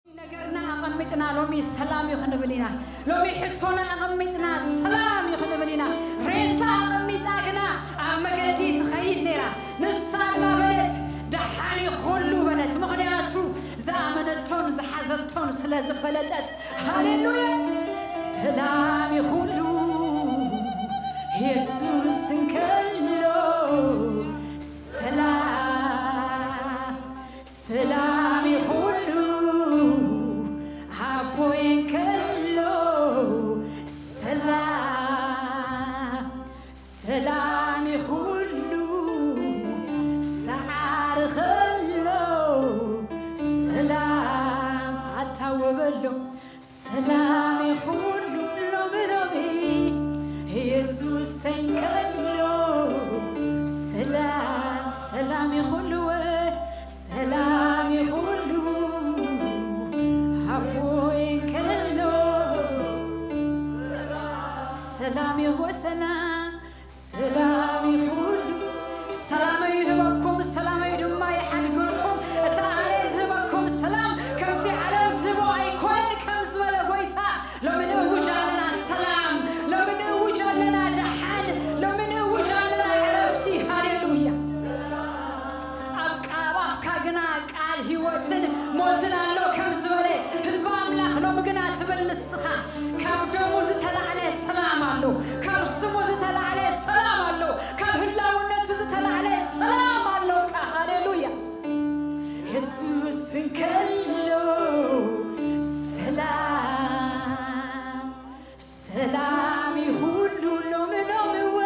ነገርና ኣቐሚጥና ሎሚ ሰላም እዩ ክንብል ኢና። ሎሚ ሕቶና ኣቐሚጥና ሰላም እዩ ክንብል ኢና። ሬሳ ኣቐሚጣ ግና ኣብ መገዲ ትኸይድ ነይራ። ንሳ ድማ በለት፣ ደሓን እዩ ኩሉ በለት። ምኽንያቱ ዝኣመነቶን ዝሓዘቶን ስለ ዝፈለጠት። ሃሌሉያ! ሰላም እዩ ኩሉ የሱስ እንከሎ ሰላም ሰላም ይኹሉ ኣቦይ እንከሎ ሰላም፣ ሰላም ይኹሉ ሰዓሪ ከሎ ሰላም ኣታወበሎ። ሰላም ይኹሉ ሎሚ ሎሚ የሱሰይ እንከሎ ሰላም፣ ሰላም ይኹሉ፣ ሰላም ይኹሉ ኣቦይ እንከሎ ሰላም ይኹ፣ ሰላም፣ ሰላም ይኹሉ። ሰላመይ ይህበኩም፣ ሰላመይ ድማ ይሓድገኩም። እቲ ኣነ ዝህበኩም ሰላም ከምቲ ዓለም ትህቦ ኣይኮነን ከም ዝበለ ጎይታ፣ ሎሚ ንእውጅ ኣለና ሰላም፣ ሎሚ ንእውጅ ኣለና ደሓን፣ ሎሚ ንእውጅ ኣለና ዕረፍቲ። ሃሌሉያ። ኣብ ቃ-፣ ኣብ ኣፍካ ግና ቃል ህይወትን ሞትን ኣሎ ከም ዝበለ ህዝቢ ኣምላኽ፣ ሎሚ ግና ትብል ንስኻ፣ ካብ ደሙ ዝተላዕለ ሰላም ኣሎ፣ ካብ ስሙ ዝተላዕለ ሰላም ኣሎ፣ ካብ ህላውነቱ ዝተላዕለ ሰላም ኣሎ። ሃሌሉያ። የሱስ እንከሎ ሰላም፣ ሰላም ይኹሉ ሎሚ ሎሚ እወ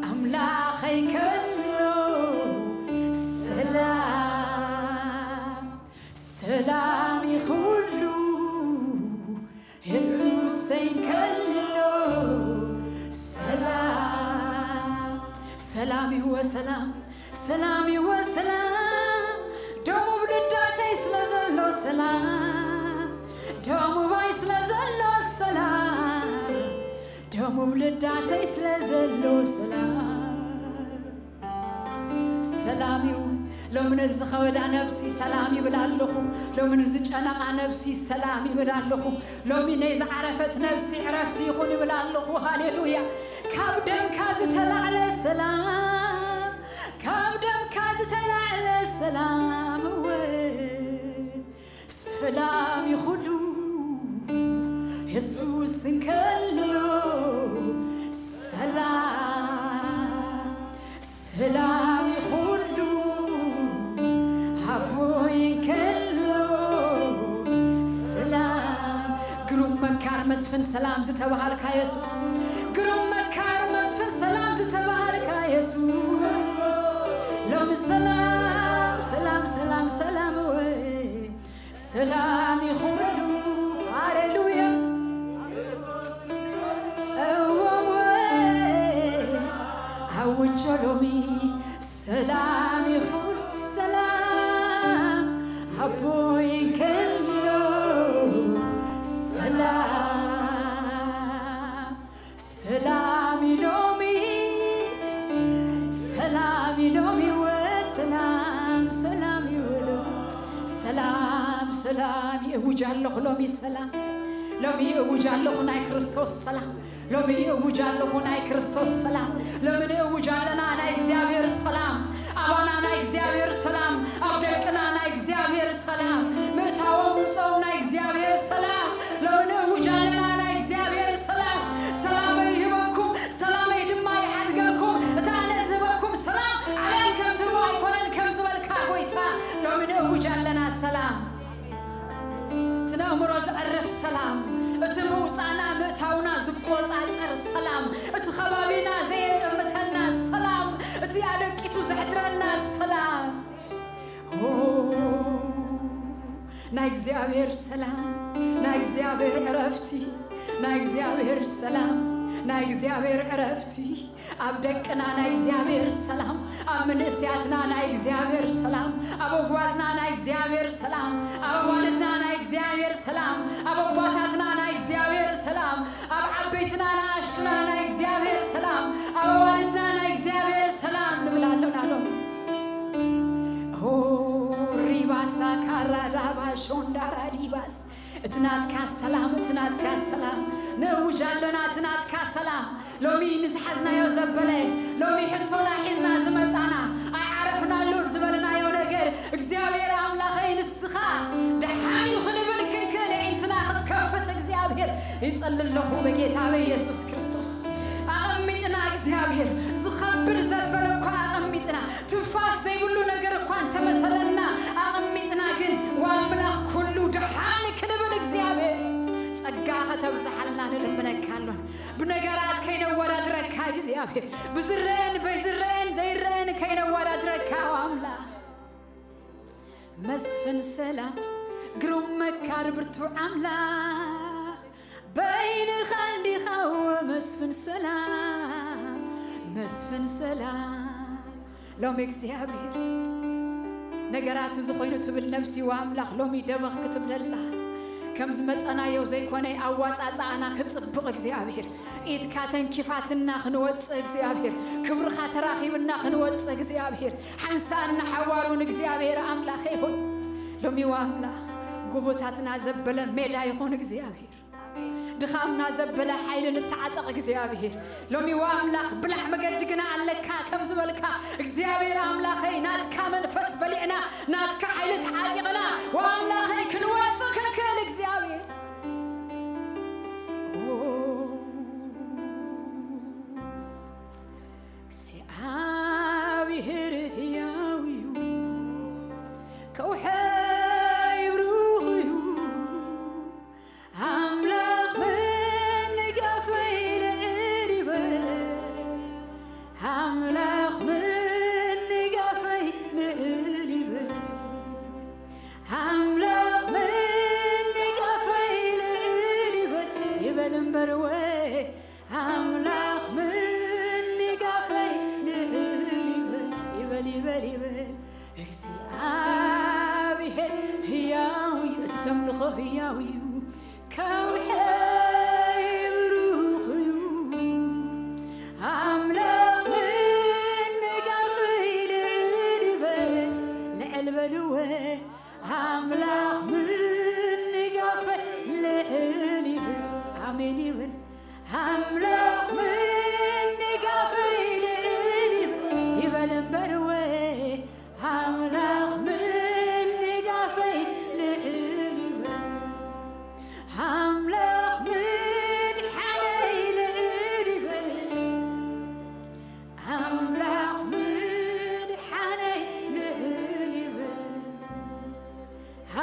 ኣምላኸይ ከሎ ሰላም፣ ሰላም ይኹሉ የሱሰይ ከሎ ሰላም፣ ሰላም ይወ ሰላም፣ ሰላም ይወ ሰላም፣ ደሙ ብልዳተይ ስለ ዘሎ ሰላም፣ ደሙ ባይ ስለ ዘሎ ሰላም፣ ደሙ ብልዳተይ ስለ ዘሎ ሰላም። ሰላም ይኹን። ሎሚ ነዚ ዝኸበዳ ነብሲ ሰላም ይብል ኣለኹ። ሎሚ ንዝጨነቓ ነብሲ ሰላም ይብል ኣለኹ። ሎሚ ናይ ዝዓረፈት ነብሲ ዕረፍቲ ይኹን ይብል ኣለኹ። ሃሌሉያ። ካብ ደምካ ዝተላዕለ ሰላም፣ ካብ ደምካ ዝተላዕለ ሰላም እወ ሰላም ይኹሉ የሱስ እንከሎ ሰላም፣ ሰላም ይኹሉ ኣቦይ እንከሎ ሰላም። ግሩም መካር መስፍን ሰላም ዝተባሃልካ የሱስ፣ ግሩም መካር መስፍን ሰላም ዝተባሃልካ የሱስ፣ ሎሚ ሰላም፣ ሰላም፣ ሰላም፣ ሰላም ወይ ሰላም ይኹሉ። ሃሌሉያ። እወ፣ እወ። ኣውጆ ሎሚ ሰላም ይኹሉ። ሰላም ኣቦይ እንከሎ ሰላም፣ ሰላም ኢሎሚ፣ ሰላም ኢሎሚ ወ ሰላም፣ ሰላም ይውሉ። ሰላም፣ ሰላም ይእውጅ ኣለኹ ሎሚ ሰላም። ሎሚ ይእውጅ ኣለኹ ናይ ክርስቶስ ሰላም። ሎሚ ይእውጅ ኣለኹ ናይ ክርስቶስ ሰላም። ሎሚ ንእውጅ ኣለና ናይ እግዚኣብሔር ሰላም። ኣባና ናይ እግዚኣብሔር ሰላም። ኣብ ደቅና ናይ እግዚኣብሔር ሰላም። ምእታዎም ምውፅኦም ናይ እግዚኣብሔር ሰላም። ሎሚ ንእውጅ ኣለና ናይ እግዚኣብሔር ሰላም፣ እቲ ምውፃእና ምእታውና ዝቆፃፀር ሰላም፣ እቲ ከባቢና ዘየጥምተና ሰላም፣ እቲ ኣደቂሱ ዘሕድረና ሰላም። ኦ፣ ናይ እግዚኣብሔር ሰላም፣ ናይ እግዚኣብሔር ዕረፍቲ፣ ናይ እግዚኣብሔር ሰላም፣ ናይ እግዚኣብሔር ዕረፍቲ። ኣብ ደቅና ናይ እግዚኣብሔር ሰላም፣ ኣብ መንእሰያትና ናይ እግዚኣብሔር ሰላም፣ ኣብ ኣጓዝና ናይ እግዚኣብሔር ሰላም፣ ኣብ ኣዋልድና ናይ እግዚኣብሔር ሰላም፣ ኣብ ኣባታትና ናይ እግዚኣብሔር ሰላም፣ ኣብ ዓበይትና ንኣሽቱና ናይ እግዚኣብሔር ሰላም፣ ኣብ ኣዋልድና ናይ እግዚኣብሔር ሰላም ንብል ኣሎና ሎም። ኦ፣ ሪባሳ ካራዳባ ሾንዳራ ዲባስ፣ እቲ ናትካ ሰላም፣ እቲ ናትካ ሰላም ነእውጅ ኣሎና፣ እቲ ናትካ ሰላም። ሎሚ ንዝሓዝናዮ ዘበለ፣ ሎሚ ሕቶና ሒዝና ዝመጻና፣ ኣይዓረፍናሉን ዝበልናዮ ነገር፣ እግዚኣብሔር ኣምላኸይ ንስኻ ደሓን እዩ ክንብል ክንክእል፣ ኣዒንትና ክትከፍት እግዚኣብሔር ይጸሊ ኣለኹ በጌታ በኢየሱስ ክርስቶስ። ኣቐሚጥና እግዚኣብሔር፣ ዝኸብድ ዘበለ እኳ ኣቐሚጥና፣ ትንፋስ ዘይብሉ ነገር እኳ እንተመሰለና፣ ኣቐሚጥና ግን፣ ዋምላኽ ኩሉ ደሓን ክንብል እግዚኣብሔር ጸጋ ከተብዝሓልና ንልምነካ ኣሎና። ብነገራት ከይነወዳድረካ እግዚኣብሔር፣ ብዝረአን በይዝረአን ዘይረአን ከይነወዳድረካ ኣምላኽ። መስፍን ሰላም፣ ግሩም መካር ብርቱዕ ኣምላኽ፣ በይንኻ እንዲኻ መስፍን ሰላም፣ መስፍን ሰላም። ሎሚ እግዚኣብሔር ነገራት እዚ ኮይኑ ትብል ነብሲ፣ ዋ ኣምላኽ፣ ሎሚ ደበኽ ክትብለላ፣ ከም ዝመጸናዮ ዘይኮነ ኣዋጻጽኣና ክጽብቕ እግዚኣብሔር፣ ኢድካ ተንኪፋትና ክንወጽእ እግዚኣብሔር፣ ክብርኻ ተራኺብና ክንወጽእ እግዚኣብሔር፣ ሓንሳእና ሓዋሩን እግዚኣብሔር ኣምላኸይ ሆይ፣ ሎሚ ዋ ኣምላኽ፣ ጎቦታትና ዘበለ ሜዳ ይኹን እግዚኣብሔር፣ ድኻምና ዘበለ ሓይሊ ንተዓጠቕ እግዚኣብሔር። ሎሚ ዋ ኣምላኽ፣ ብላዕ መገዲ ግና ኣለካ ከም ዝበልካ እግዚኣብሔር ኣምላኸይ፣ ናትካ መንፈስ በሊዕና፣ ናትካ ሓይሊ ተዓጢቕና ዋ ኣምላኸይ ክንወጽእ ክንክእል እግዚኣብሔር። ኦ፣ እግዚኣብሔር ህያው እዩ፣ ከውሐይ ብሩኽ እዩ። ኣምላኽ ምንጋፈይ ልዕል ይበል፣ ኣምላኽ ምንጋፈይ ልዕል ይበል፣ ኣምላኽ ምንጋፈይ ልዕል ይበል፣ ይበል እምበር ወይ ኣምላኽ ምንጋፈይ ልዕል ይበል፣ ይበል፣ ይበል፣ ይበል። እግዚኣብሔር ህያው እዩ፣ እቲ ተምልኾ ህያው እዩ፣ ከውሐይ ብሩኽ እዩ። ኣምላኽ ምንጋፈይ ልዕል ይበል፣ ልዕል በልወ። ኣምላኽ ምንጋፈይ ልዕል ይበል፣ ኣሜን ይበል። ኣምላኽ ምንጋፈይ ልዕል ይበል፣ ይበል እምበር ወይ ኣምላኽ ምንጋፈይ ልዕል ይበል። ኣምላኽ ምድሓነይ ልዕል ይበል። ኣምላኽ ምድሓነይ ልዕል ይበል።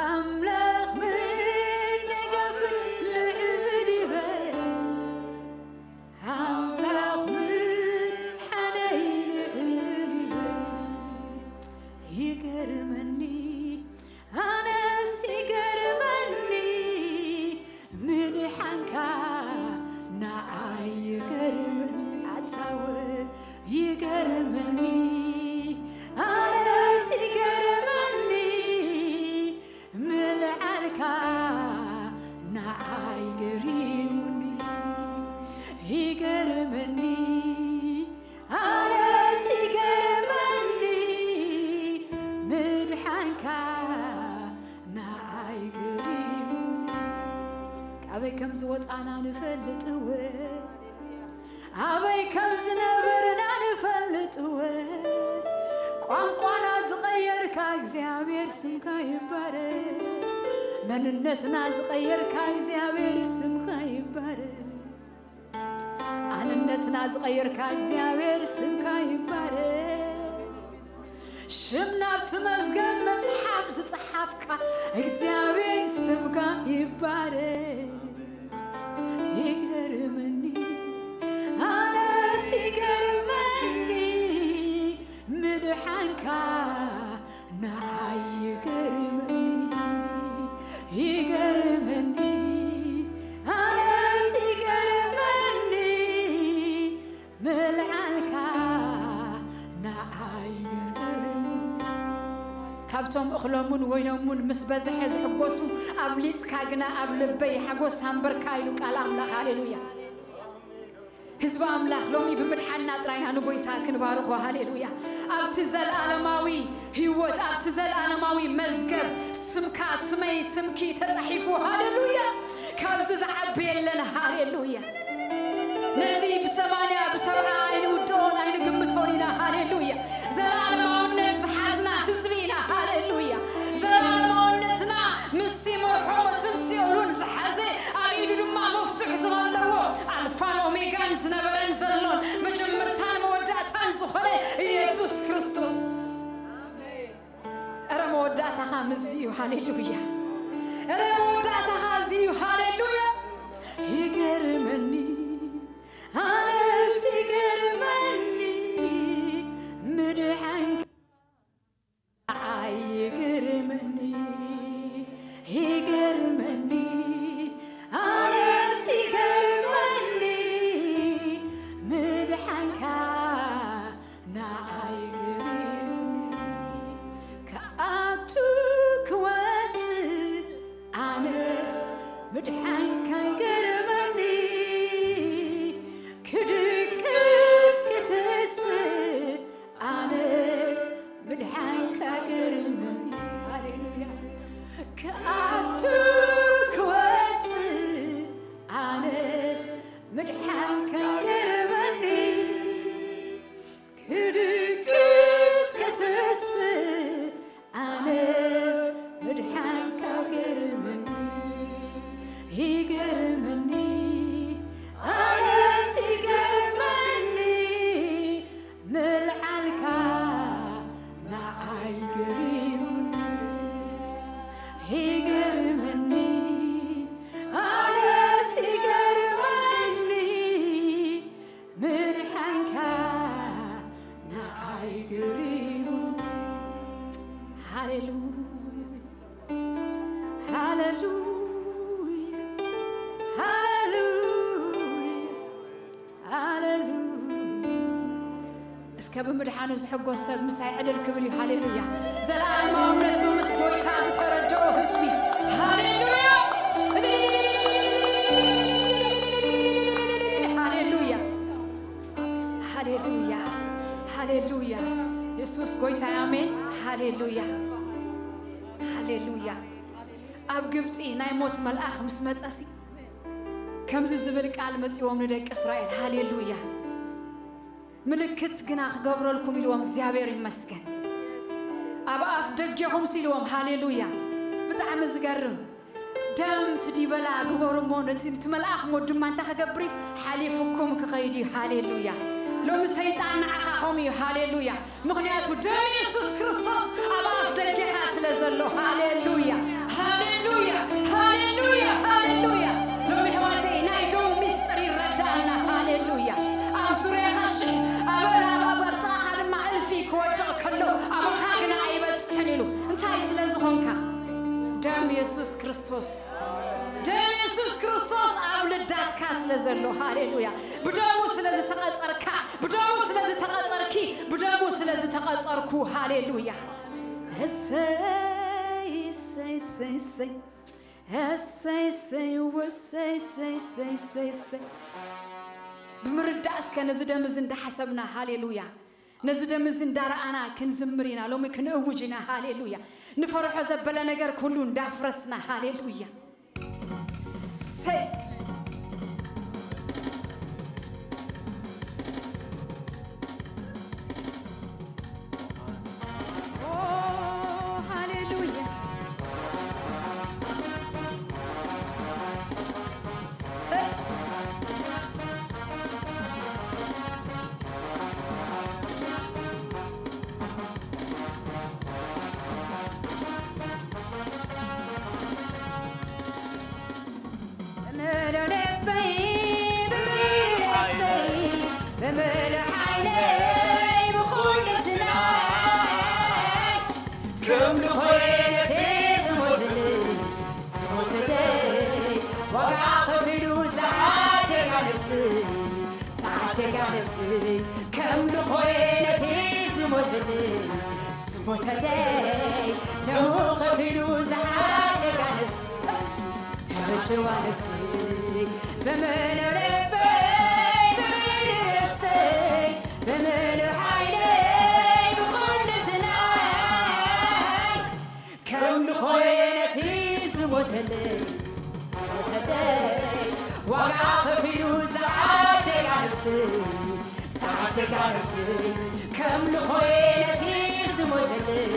ኣምላኽ ምንጋፈይ ልዕል ይበል። ኣምላኽ ምድሓነይ ልዕል ይበል። ይገርመኒ፣ ኣነስ ይገርመኒ፣ ምድሓንካ ንዓይ ይገርመኒ። ኣታወ ይገርመኒ፣ ኣነስ ይገርመኒ፣ ምልዓልካ ንዓይ ገሪሙኒ። ይገርመኒ፣ ኣነስ ይገርመኒ፣ ምድሓንካ ንዓይ ገሪሙኒ። ካበይ ከም ዝወጻና ንፈልጥ እወ፣ ኣበይ ከም ዝነበርና ንፈልጥ እወ። ቋንቋና ዝቐየርካ እግዚኣብሔር ስምካ ይባረክ። መንነትና ዝቐየርካ እግዚኣብሔር ስምካ ይባረክ። ኣንነትና ዝቐየርካ እግዚኣብሔር ስምካ ይባረክ። ሽም ናብቲ መዝገብ መጽሓፍ ዝጸሓፍካ እግዚኣብሔር ስምካ ይባረክ። ክሎምን ወይኖምን ምስ በዝሐ ዝሕጎሱ፣ ኣብሊጽካ ግና ኣብ ልበይ ሓጎስ ኣንበርካ ኢሉ ቃል ኣምላኽ። ሃሌሉያ። ህዝቢ ኣምላኽ፣ ሎሚ ብምድሓንና ጥራይና ንጎይታ ክንባርኾ። ሃሌሉያ። ኣብቲ ዘለኣለማዊ ህይወት፣ ኣብቲ ዘለኣለማዊ መዝገብ ስምካ፣ ስመይ፣ ስምኪ ተጻሒፉ። ሃሌሉያ። ካብዚ ዝዓቢ የለን። ሃሌሉያ። ነዚ ብሰማንያ ብሰብዓ ኣይንውድኦን ኣይንግምቶን ኢና። ሃሌሉያ። ዘለኣለማውነት ዝሓዝና ህዝቢ ኢና። ሃሌሉያ። ዘለኣለማውነትና ምስቲ መርሖ ሞትን ሲኦልን ዝሓዘ፣ ኣብ ኢዱ ድማ መፍቱሕ ዝቐለዎ፣ ኣልፋን ኦሜጋን ዝነበረን ዘሎን፣ መጀመርታን መወዳእታን ዝኾነ ኢየሱስ ክርስቶስ። እረ መወዳእታኻ ምዚ እዩ። ሃሌሉያ። እረ መወዳእታኻ እዚ እዩ። ሃሌሉያ። ይገርመኒ፣ ኣነስ ይገርመኒ፣ ምድሓንካ ንዓይ ይገርመኒ፣ ይገርመኒ፣ ኣነስ ይገርመኒ፣ ምድሓንካ ንዓይ ገሪሙኒ። ክኣቱ ክወጽእ ኣነስ ምድሓንካ ይገርመኒ። ክድቅስ ክትስእ ኣነስ ምድሓንካ ገርመኒ። ሃሌሉያ። ክኣቱ ክወጽእ ኣነስ ምድሓንካ ገርመኒ። ክድቅስ ክትስእ ኣነስ ምድሓንካ ገርመኒ። ይገርመኒ፣ ኣነስ ይገርመኒ፣ ምልዓልካ ንዓይ ገሪሙኒ። ይገርመኒ፣ ኣነስ ይገርመኒ፣ ምድሓንካ ንዓይ ገሪሙኒ። ሃሌሉያ፣ ሃሌሉያ፣ ሃሌሉያ፣ ሃሌሉያ። እስከ ብምድሓኑ ዝሕጎስ ሰብ ምሳይ ዕልል ክብል እዩ። ሃሌሉያ። ዘለኣለማውነቱ ምስ ጎይታ ዝተረድኦ ህዝቢ። ሃሌሉያ። ሃሌሉያ። ሃሌሉያ። ሃሌሉያ። የሱስ ጎይታ እዩ። ኣሜን። ሃሌሉያ። ሃሌሉያ። ኣብ ግብጺ ናይ ሞት መልኣኽ ምስ መጸሲ ከምዚ ዝብል ቃል መጺዎም ንደቂ እስራኤል። ሃሌሉያ። ምልክት ግና ክገብረልኩም ኢልዎም፣ እግዚኣብሔር ይመስገን። ኣብ ኣፍ ደጌኹምሲ ኢልዎም። ሃሌሉያ። ብጣዕሚ ዝገርም። ደም ትዲበላ ግበሩ እሞ ነቲ፣ እቲ መልኣኽ እሞ ድማ እንታይ ክገብር እዩ? ሓሊፉኩም ክኸይድ እዩ። ሃሌሉያ። ሎሚ ሰይጣን ንዓኻ ከምኡ እዩ። ሃሌሉያ። ምኽንያቱ ደም የሱስ ክርስቶስ ኣብ ኣፍ ደጌኻ ስለ ዘሎ። ሃሌሉያ፣ ሃሌሉያ፣ ሃሌሉያ፣ ሃሌሉያ። ሎሚ ኣሕዋተይ ናይ ደሙ ሚስጥር ይረዳእና። ሃሌሉያ። ኣብ ዙርያኻ ሽሕ፣ ኣብ፣ ኣብ፣ ኣብ፣ ኣብ ጥቓኻ ድማ እልፊ ክወድቕ ከሎ ኣባኻ ግና ኣይበጽሕን ኢሉ። እንታይ ስለ ዝኾንካ? ደም የሱስ ክርስቶስ፣ ደም የሱስ ክርስቶስ ኣብ ልዳትካ ስለ ዘሎ። ሃሌሉያ። ብደሙ ስለ ዝተቐጸርካ፣ ብደሙ ስለ ዝተቐጸርኪ፣ ብደሙ ስለ ዝተቐጸርኩ። ሃሌሉያ። እሰይ፣ እሰይ፣ እሰይ፣ እሰይ። እሰይ፣ እሰይ፣ ወሰይ፣ እሰይ፣ እሰይ፣ እሰይ፣ እሰይ። ብምርዳእ እስከ ነዚ ደም እዚ እንዳሓሰብና፣ ሃሌሉያ። ነዚ ደም እዚ እንዳረኣና ክንዝምር ኢና። ሎሚ ክንእውጅ ኢና። ሃሌሉያ። ንፈርሖ ዘበለ ነገር ኩሉ እንዳፍረስና። ሃሌሉያ። ሰይ። ኦ፣ ሃሌሉያ። ሰይ። ብምሉእ ልበይ፣ ብምሉእ ነፍሰይ፣ ብምሉእ ሓይለይ፣ ብኹሉ ትናይ፣ ከም ዝኾነ ነቲ ዝሞትለይ፣ ዝሞተለይ፣ ዋጋ ከፊሉ ዝዓደጋ ነፍሰይ፣ ዝዓደጋ ነፍሰይ፣ ከም ዝኾነ ነቲ ዝሞተለይ፣ ዝሞተለይ፣ ደሙ ኸፊሉ ዝሓደጋ ነፍሲ ተበጀዋ ነፍሲ ብምሉእ ልበይ ብምሉእ ነፍሰይ ብምሉእ ሓይለይ ብኹሉ ትናይ ከም ንኾየ ነቲ ዝሞተለይ ዝሞተለይ ዋጋ ኸፊሉ ዝዓደጋ ነፍሲ ዝዓደጋ ነፍሲ ከም ንኾየ ነቲ ዝሞተለይ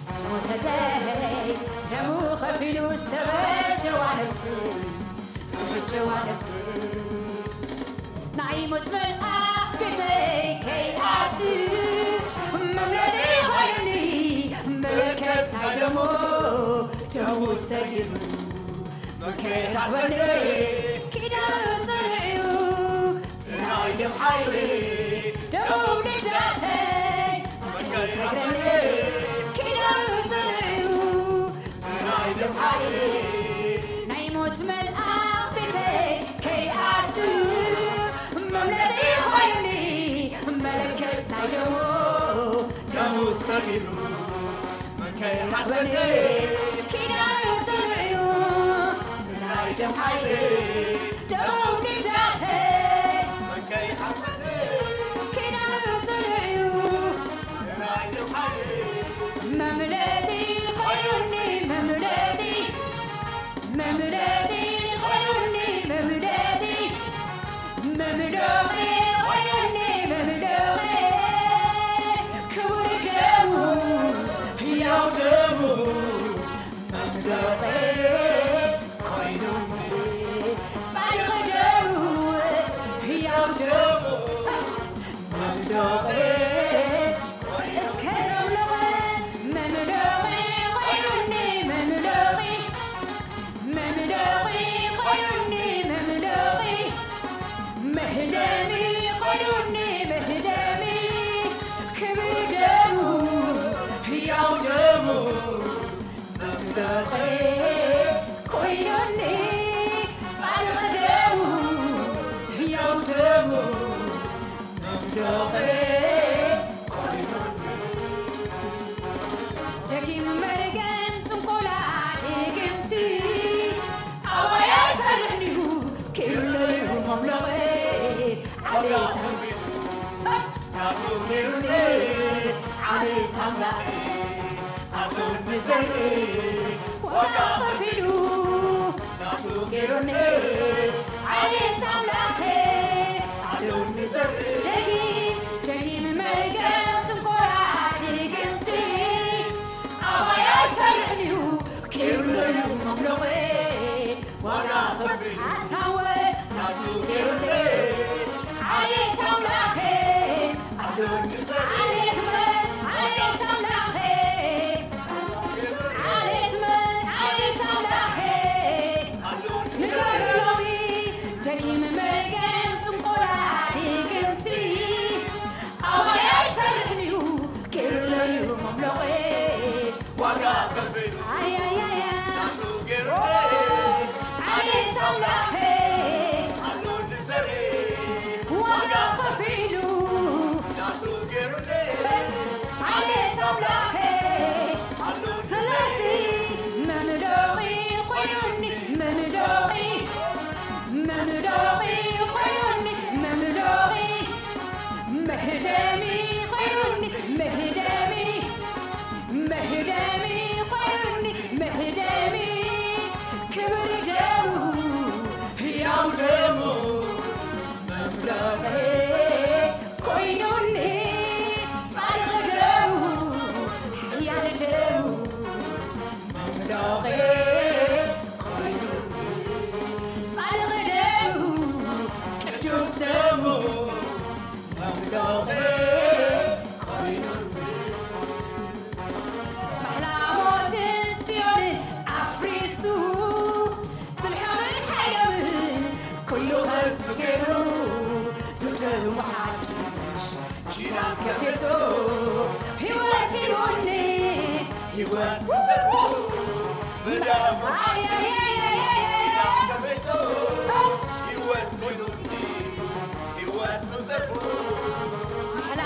ዝሞተለይ ደሙ ኸፊሉ ዝተበጀዋ ነፍሲ ዝተበጀዋ ነፍሲ ናይ ሞት መልኣኽ ቤተይ ከይኣቱ መምለጢ ኾይኑኒ መለከት ናይ ደሙ ደሙ ሰጊሩ መከራ በኒ ኪዳኑ ጽንዕዩ ናይ ደም ሓይሊ ደው ንዳተይ መከራ በኒ ኪዳኑ ጽንዕዩ ናይ ደም ሓይሊ ናይ ሞት መልኣኽ ቤተይ ከይኣቱ መምለጢ ኾይኑኒ መለከት ናይ ደሙ ደሙ ሰጊሩ መከራ በኒ ኪዳኑ ጽንዕዩ ናይ ደም ሓይሊ ደው ንዳተይ መከራ በኒ ኪዳኑ ጽንዕዩ ናይ ደም ሓይሊ መምለጢ ኾይኑኒ መምለጢ መምለጢ ኾይኑኒ መምለጢ መምለጢ ኾይኑኒ መምለጢ ክቡር ደሙ ህያው ደሙ መምለጢ ኮይኑኒ ጻድቕ ደሙ ህያው ደሙ መምለጢ እስከ ዘምልኾ መምለጢ ኮይኑኒ መምለጢ መምለጢ ኮይኑኒ መምለጢ መህደሚ ኮይኑኒ መህደሚ ክብሪ ደሙ ህያው ደሙ መምለጢ ኮይኑኒ ጻድቕ ደሙ ህያው ደሙ መምለጢ ደጊም መርገም ጥንቆላ ድግምቲ ኣባይ ኣይሰርሕን እዩ ክብለዩ መምለቒ ዓሌት ኣምሳት ናቱ ገይሩኒ ዓሌት ኣምላኺ ኣብ ጎኒ ዘርኢ ዋጋ ከፊሉ ናቱ ገይሩኒ ዓሌት ኣምላኸ ኣሎኒ ዘርኢ ደጊም ደጊም መርገም ጥንቆላ ድግምቲ ኣባይ ኣይሰርሕን እዩ ክብለዩ መምለቐ ዋጋ ከፊሉ ኣታወ ናቱ ገይሩኒ ዓሌት ኣምላኸ ኣሎኒ ዘርኢ ዓሌት መን ዓሌት ኣምላኸ ዓሌት መን ዓሌት ኣምላኸ ንገረሎሚ ደጊም መርገም ጥንቆላ ድግምቲ ኣባይ ኣይሰርሕን እዩ ክብለዩ መምለቐ ዋጋ ከፊሉ ኣያያያ ናቱ ገይሩኒ ዓሌት ኣምላኸ ኣሎኒ ዘርኢ ዋጋ ከፊሉ ናቱ ገይሩኒ ዓሌት ኣምላኸ ስለዚ መምለቒ ኮይኑኒ መምለቒ መምለቒ ኮይኑኒ መምለቒ መህደሚ ኮይኑኒ መህደሚ መህደሚ ኮይኑኒ መህደሚ ክብሪ ደሙ ህያው ደሙ መምለቒ ኮይኑኒ ጻድቕ ደሙ ሓያል ደሙ መምለቒ ኮይኑኒ ጻድቕ ደሙ ቅዱስ ደሙ መምለቒ ኮይኑኒ ማሕላ ሞትን ሲኦልን ኣፍሪሱ ብልሖምን ሓይሎምን ኩሉ ከንቱ ገይሩ ብደሙ ሓድሽ ኪዳን ከፊቱ ህይወት ሂቡኒ ህይወት ብደሙ ሓድሽ ኪዳን ከፊቱ ህይወት ኮይኑኒ ህይወት ብዘርፉ ማሕላ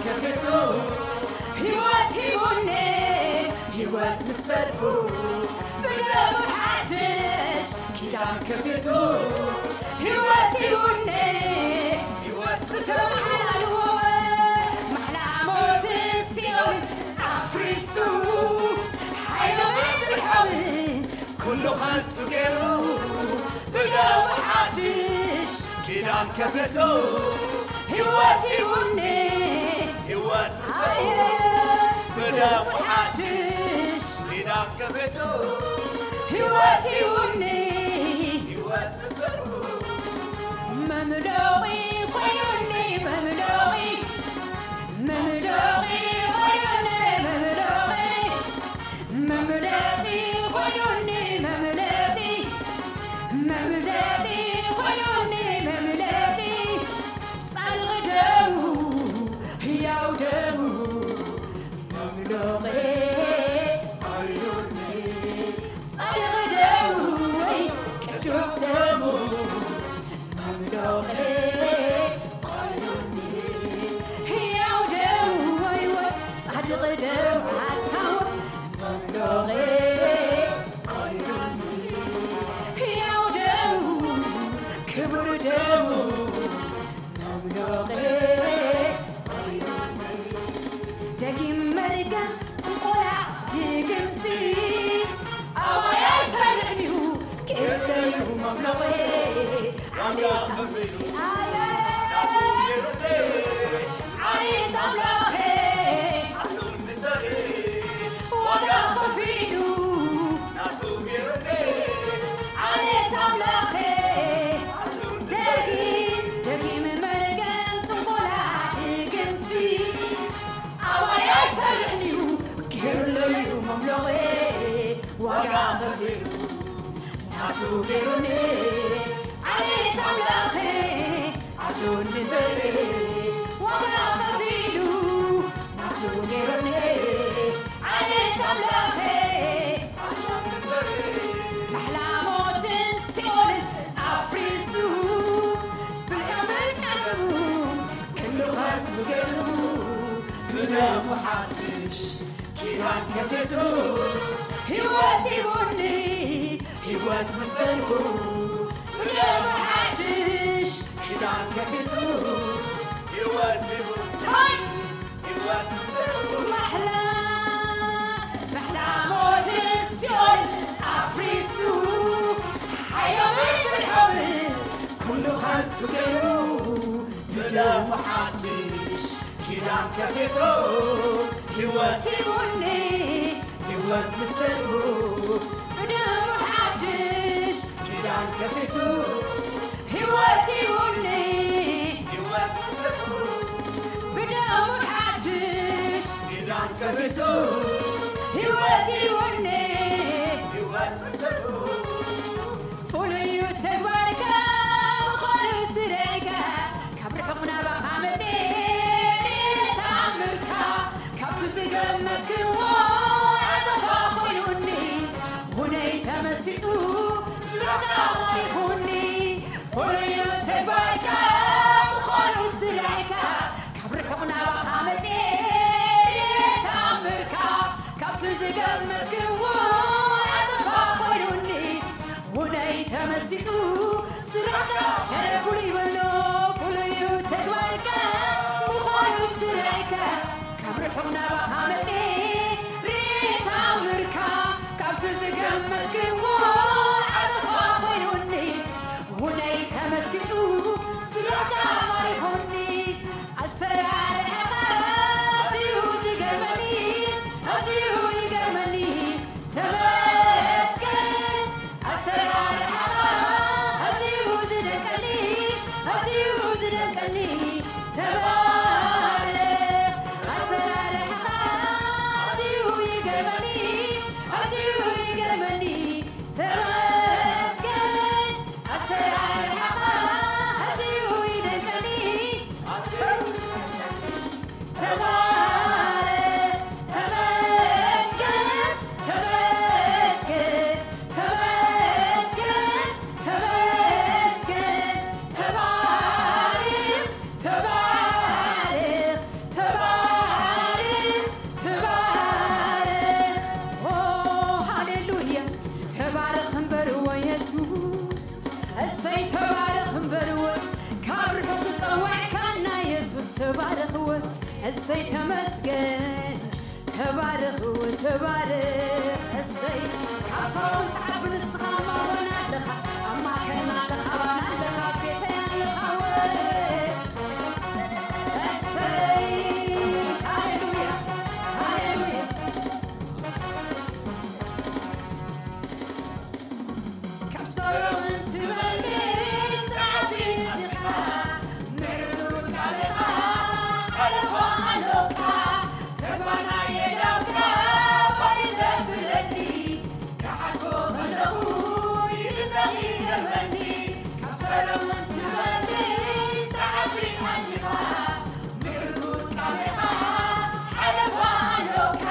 ከፊቱ ህይወት ሂቡኒ፣ ህይወት ምስ ሰልፉ ብደሙ ሓድሽ ኪዳን ከፊቱ ህይወት ሂቡኒ፣ ህይወት ዝተመሓላልዎ ማሕላ ሞትን ሲኦልን ኣፍሪሱ ሓይሎምን ብርሖምን ኩሉ ከንቱ ገይሩ ብደሙ ሓድሽ ኪዳን ከፊቱ ህይወት ሂቡኒ ህይወት ብሰሩ ብደሙ ሓድሽ ኪዳን ከፊቱ ህይወት ሂቡኒ ህይወት ብሰሩ መምለቒ ኮይኑኒ መምለቒ መምለቒ ኮይኑኒ መምለቒ መምለጢ ኮይኑኒ መምለጢ መምለጢ ኮይኑኒ መምለጢ ጻድቕ ደሙ ህያው ደሙ መምለቒ ኮይኑኒ ጻድቕ ደሙ ወይ ቅዱስ ደሙ መምለቒ ኮይኑኒ ህያው ደሙ ወይ ወይ ጻድቕ ደሙ ኣታው መምለቒ ኮይኑኒ ህያው ደሙ ክቡር ደሙ መምለቒ ኮይኑኒ ደጊም መርገም ጥንቆላ ድግምቲ ኣባይ ኣይሰርሕን እዩ ክእለዩ መምለቒ ዓሌት ኣምላኸ ዓሌት ኣምላኸ ዋጋ ከፊሉ ናቱ ገይሩኒ ዓሌት ኣምላኸ ደጊም ደጊም መርገም ጥንቆላ ድግምቲ ኣባይ ኣይሰርሕን እዩ ገይሩለይ እዩ መምለቒ ዋጋ ከፊሉ ናቱ ገይሩኒ ዓሌት ኣምላኸ ኣሎኒ ዘርኢ ዋጋ ከፊሉ ናቱ ገይሩኒ ዓሌት ኣምላኸ ኣሎኒ ዘርኢ ማሕላ ሞትን ሲኦልን ኣፍሪሱ ብርሃን ናቱ ክሉ ከንቱ ገይሩ ብደሙ ሓድሽ ኪዳን ከፊቱ ህይወት ሂቡኒ ህይወት ምስ ሰልፉ ብደሙ ሓድሽ ኪዳን ከፊቱ ህይወት ሂቡኒ ህይወት ምስ ሰልፉ ማሕላ ማሕላ ሞት ሲኦል ኣፍሪሱ ሓይሎም ብርሖም ኩሉ ከንቱ ገይሩ ብደሙ ሓድሽ ኪዳን ከፊቱ ህይወት ሂቡኒ ህይወት ምስ ሰልፉ ብደሙ ሓድሽ ኪዳን ከፊቱ ህይወት ሂቡኒ ህይወት ምስ ሰልፉ ብደሙ ሓድሽ ኪዳን ከፊቱ ህይወት ሂቡኒ ህይወት ምስ ሰልፉ ፍሉይ እዩ ተግባርካ ምዃኑ ስርዕካ ካብ ርሑቕ ናባኻ መጺኤ ተኣምርካ ካብቲ ዝገመትክዎ ዓጸፋ ኮይኑኒ ውነይ ተመሲጡ ስራሕካ ማሪኹኒ ፍሉይ እዩ ተግባርካ ምዃኑ ስርዕካ ካብ ርሑቕ ናባኻ መጺኤ ተኣምርካ ካብቲ ዝገመትክዎ ዓጸፋ ኮይኑኒ ውነይ ተመሲጡ ስራሕካ ኧረ ፍሉይ በሎ ፍሉይ እዩ ተግባርካ ምዃኑ ስርዕካ ካብ ርሑቕ ናባኻ መጺኤ ርኤ ተኣምርካ ካብቲ ዝገመትክዎ ዓጸፋ ኮይኑኒ ውነይ ተመሲጡ ስራሕካ ማሪኹኒ ኣሰራርሓኻ ኣዝዩ ዝገርመኒ ኣዝዩ ይገርመኒ ተመስገን ኣሰራርሓኻ ኣዝዩ ዝደንቀኒ ኣዝዩ ዝደንቀኒ ተባረኽ ኣሰራርሓኻ ኣዝዩ ይገርመኒ ኣዝዩ ይገርመኒ ተባ እሰይ ተመስገን፣ ተባረኽ ወተባረኽ። እሰይ ካብ ሳሮን ተዓቢ ንስኻ ኣብ ማእኸልና ኣለኻ፣ ኣብ ማእከልና ኣለኻ፣ ኣባና ኣለኻ፣ ኣብ ቤተይ ኣለኻ ወ-፣ እሰይ ሃሌሉያ፣ ሃሌሉያ። ካብ ሰሎሞን ትበልጽ ዓቢ ኢኻ፣ ምዕሩግ ቃልኻ ዓለባ ኣሎካ። ተባናየ ዳውካ ባይ ዘብለኒ፣ ክሓስቦ ከለኹ ይድነቕ ይገርመኒ። ካብ ሰሎሞን ትበልጽ ዓቢ ኢኻ፣ ምዕሩግ ቃልኻ ዓለባ ኣሎካ።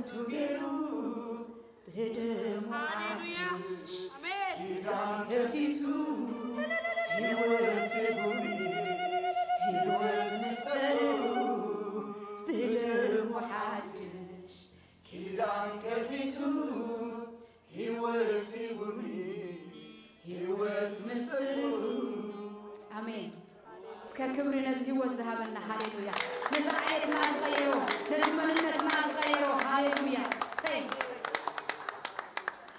ገይሩ ብደሙ ሓድሽ ኪዳን ከፊቱ፣ ህይወት ይሁን፣ ህይወት መሰሉ ብደሙ ሓድሽ ኪዳን ከፊቱ፣ ህይወት ይሁን፣ ህይወት መሰሉ። ኣሜን። እስከ ክብሪ ነዚ ህይወት ዝሃበና፣ ሃሌሉያ። ነዚ ዓሌትና ዝቐየሮ፣ ነዚ መንነትና ዝቐየሮ፣ ሃሌሉያ። እሰይ።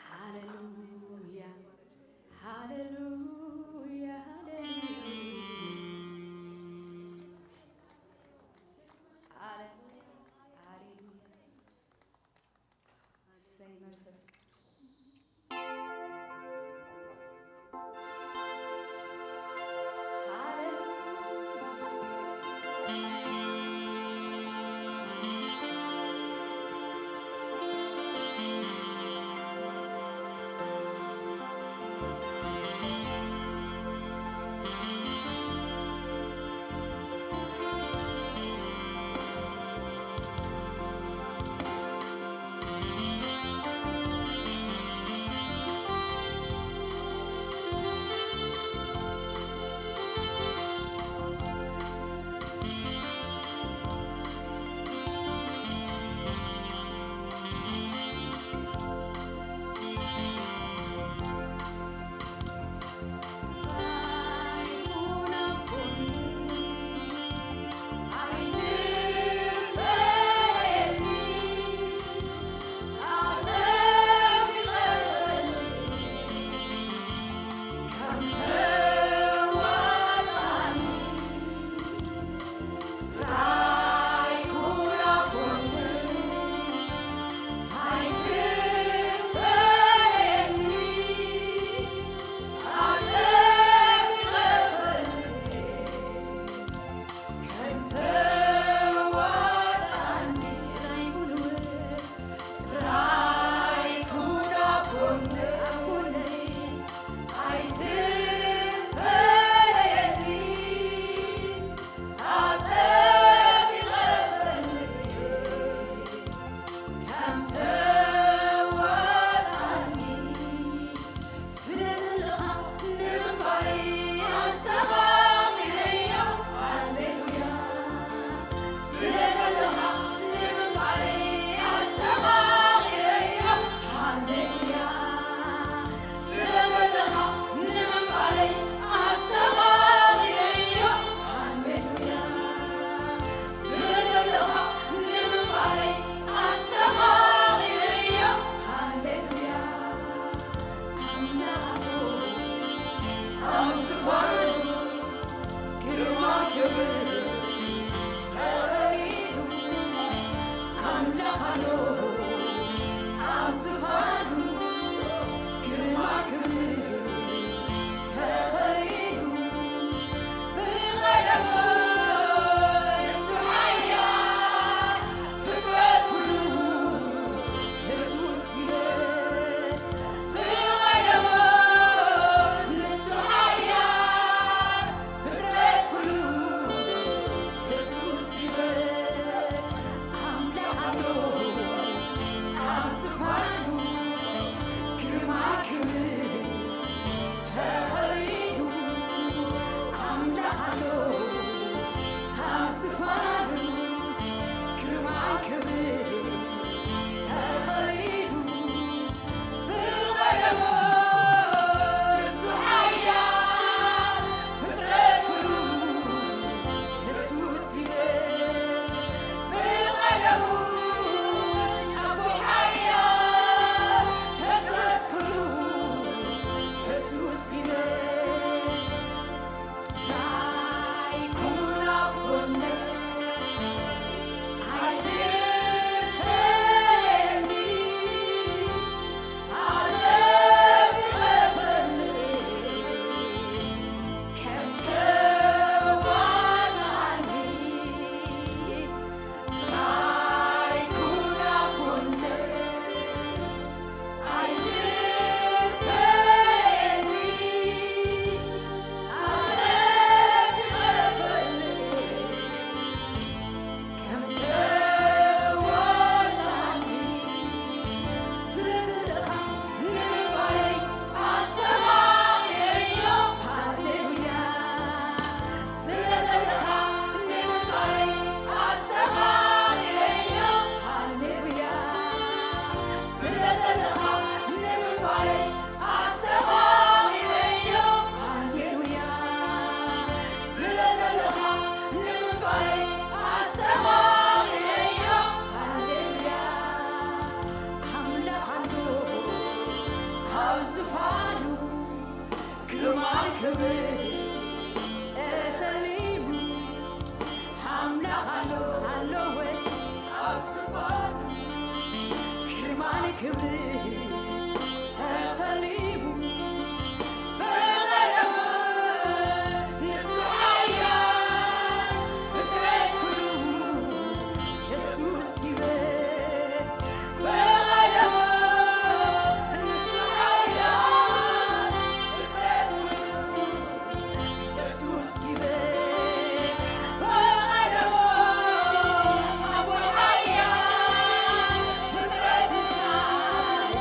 ሃሌሉያ፣ ሃሌሉያ፣ ሃሌሉያ። ሃሌሉያ፣ ሃሌሉያ። እሰይ መንፈስ ቅዱስ። ዘለኻ ንምንባረይ ኣስተማቒረዮ። ሃሌሉያ። ስለ ዘለኻ ንምንባረይ ኣስተማቒረዮ። ሃሌሉያ። ኣምላኽ ኣሎ ኣብ ዙፋኑ፣ ግርማን ክብርን ተሰሊሙ። ኣምላኽ ኣሎ፣ ኣሎ ወይ ኣብ ዙፋኑ፣ ግርማን ክብርን ተሰሊሙ። ብቐደሙ ንሱ ሓያል፣ ፍጥረት ኩሉ የሱስ ይበል። ብቐደሙ ንሱ ሓያል፣ ፍጥረት ኩሉ የሱስ ይበል። ብቐደሙ ኣቦይ ሓያል፣ ፍጥረት ምሳይ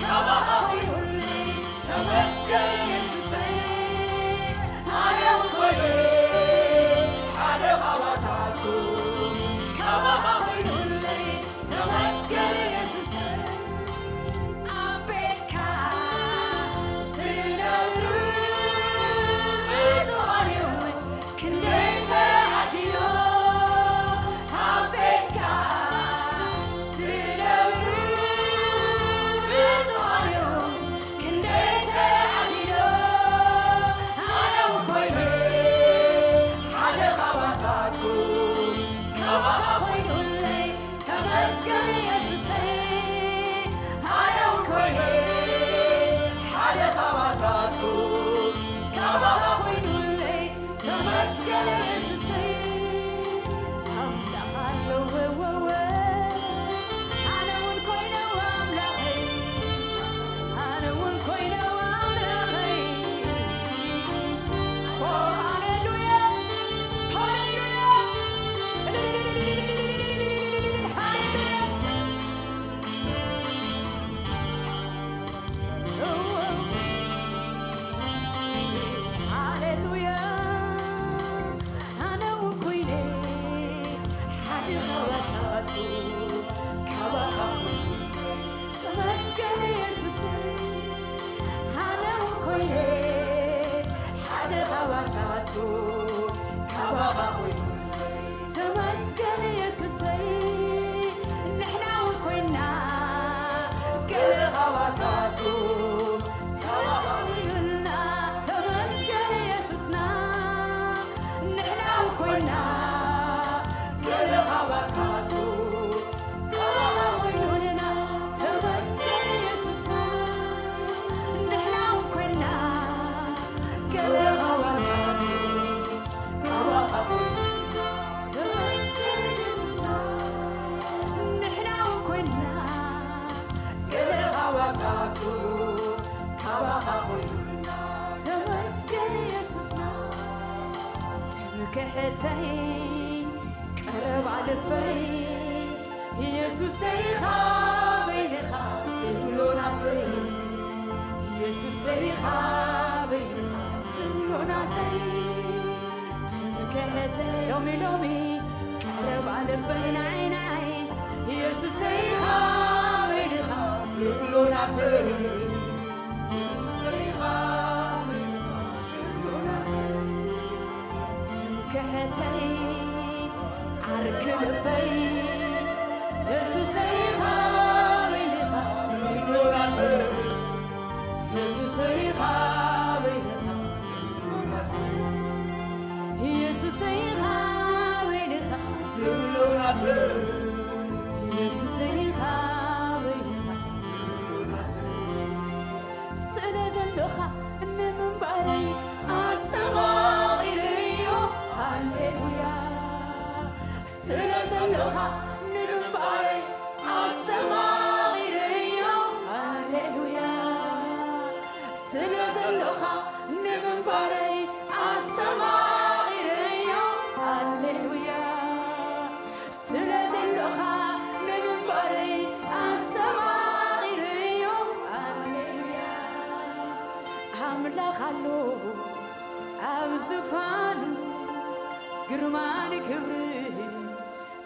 ካባኻ ኮይኑለይ ተመስገን የሱሰይ። ኣነ እውን ኮይነ ሓደ ካባታቱ። ካባኻ ኮይኑለይ ተመስገን የሱሰይ። ኣብ ቤትካ ዝነብሩ ብፁዓን እዮም። ክንደይ ተዓዲሎም ኣብ ቤትካ ዝነብሩ ብፁዓን እዮም። ክንደይ ተዓዲሎም ኣነ እውን ኮይነ ሓደ ካባታቱ። ካባኻ ኮይኑለይ ተመስገን የሱሰይ። ኣነ እውን ኮይነ ሓደ ካባታቱ። ካባኻ ኮይኑለይ ተመስገን የሱሰይ። ኣምላኽ ኣለወወወ ኣነ እውን ኮይነ ኣምላኸይ። ኣነ እውን ኮይነ ኣምላኸይ። ኦ ሃሌሉያ፣ ሃሌሉያ፣ ሃሌሉያ። ሃሌሉያ። ኣነ እውን ኮይነ ሓደ ካባታቱ። ካባኻ ተመስገን የሱሰይ። ኣነ እውን ኮይነ ሓደ ካባታቱ። ካባኻ ኮይነ ተመስገን የሱሰይ። ንሕና እውን ኮይና ገለ ካባታቱ። ተመስገንና፣ ተመስገን የሱስና። ንሕና እውን ኮይና ገለ ካባታቱ። ካባኻ ኮይኑልና ተመስገን የሱስና። ንሕና እውን ኮይና ገለ ካባታቱ። ካባኻ ኮይኑልና ተመስገን የሱስና። ንሕና እውን ኮይና ገለ ካባታቱ። ካባኻ ኮይኑልና ተመስገን የሱስና። ትምክሕተይ ቀረባ ልበይ የሱሰይ ካበይ ድኻ ዝብሎ ናተይ። የሱሰይ ካበይ ድኻ ዝብሎ ናተይ። ትምክሕተይ ሎሚ ሎሚ ቀረባ ልበይ ንዓይ ንዓይ። የሱሰይ ካበይ ድኻ ዝብሎ ናተይ። የሱሰይ ካበይ ድኻ ዝብሎ ናተይ። ትምክሕተይ ዓርኪ ልበይ የሱሰይ ካበይ ድኻ ዝብሎ ናተይ። የሱሰይ ካበይ ድኻ ዝብሎ ናተይ። የሱሰይ ካበይ ድኻ ዝብሎ ናተይ። የሱሰይ ካበይ ድኻ ዝብሎ ናተይ። ስለ ዘለኻ ንምንባረይ ኣስተማቒረዮ። ሃሌሉያ። ስለ ዘለኻ ንምንባረይ ኣስተማቒረዮ። ሃሌሉያ። ስለ ዘለኻ ንምንባረይ ኣስተማቒረዮ። ሃሌሉያ። ስለ ዘለኻ ንምንባረይ ኣስተማቒረዮ። ሃሌሉያ። ኣምላኽ ኣሎ ኣብ ዝፋኑ ግርማን ክብርን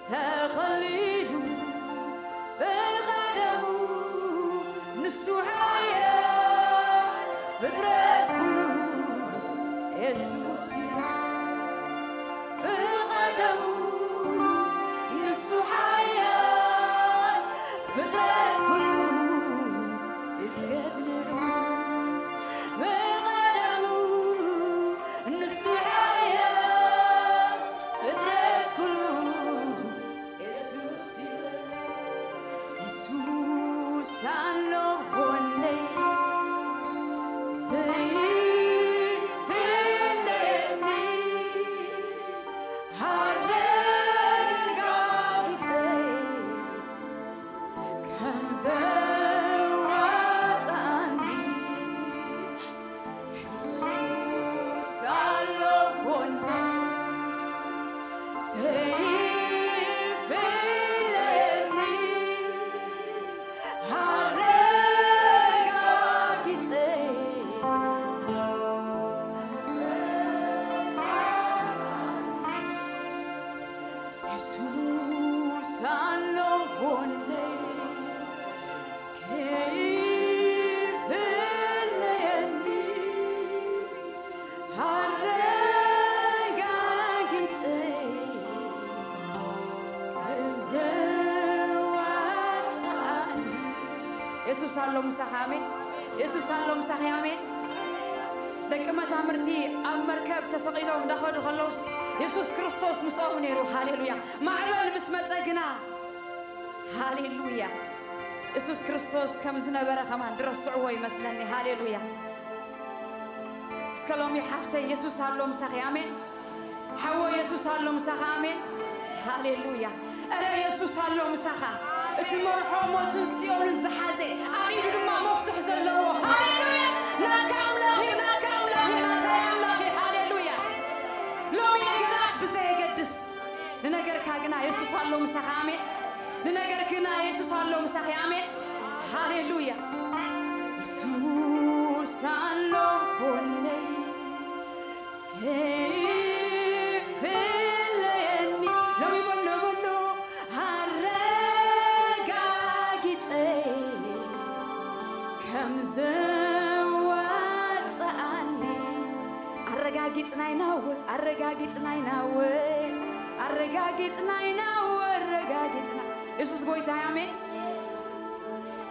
ተኸሊሉ ብቐደሙ ንሱ ሓያል ፍጥረት ኩሉ የሱስ እዩ። ብቐደሙ ንሱ ሓያል ፍጥረት ኩሉ ይስገድ ንዕኡ። ብቐደሙ ንሱ ሓያል ፍጥረት ኩሉ የሱስ ይበል። የሱስ ኣሎ ጎነይ ዘይፍለየኒ ኣረጋጊጸይ ከም ዘዋጽኣኒ። የሱስ ኣሎ ጎነይ ዘይፍለየኒ። የሱስ ኣሎ ምሳኻ፣ ኣሜን። የሱስ ኣሎ ምሳኺ፣ ኣሜን። ደቂ መዛሙርቲ ኣብ መርከብ ተሰቒሎም እንዳኸዱ ከለውስ የሱስ ክርስቶስ ምስኦም ነይሩ። ሃሌሉያ። ማዕበል ምስ መጸ ግና፣ ሃሌሉያ፣ የሱስ ክርስቶስ ከም ዝነበረ ከማን ዝረስዕዎ ይመስለኒ። ሃሌሉያ። እስከ ሎሚ ሓፍተይ የሱስ ኣሎ ምሳኺ፣ ኣሜን። ሓወ የሱስ ኣሎ ምሳኻ፣ ኣሜን። ሃሌሉያ። እረ የሱስ ኣሎ ምሳኻ። እቲ መርሖ ሞትን ሲኦልን ዝሓዘ፣ ኣብ ኢዱ ድማ መፍትሕ ዘለዎ። ሃሌሉያ። ናትካ ኣምላኽ እዩ፣ ናትካ ኣምላኽ እዩ፣ ናታይ ኣምላኽ እዩ። ሃሌሉያ። ሎሚ ነገራት ብዘየገድስ፣ ንነገርካ ግና የሱስ ኣሎ ምሳኻ፣ ኣሜን። ንነገርኪ ግና የሱስ ኣሎ ምሳኺ፣ ኣሜን። ሃሌሉያ። የሱስ ኣሎ ጎነይ፣ ከይፍለየኒ። ሎሚ በሎ በሎ ኣረጋጊጸ ከም ዘዋጽኣኒ። ኣረጋጊጽናይ ናወ፣ ኣረጋጊጽናይ ናወ፣ ኣረጋጊጽናይ ናወ፣ ኣረጋጊጽና። የሱስ ጎይታ ኣሜን።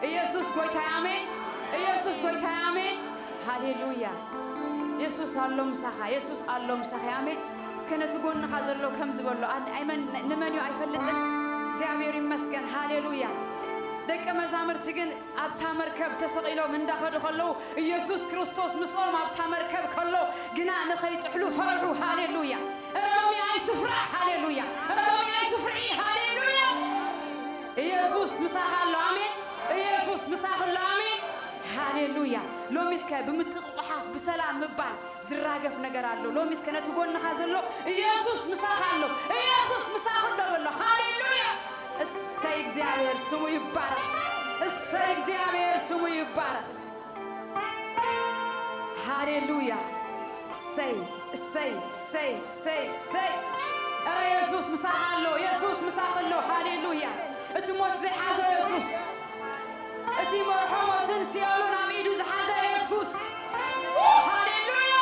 ኢየሱስ ጎይታ ኣሜን። ኢየሱስ ጎይታ ኣሜን። ሃሌሉያ። የሱስ ኣሎ ምሳኻ፣ የሱስ ኣሎ ምሳኻ። ኣሜን። እስከ ነቲ ጎንኻ ዘሎ ከም ዝበሎ፣ ኣን-፣ ኣይመን-፣ ንመን እዩ ኣይፈልጥን። እግዚኣብሔር ይመስገን። ሃሌሉያ። ደቂ መዛሙርቲ ግን ኣብታ መርከብ ተሰቒሎም እንዳኸዱ ከለዉ፣ ኢየሱስ ክርስቶስ ምስኦም ኣብታ መርከብ ከሎ ግና ንኸይጥሕሉ ፈርሑ። ሃሌሉያ። እረ ሎሚ ኣይትፍራሕ። ሃሌሉያ። እረ ሎሚ ኣይትፍርሒ። ሃሌሉያ። ኢየሱስ ምሳኻ ኣሎ። ኣሜን። ኢየሱስ ምሳኺ ኣሎ። ኣሜን። ሃሌሉያ። ሎሚ እስከ ብምጥቕቑሓት ብሰላም ምባል ዝራገፍ ነገር ኣሎ። ሎሚ እስከ ነቲ ጎንኻ ዘሎ ኢየሱስ ምሳኻ ኣሎ። ኢየሱስ ምሳኺ ኣሎ በሎ። ሃሌሉያ። እሰይ እግዚኣብሔር ስሙ ይባረኽ። እሰይ እግዚኣብሔር ስሙ ይባረኽ። ሃሌሉያ። እሰይ፣ እሰይ፣ እሰይ፣ እሰይ፣ እሰይ። እረ የሱስ ምሳኻ ኣሎ፣ የሱስ ምሳኺ ኣሎ። ሃሌሉያ። እቲ ሞት ዘይሓዞ የሱስ፣ እቲ መርሖ ሞትን ሲኦልን ኣብ ኢዱ ዝሓዘ የሱስ። ኦ፣ ሃሌሉያ።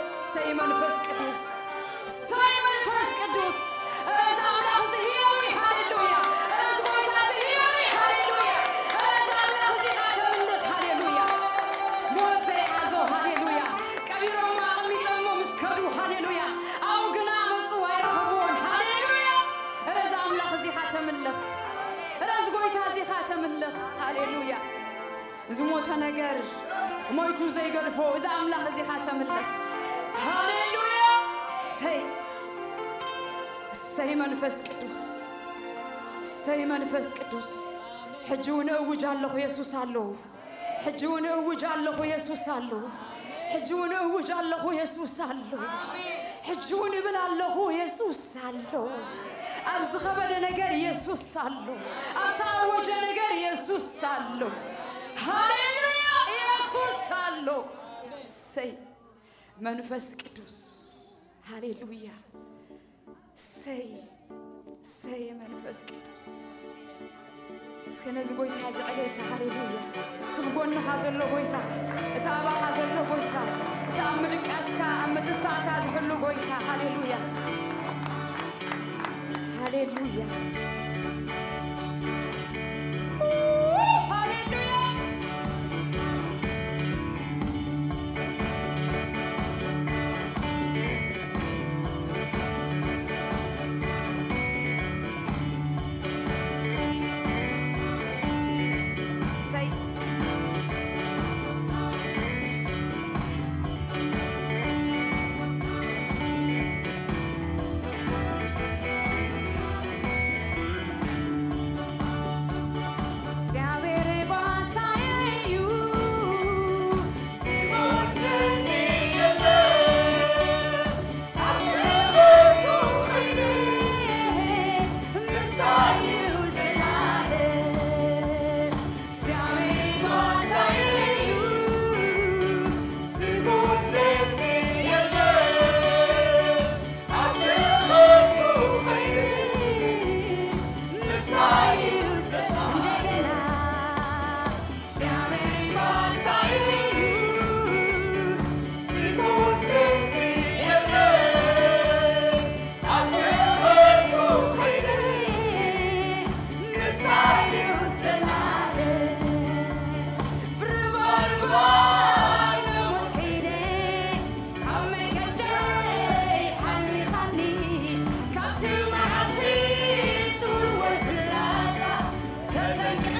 እሰይ መንፈስ ቅዱስ፣ እሰይ መንፈስ ቅዱስ። እረ እዚ ኣምላኽ እዚ ህያው እዩ። ሃሌሉያ። እረ እዚ ጎይታ እዚ ህያው እዩ። ሃሌሉያ። እረ እዚ ኣምላኽ እዚ ኢኻ ተምልኽ። ሃሌሉያ። ሞት ዘይሓዞ። ሃሌሉያ። ቀቢሮሞ ኣቐሚጦሞ ምስ ከዱ። ሃሌሉያ። ኣብኡ ግና መጹ ኣይረኸብዎን። ሃሌሉያ። እረ እዚ ኣምላኽ እዚ ኢኻ ተምልኽ። እረ እዚ ጎይታ እዚ ኢኻ ተምልኽ። ሃሌሉያ። ዝሞተ ነገር ሞይቱ ዘይገድፎ እዚ ኣምላኽ እዚ ኢኻ ተምልኽ። ሃሌሉያ። እሰይ፣ እሰይ መንፈስ ቅዱስ፣ እሰይ መንፈስ ቅዱስ። ሕጂ እውን እውጅ ኣለኹ የሱስ ኣሎ። ሕጂ እውን እውጅ ኣለኹ የሱስ ኣሎ። ሕጂ እውን እውጅ ኣለኹ የሱስ ኣሎ። ሕጂ እውን እብል ኣለኹ የሱስ ኣሎ። ኣብ ዝኸበደ ነገር የሱስ ኣሎ። ኣብ ተኣወጀ ነገር የሱስ ኣሎ። ሃሌሉያ፣ የሱስ ኣሎ። እሰይ መንፈስ ቅዱስ፣ ሃሌሉያ። እሰይ፣ እሰይ መንፈስ ቅዱስ። እስከ ነዚ ጎይታ እዚ ዕልልታ፣ ሃሌሉያ። እቲ ብጎንኻ ዘሎ ጎይታ፣ እቲ ኣባኻ ዘሎ ጎይታ፣ እቲ ኣብ ምድቃስካ፣ ኣብ ምትሳእካ ዝሕሉ ጎይታ፣ ሃሌሉያ። ሃሌሉያ። ሃሌሉያ።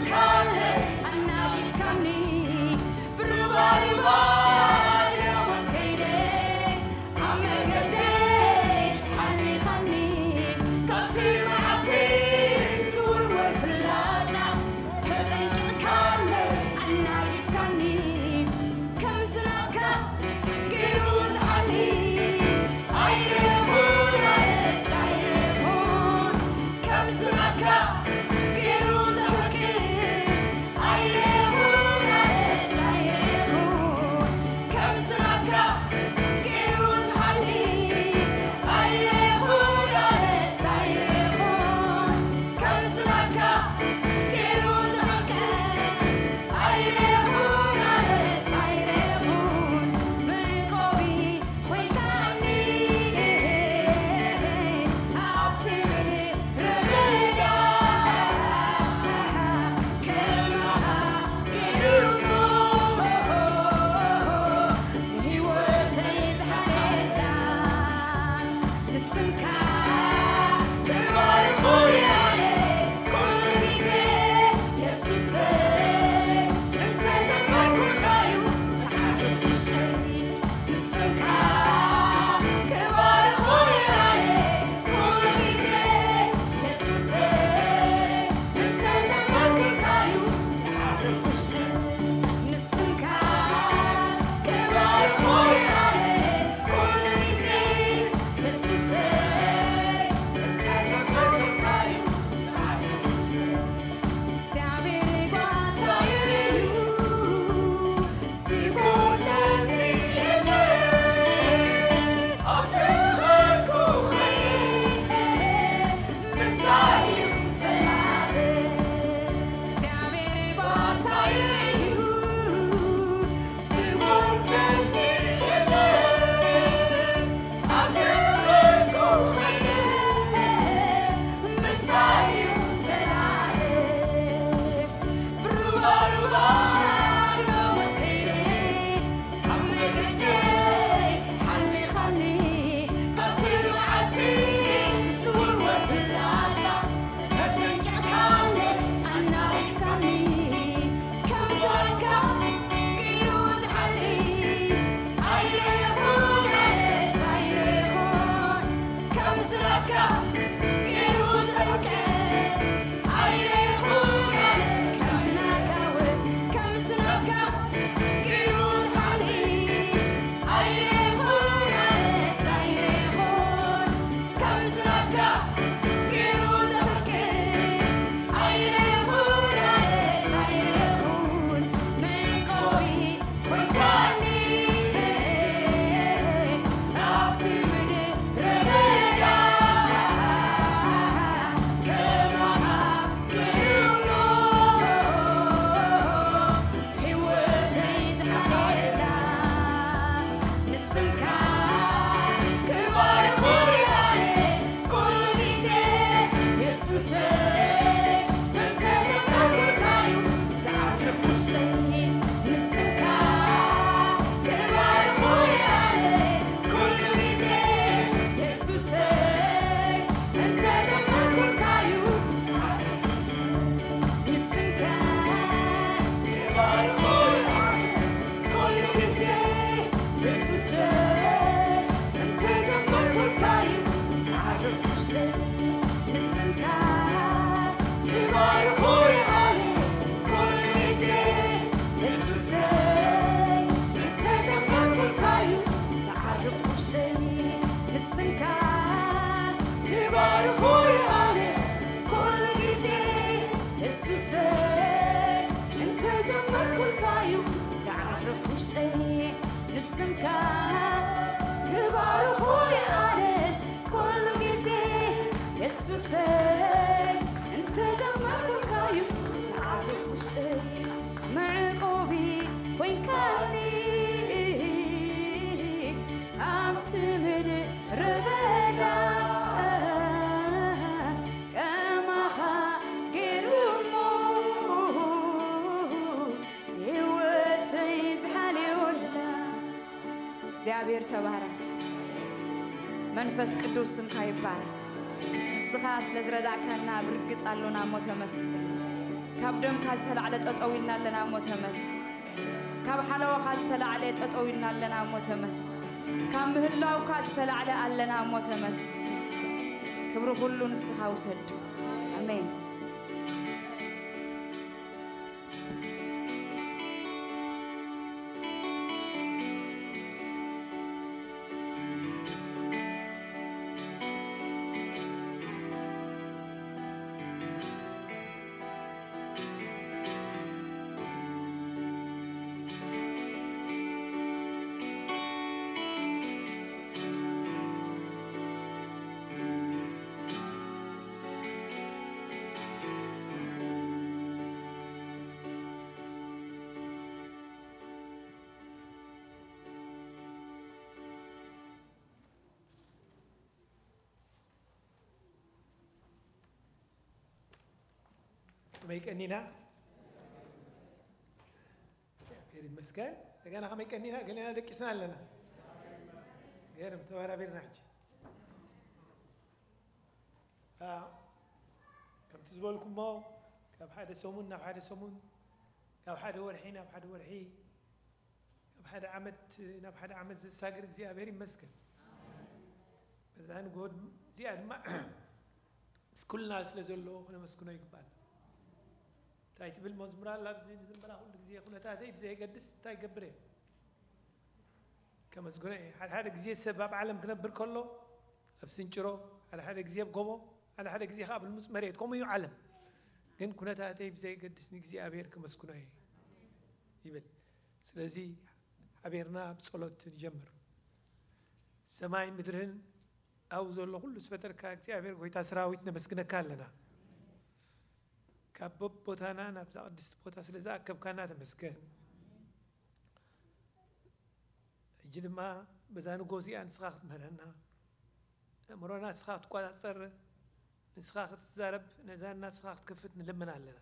ካለ ኣናጊፍካኒ ብሩባሩባ ሞት ከይደ ኣብ መገደይ ሓሊኻኒ ካብቲ መዓልቲ ዝውርወር ፍላጻ ተጠንቂቕካለ ኣናጊፍካኒ ከምዚ ናትካ ገይሩ ዝሓሊ ኣይረኹን ኣነስ ኣይረኹን ከምዚ ናትካ ገይሩ ዘፍቅር ኣይረኹን ኣነስ ኣይረኹን ከምዚ ናትካ ገይሩ ዝሓሊ ኣይረኹን ኣነስ ኣይረኹን ከምዚ ናትካ ገይሩ ዘፍቅር ኣይረኹን ኣነስ ኣይረኹን መዕቆቢ ኮይንካኒ ኣብቲ ምድረ በዳ ከማኻ ገይሩ እሞ ንህይወተይ ዝሓለላ ንስምካ ክባርኹ እየ ኣነ ኩሉ ግዜ የሱሰይ እንተዘመርኩልካዩ ዝዓርፍ ውሽጠይ ንስምካ ክባርኹ እየ ኣነ ኩሉ ግዜ የሱሰይ እንተዘመርኩልካዩ ዝዓርፍ ውሽጠይ ንስምካ ክባርኹ እየ ኣነ ኩሉ ግዜ እግዚኣብሔር ተባረኽ። መንፈስ ቅዱስ ስምካ ይባረኽ። ንስኻ ስለ ዝረዳእካና ብርግጽ ኣሎና እሞ ተመስገን። ካብ ደምካ ዝተላዕለ ጠጠው ኢልና ኣለና እሞ ተመስገን። ካብ ሓለዋኻ ዝተላዕለ ጠጠው ኢልና ኣለና እሞ ተመስገን። ካብ ምህላውካ ዝተላዕለ ኣለና እሞ ተመስገን። ክብሪ ኩሉ ንስኻ ውሰድ። ኣሜን። ከመይ ቀኒና? እግዚኣብሔር ይመስገን። እንደገና ከመይ ቀኒና? ገሌና ደቂስና ኣለና። ገርም ተባራቢርና ሕጂ። አ፣ ከምቲ ዝበልኩሞ ካብ ሓደ ሰሙን ናብ ሓደ ሰሙን፣ ካብ ሓደ ወርሒ ናብ ሓደ ወርሒ፣ ካብ ሓደ ዓመት ናብ ሓደ ዓመት ዘሳግር እግዚኣብሔር ይመስገን። በዛ ንጎድ እዚኣ ድማ ምስ ኩልና ስለ ዘሎ ክነመስግኖ ይግባል። እንታይ ትብል መዝሙር ኣላ? ኣብዚ ንዝምበላ ኩሉ ግዜ ኩነታተይ ብዘየገድስ እንታይ ይገብር እየ? ከመስግኖ እየ። ሓደ ሓደ ግዜ ሰብ ኣብ ዓለም ክነብር ከሎ ኣብ ስንጭሮ፣ ሓደ ሓደ ግዜ ኣብ ጎቦ፣ ሓደ ሓደ ግዜ ከዓ ኣብ ልሙፅ መሬት፣ ከምኡ እዩ ዓለም። ግን ኩነታተይ ብዘየገድስ ንእግዚኣብሔር ከመስግኖ እየ ይብል። ስለዚ ሓቢርና ብጸሎት ንጀምር። ሰማይ ምድርን ኣብኡ ዘሎ ኩሉ ዝፈጠርካ እግዚኣብሔር ጎይታ ሰራዊት ነመስግነካ ኣለና። ካብ በብቦታና ናብዛ ቅድስቲ ቦታ ስለ ዝኣከብካና ተመስገን። ሕጂ ድማ በዛ ንጎ እዚኣ ንስኻ ክትምህረና፣ ኣእምሮና ንስኻ ክትቆጻጸር፣ ንስኻ ክትዛረብ፣ ነዛና ንስኻ ክትከፍት ንልምን ኣለና።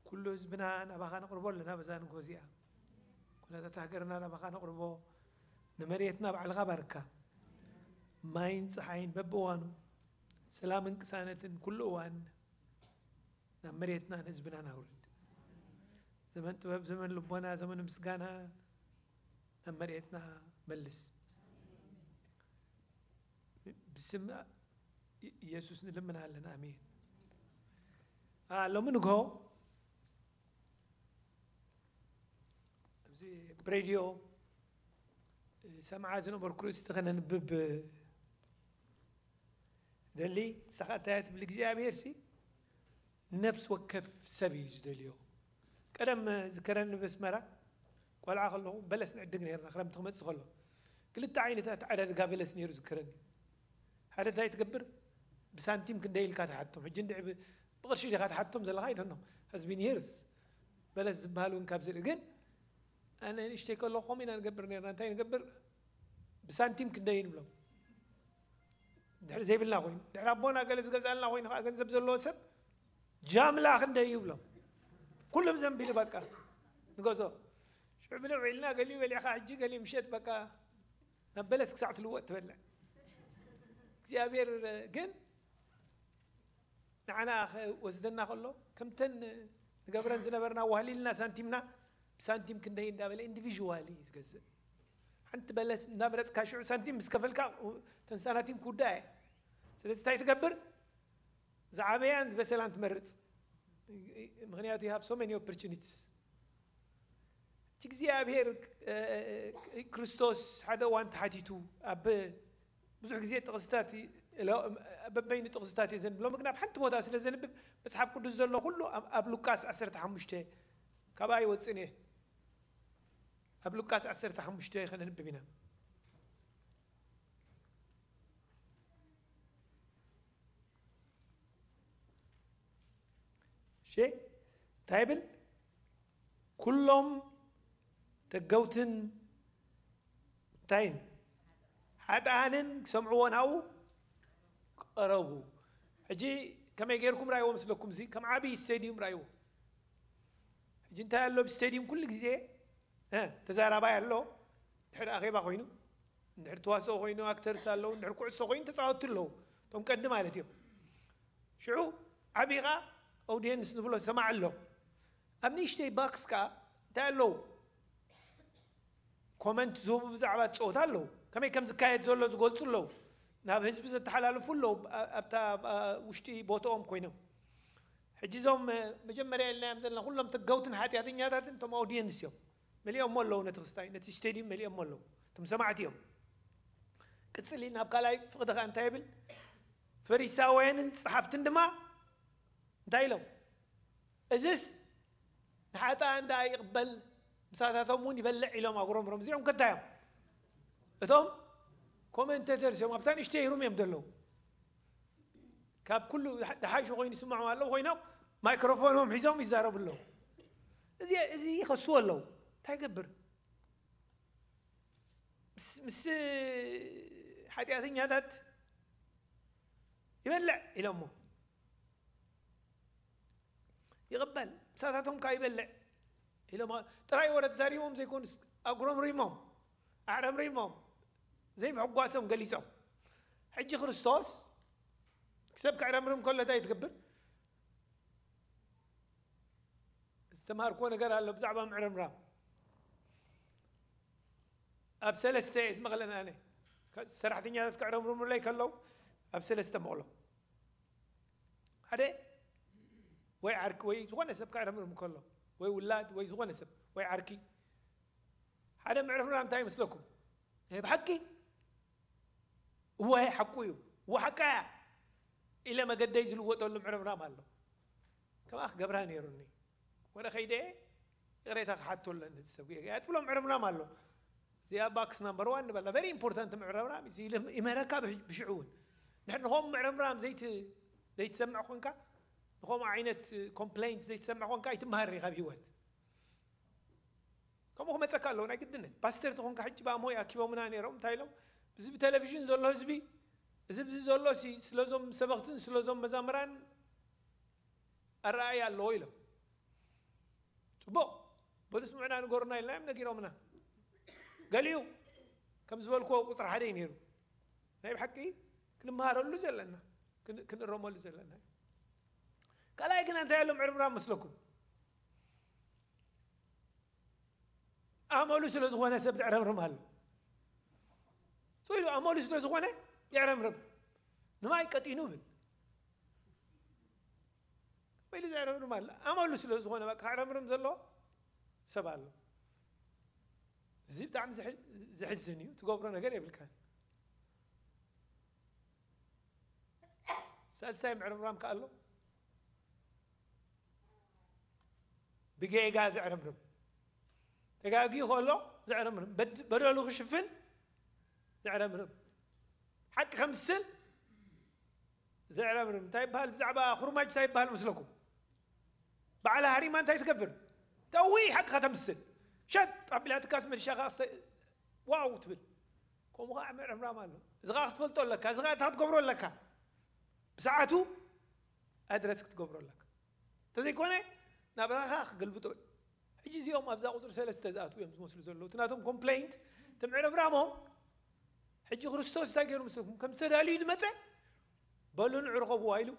ኩሉ ህዝብና ናባኻ ነቕርቦ ኣለና። በዛ ንጎ እዚኣ ኩነታት ሃገርና ናባኻ ነቕርቦ። ንመሬትና ባዕልኻ ባርካ፣ ማይን ፀሓይን በብእዋኑ፣ ሰላምን ቅሳነትን ኩሉ እዋን ናብ መሬትና ንህዝብና ናውርድ። ዘመን ጥበብ፣ ዘመን ልቦና፣ ዘመን ምስጋና ናብ መሬትና መልስ። ብስም ኢየሱስ ንልምን ኣለና። ኣሜን። አ፣ ሎሚ ንግሆ ኣብዚ ብሬድዮ ሰምዓ ዝነበርኩ ርእስቲ ከነንብብ ደሊ። ንሳ ኸኣ እንታይ እያ ትብል? እግዚኣብሔር ሲ ነፍሲ ወከፍ ሰብ እዩ ዝደልዮ። ቀደም ዝከረኒ፣ በስመራ ቆልዓ ከለኹ በለስ ንዕድግ ነርና፣ ክረምቲ ክመጽእ ከሎ። ክልተ ዓይነት ኣተዓዳድጋ በለስ ነይሩ ዝከረኒ። ሓደ እንታይ ትገብር? ብሳንቲም ክንደይ ኢልካ ትሓቶም። ሕጂ እንድዒ ብ-፣ ብቕርሺ ዲኻ ትሓቶም ዘለኻ? I don't know። Has been years። በለስ ዝበሃል እውን ካብ ዝርኢ። ግን ኣነ ንእሽተይ ከለኹ ከምኡ ኢና ንገብር ነርና። እንታይ ንገብር? ብሳንቲም ክንደይ ንብሎም። ድሕሪ ዘይብልና ኮይኑ፣ ድሕሪ ኣቦና ገለ ዝገዝኣልና ኮይኑ፣ ከዓ ገንዘብ ዘለዎ ሰብ ጃምላ ክንደይ ይብሎም። ኩሎም ዘንቢሉ በቃ ንገዝኦ። ሽዑ ብልዕ ውዒልና፣ ገሊኡ በሊዕካ፣ ሕጂ ገሊኡ ምሸት በቃ ናብ በለስ ክሳዕ ትልወጥ ትበልዕ። እግዚኣብሔር ግን ንዓና ክወስደና ከሎ፣ ከምተን ንገብረን ዝነበርና ዋህሊልና ሳንቲምና፣ ብሳንቲም ክንደይ እንዳበለ ኢንዲቪዥዋሊ እዩ ዝገዝእ። ሓንቲ በለስ እንዳመረፅካ ሽዑ ሳንቲም ምስ ከፈልካ፣ ተን ሳናቲም ክውዳእ እየ። ስለዚ እንታይ ትገብር? ዝዓበያን ዝበሰላን ትመርፅ። ምኽንያቱ you have so many opportunities። እቲ እግዚኣብሔር፣ እ፣ ክርስቶስ ሓደ እዋን ተሓቲቱ፣ ኣብ ብዙሕ ግዜ ጥቕስታት ይ-፣ ሎ-፣ በበይኑ ጥቕስታት እየ ዘንብብ። ሎሚ ግን ኣብ ሓንቲ ቦታ ስለ ዘንብብ፣ መጽሓፍ ቅዱስ ዘሎ ኩሉ ኣብ፣ ኣብ ሉቃስ ዓሰርተ ሓሙሽተ፣ ካብኣ ኣይወጽእን እየ። ኣብ ሉቃስ ዓሰርተ ሓሙሽተ ከነንብብ ኢና። እሺ፣ እንታይ ይብል? ኩሎም ተገውትን እንታይን ሓጥኣንን ክሰምዕዎ ናብኡ ቀረቡ። ሕጂ ከመይ ጌርኩም ራእይዎ መስለኩም? እዚ ከም ዓብዪ ስቴድዩም ራእይዎ። ሕጂ እንታይ ኣሎ? ኣብ ስቴድዩም ኩሉ ግዜ፣ እ፣ ተዛራባይ ኣሎ። እንድሕር ኣኼባ ኮይኑ፣ እንድሕር ተዋስኦ ኮይኑ፣ ኣክተርስ ኣለዉ፣ እንድሕር ኩዕሶ ኮይኑ፣ ተጻወትቲ ኣለዉ። እቶም ቀንዲ ማለት እዮም። ሽዑ ዓብኻ ኦዲየንስ ንብሎ ሰማዕ ኣሎ። ኣብ ንእሽተይ ባክስ ከዓ እንታይ ኣለዉ? ኮመንት ዝህቡ ብዛዕባ ጸወታ ኣለዉ። ከመይ ከም ዝካየድ ዘሎ ዝገልጹ ኣለዉ። ናብ ህዝቢ ዘተሓላልፉ ኣለዉ። ኣብታ ውሽጢ ቦታኦም ኮይኖም ሕጂ እዞም መጀመርያ ኢልናዮም ዘለና ኩሎም ተገውትን ሓጢኣተኛታትን እቶም ኣውዲየንስ እዮም። መሊኦሞ ኣለዉ ነቲ ክስታይ ነቲ ስቴድዩም መሊኦሞ ኣለዉ። እቶም ሰማዕቲ እዮም። ቅጽሊ ናብ ካልኣይ ፍቕዲ ኸዓ እንታይ ይብል? ፈሪሳውያንን ጸሓፍትን ድማ እንታይ ኢሎም? እዝስ ንሓጣ እንዳ ይቕበል ምሳታቶም እውን ይበልዕ ኢሎም ኣጉረምሮም። እዚኦም ከንታይ እዮም? እቶም ኮመንቴተርስ እዮም። ኣብታ ንእሽተይ ሩም እዮም ዘለዉ። ካብ ኩሉ ደሓሽ ኮይኑ ይስምዖም ኣለዉ ኮይኖም ማይክሮፎኖም ሒዞም ይዛረቡ ኣለዉ። እዚ እዚ ይኸስዎ ኣለዉ። እንታይ ይገብር? ምስ ምስ ሓጢኣተኛታት ይበልዕ ኢሎሞ። ይቕበል ምሳታቶም ካ ይበልዕ ኢሎም። ጥራይ ወረ ተዛሪቦም ዘይኮኑስ ኣጉረምሪሞም ኣዕረምሪሞም ዘይምሕጓሶም ገሊጾም። ሕጂ ክርስቶስ ሰብ ክዕረምርም ከሎ እንታይ ትገብር? ዝተማሃርክዎ ነገር ኣሎ ብዛዕባ ምዕርምራም። ኣብ ሰለስተ እየ ዝመቕለን ኣነ። ሰራሕተኛታት ክዕረምርሙለይ ከለዉ ኣብ ሰለስተ መቕሎ። ሓደ ወይ ዓርኪ ወይ ዝኾነ ሰብ ክዕረምርም ከሎ ወይ ውላድ ወይ ዝኾነ ሰብ ወይ ዓርኪ። ሓደ ምዕርምራም እንታይ ይመስለኩም? ናይ ብሓቂ እወ ሓቁ እዩ፣ እወ ሓቃ እያ ኢለ መገደይ ዝልወጠሉ ምዕርምራም ኣሎ። ከምኣ ክገብራ ነይሩኒ። ወረ ከይደ ይቕሬታ ክሓቶ ኣለኒ እዚ ሰብ ጌጋ እያ ትብሎ ምዕርምራም ኣሎ። እዚኣ ባክስ ናምበር ዋን ንበላ። ቨሪ ኢምፖርታንት ምዕርምራም እዩ። እዚ ኢለ ይመረካ ብሽ- ብሽዑ እውን። ንድሕር ንኸም ምዕርምራም ዘይት ዘይትሰምዕ ኮንካ ንኸምኡ ዓይነት ኮምፕሌንት ዘይትሰምዕ ኮንካ ኣይትመሃር ኢኻ ኣብ ህይወት። ከምኡ ክመፀካ ኣለዎ ናይ ግድነት። ፓስተር ተኾንካ ሕጂ ብኣምሆይ ኣኪቦምና ነይሮም እንታይ ኢሎም እዚ ብቴሌቪዥን ዘሎ ህዝቢ እዚ ብዚ ዘሎ ሲ ስለዞም ሰበኽትን ስለዞም መዛምራን ኣረኣእያ ኣለዎ ኢሎም። ፅቡቕ በሉ ስምዑና ንገሩና ኢልናዮም ነጊሮምና። ገሊኡ ከም ዝበልክዎ ቁፅሪ ሓደ እዩ ነይሩ። ናይ ብሓቂ ክንመሃረሉ ዘለና ክን- ክንእረመሉ ዘለና እዩ። ካልኣይ ግን እንታይ ኣሎ ምዕርምራም መስለኩም? ኣመሉ ስለ ዝኾነ ሰብ ዝዕረምርም ኣሎ። ስኢሉ ኣመሉ ስለ ዝኾነ የዕረምርም። ንማይ ቀጢኑ ብል ከመ ኢሉ ዘዕረምርም ኣሎ። ኣመሉ ስለ ዝኾነ በቃ ክዕረምርም ዘሎ ሰብ ኣሎ። እዚ ብጣዕሚ ዘሕ- ዘሕዝን እዩ። ትገብሮ ነገር የብልካን። ሳልሳይ ምዕርምራም ከ ኣሎ። ብጌጋ ዘዕረምርም ተጋጊ ከሎ ዘዕረምርም በድ- በደሉ ክሽፍን ዘዕረምርም ሓቂ ከምስል ዘዕረምርም እንታይ ይበሃል ብዛዕባ ኩርማጅ እንታይ ይበሃል መስለኩም በዓል ሃሪማ እንታይ ትገብር ተዊ ሓቂ ከተምስል ሸጥ ኣቢላትካስ መድሻ ዋው ትብል ከምኡ ከዓ ምዕርምራም ኣሎ እዚ ከዓ ክትፈልጦ ኣለካ እዚ ከዓ እንታይ ክትገብሮ ኣለካ ብሰዓቱ ኣድረስ ክትገብሮ ኣለካ እንተዘይኮነ ናብራኻ ክግልብጦ እዩ ሕጂ እዚኦም ኣብዛ ቁፅሪ ሰለስተ ዝኣትዉ እዮም ዝመስሉ ዘለዉ እቲ ናቶም ኮምፕሌንት እቲ ምዕርምራሞም ሕጂ ክርስቶስ እንታይ ገይሩ ምስልኩም ከም ዝተዳልዩ ዝመፀ በሉ ንዑ ርከብዋ ኢሉ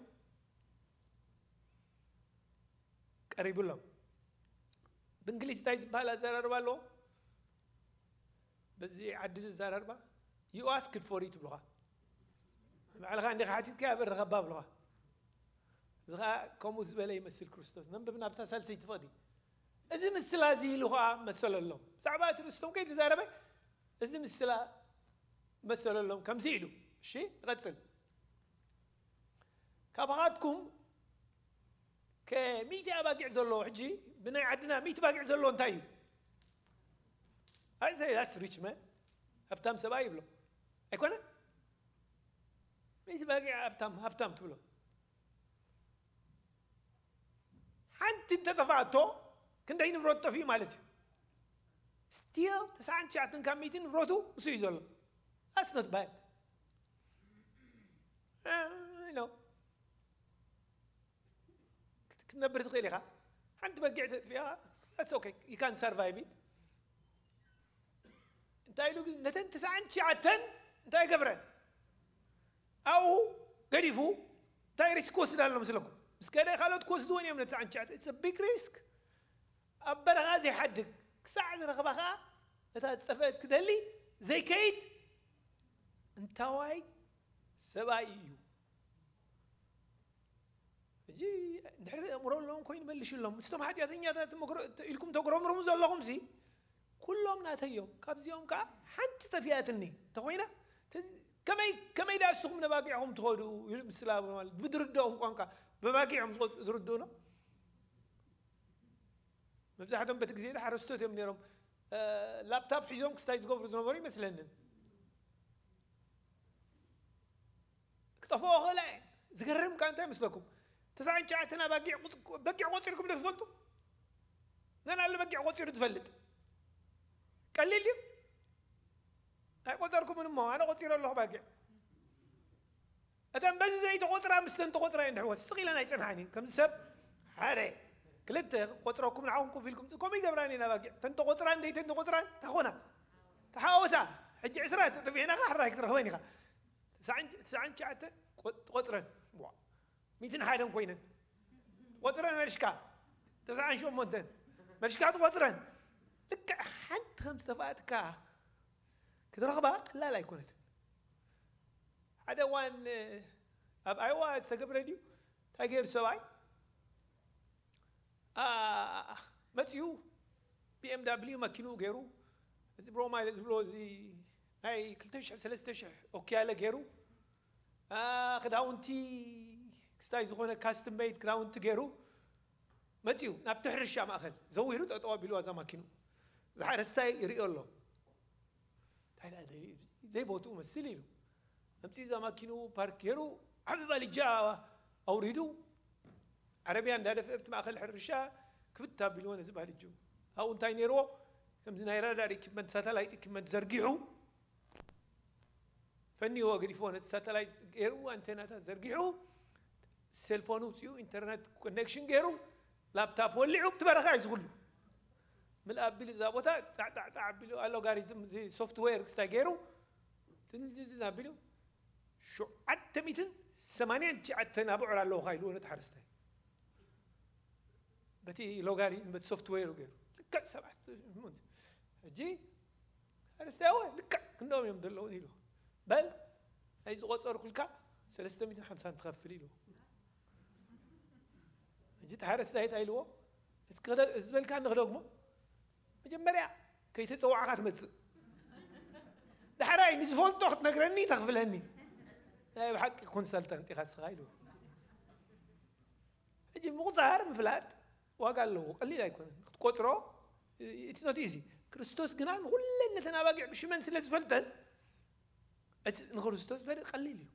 ቀሪቡሎም ብእንግሊዝ እንታይ ዝበሃል ኣዘራርባ ኣለዎ በዚ ዓዲ ዘዘራርባ you asked for it ይብሉኻ ባዕልኻ እንዲኻ ሓቲትካ ኣብ ርከባ ብሉኻ እዚ ከዓ ከምኡ ዝበለ ይመስል ክርስቶስ ነንብብ ናብታ ሳልሰይቲ ፍቕዲ እዚ ምስላ እዚ ኢሉ ከዓ መሰለሎም ብዛዕባ እቲ ርእስቶም ከይተዛረበ እዚ ምስላ መሰለሎም ከምዚ ኢሉ እሺ ይቐፅል ካባኻትኩም ከሚእቲ ኣባጊዕ ዘለዎ ሕጂ ብናይ ዓድና ሚእቲ ባጊዕ ዘለዎ እንታይ እዩ ኣይ say that's rich man ሃብታም ሰብኣይ ይብሎ ኣይኮነ ሚእቲ ባጊዕ ሃብታም ሃብታም ትብሎ ሓንቲ እንተጠፋእቶ ክንደይ ንብረት ጠፊኡ ማለት እዩ still ተስዓን ትሽዓተን ካብ ሚእቲ ንብረቱ ምስ እዩ ዘሎ that's not bad you know ክትነብር ትኽእል ኢኻ ሓንቲ በጊዕ ተጥፊኣ that's okay you can survive it እንታይ ኢሉ ግን ነተን ትስዓን ትሽዓተን እንታይ ገብረ ኣብኡ ገዲፉ እንታይ ሪስክ ወስድ ኣሎ ምስለኩም ምስ ከደ ካልኦት ክወስድዎን እዮም ነቲ ሰዓን ትሽዓተ። It's a big risk። ኣብ በረኻ ዘይሓድግ ክሳዕ ዝረኽባ ኸዓ እታ ዝጠፍአት ክደሊ ዘይከይድ እንታዋይ ሰብኣይ እዩ። ሕጂ እንድሕር ኣእምሮ ኣለዎም ኮይኑ መልሽሎም። ምስቶም ሓጢኣተኛታት መግሮ-፣ ኢልኩም ተጉረምርሙ ዘለኹም ሲ ኩሎም ናተይ እዮም። ካብዚኦም ከዓ ሓንቲ ጠፊኣትኒ እንተኾይና፣ ተዝ-፣ ከመይ፣ ከመይ ደኣ ንስኹም ነባጊዕኹም ትኸዱ? ኢሉ ምስላ ማለት ብድርድኦም ቋንቋ ብባጊዖም ዝቆጽ-፣ ዝርድኡና። መብዛሕትኦም በቲ ግዜ ሓረስቶት እዮም ነይሮም። እ፣ ላፕታፕ ሒዞም ክስታይ ዝገብሩ ዝነበሩ ይመስለንን። ክጠፍኦ ክእላ እየን። ዝገርም ከኣ እንታይ ይመስለኩም? ተስዓን ትሽዓተን ኣባጊዕ ቁጽ-፣ በጊዕ ቆጺርኩም ዶ ትፈልጡ? መን ኣሎ በጊዕ ቆጺሩ ዝፈልጥ? ቀሊል እዩ። ኣይቆጸርኩምን እሞ ኣነ ቆጺረ ኣለኹ ባጊዕ። እተን በዚ ዘይተቆጽራ ምስተን ተቆጽራ እየን ድሕወስ ስቕ ኢለን ኣይጸንሓን እየን። ከምዚ ሰብ ሓደ ክልተ ቆጽረኩም ንዓኹም ኮፍ ኢልኩም ከምኡ ይገብራን እየን ኣባጊዕ። እተን ተቆጽራን ዘይተን ተቆጽራን እንታይ ኾና? ተሓወሳ። ሕጂ ዕስራ ተጠፊእና ኸዓ ሕራይ ክትረኽበን ኢኻ። ተስዓን፣ ተስዓን ትሽዓተን ቆ-፣ ቆጽረን። ዋ። ሚእትን ሓደን ኮይነን። ቆጽረን መልሽካ። ተስዓን ሸሞንተን። መልሽካ ትቆጽረን። ልክዕ ሓንቲ ከም ዝተፋእትካ ክትረኽባ ቀላል ኣይኮነትን። ሓደ እዋን ኣብ ኣይዋ ዝተገብረ ድዩ? እንታይ ገይሩ ሰብኣይ? ኣ፣ መጺኡ ቢ ኤም ዳብሊዩ መኪንኡ ገይሩ፣ እዚ ብሮማይለ ዝብሎ እዚ ናይ ክልተ ሽሕ ሰለስተ ሽሕ ኦክያለ ገይሩ፣ ኣ፣ ክዳውንቲ ክስታይ ዝኾነ ካስትም ሜድ ክዳውንቲ ገይሩ መጺኡ ናብቲ ሕርሻ ማእከል ዘዊሩ ጠጠው ኣቢልዋ እዛ ማኪንኡ። እዚ ሓረስታይ ይርእዮ ኣሎ። እንታይ ደኣ ዘይ-፣ ዘይቦትኡ መስል ኢሉ። ኣምጺኡ እዛ ማኪንኡ ፓርክ ገይሩ ዓቢ ባልጃ ኣውሪዱ፣ ዓረብያ እንዳደፍአ ኣብቲ ማእከል ሕርሻ ክፍት ኣቢልዎ ነዚ ባልጁ። ኣብኡ እንታይ ነይርዎ? ከምዚ ናይ ራዳር ኢኩፕመንት፣ ሳተላይት ኢኩፕመንት ዘርጊሑ፣ ፈንይዎ ገዲፍዎ፣ ነቲ ሳተላይት ገይሩ፣ ኣንቴናታት ዘርጊሑ፣ ሴልፎን ውፅኡ፣ ኢንተርነት ኮኔክሽን ገይሩ፣ ላፕታፕ ወሊዑ፣ ብቲ በረኻ እዩ ዝኹሉ። ምልእ ኣቢሉ እዛ ቦታ ጣዕጣዕጣዕ ኣቢሉ፣ ኣሎጋሪዝም እዚ ሶፍትዌር ክስታይ ገይሩ፣ ትንትንትን ኣቢሉ፣ ሸውዓተ ሚእትን ሰማንያን ትሽዓተን ኣቡዑር ኣለውኻ ኢልዎ ነቲ ሓረስታይ። በቲ ሎጋሪዝም፣ በቲ ሶፍትዌሩ ገይሩ። ልክዕ ሰባት። ሕጂ ሓረስታይ፣ "እወ፣ ልክዕ ክንደኦም እዮም ዘለዉን?" ኢሉ። "በል፣ ናይ ዝቆጸርኩልካ ሰለስተ ሚእትን ሓምሳን ትኸፍል" ኢልዎ። ሕጂ እቲ ሓረስታይ እንታይ ኢልዎ? "እስኪ ክደ-፣ ዝበልካኒ ክደግሞ?" "መጀመርያ ከይተጸዋዕካ ትመጽእ። ዳሕራይ ንዝፈልጦ ክትነግረኒ ተኽፍለኒ። ናይ ብሓቂ ኮንሰልታንት ኢኻ እስኻ" ኢልዎ። ሕጂ ምቑጻር ምፍላጥ ዋጋ ኣለዎ፣ ቀሊል ኣይኮነን። ክትቆጽሮ፣ it's not easy። ክርስቶስ ግና ንኹለን ነተን ኣባጊዕ ብሽመን ስለ ዝፈልጠን፣ እቲ ንክርስቶስ ፈል-፣ ቀሊል እዩ።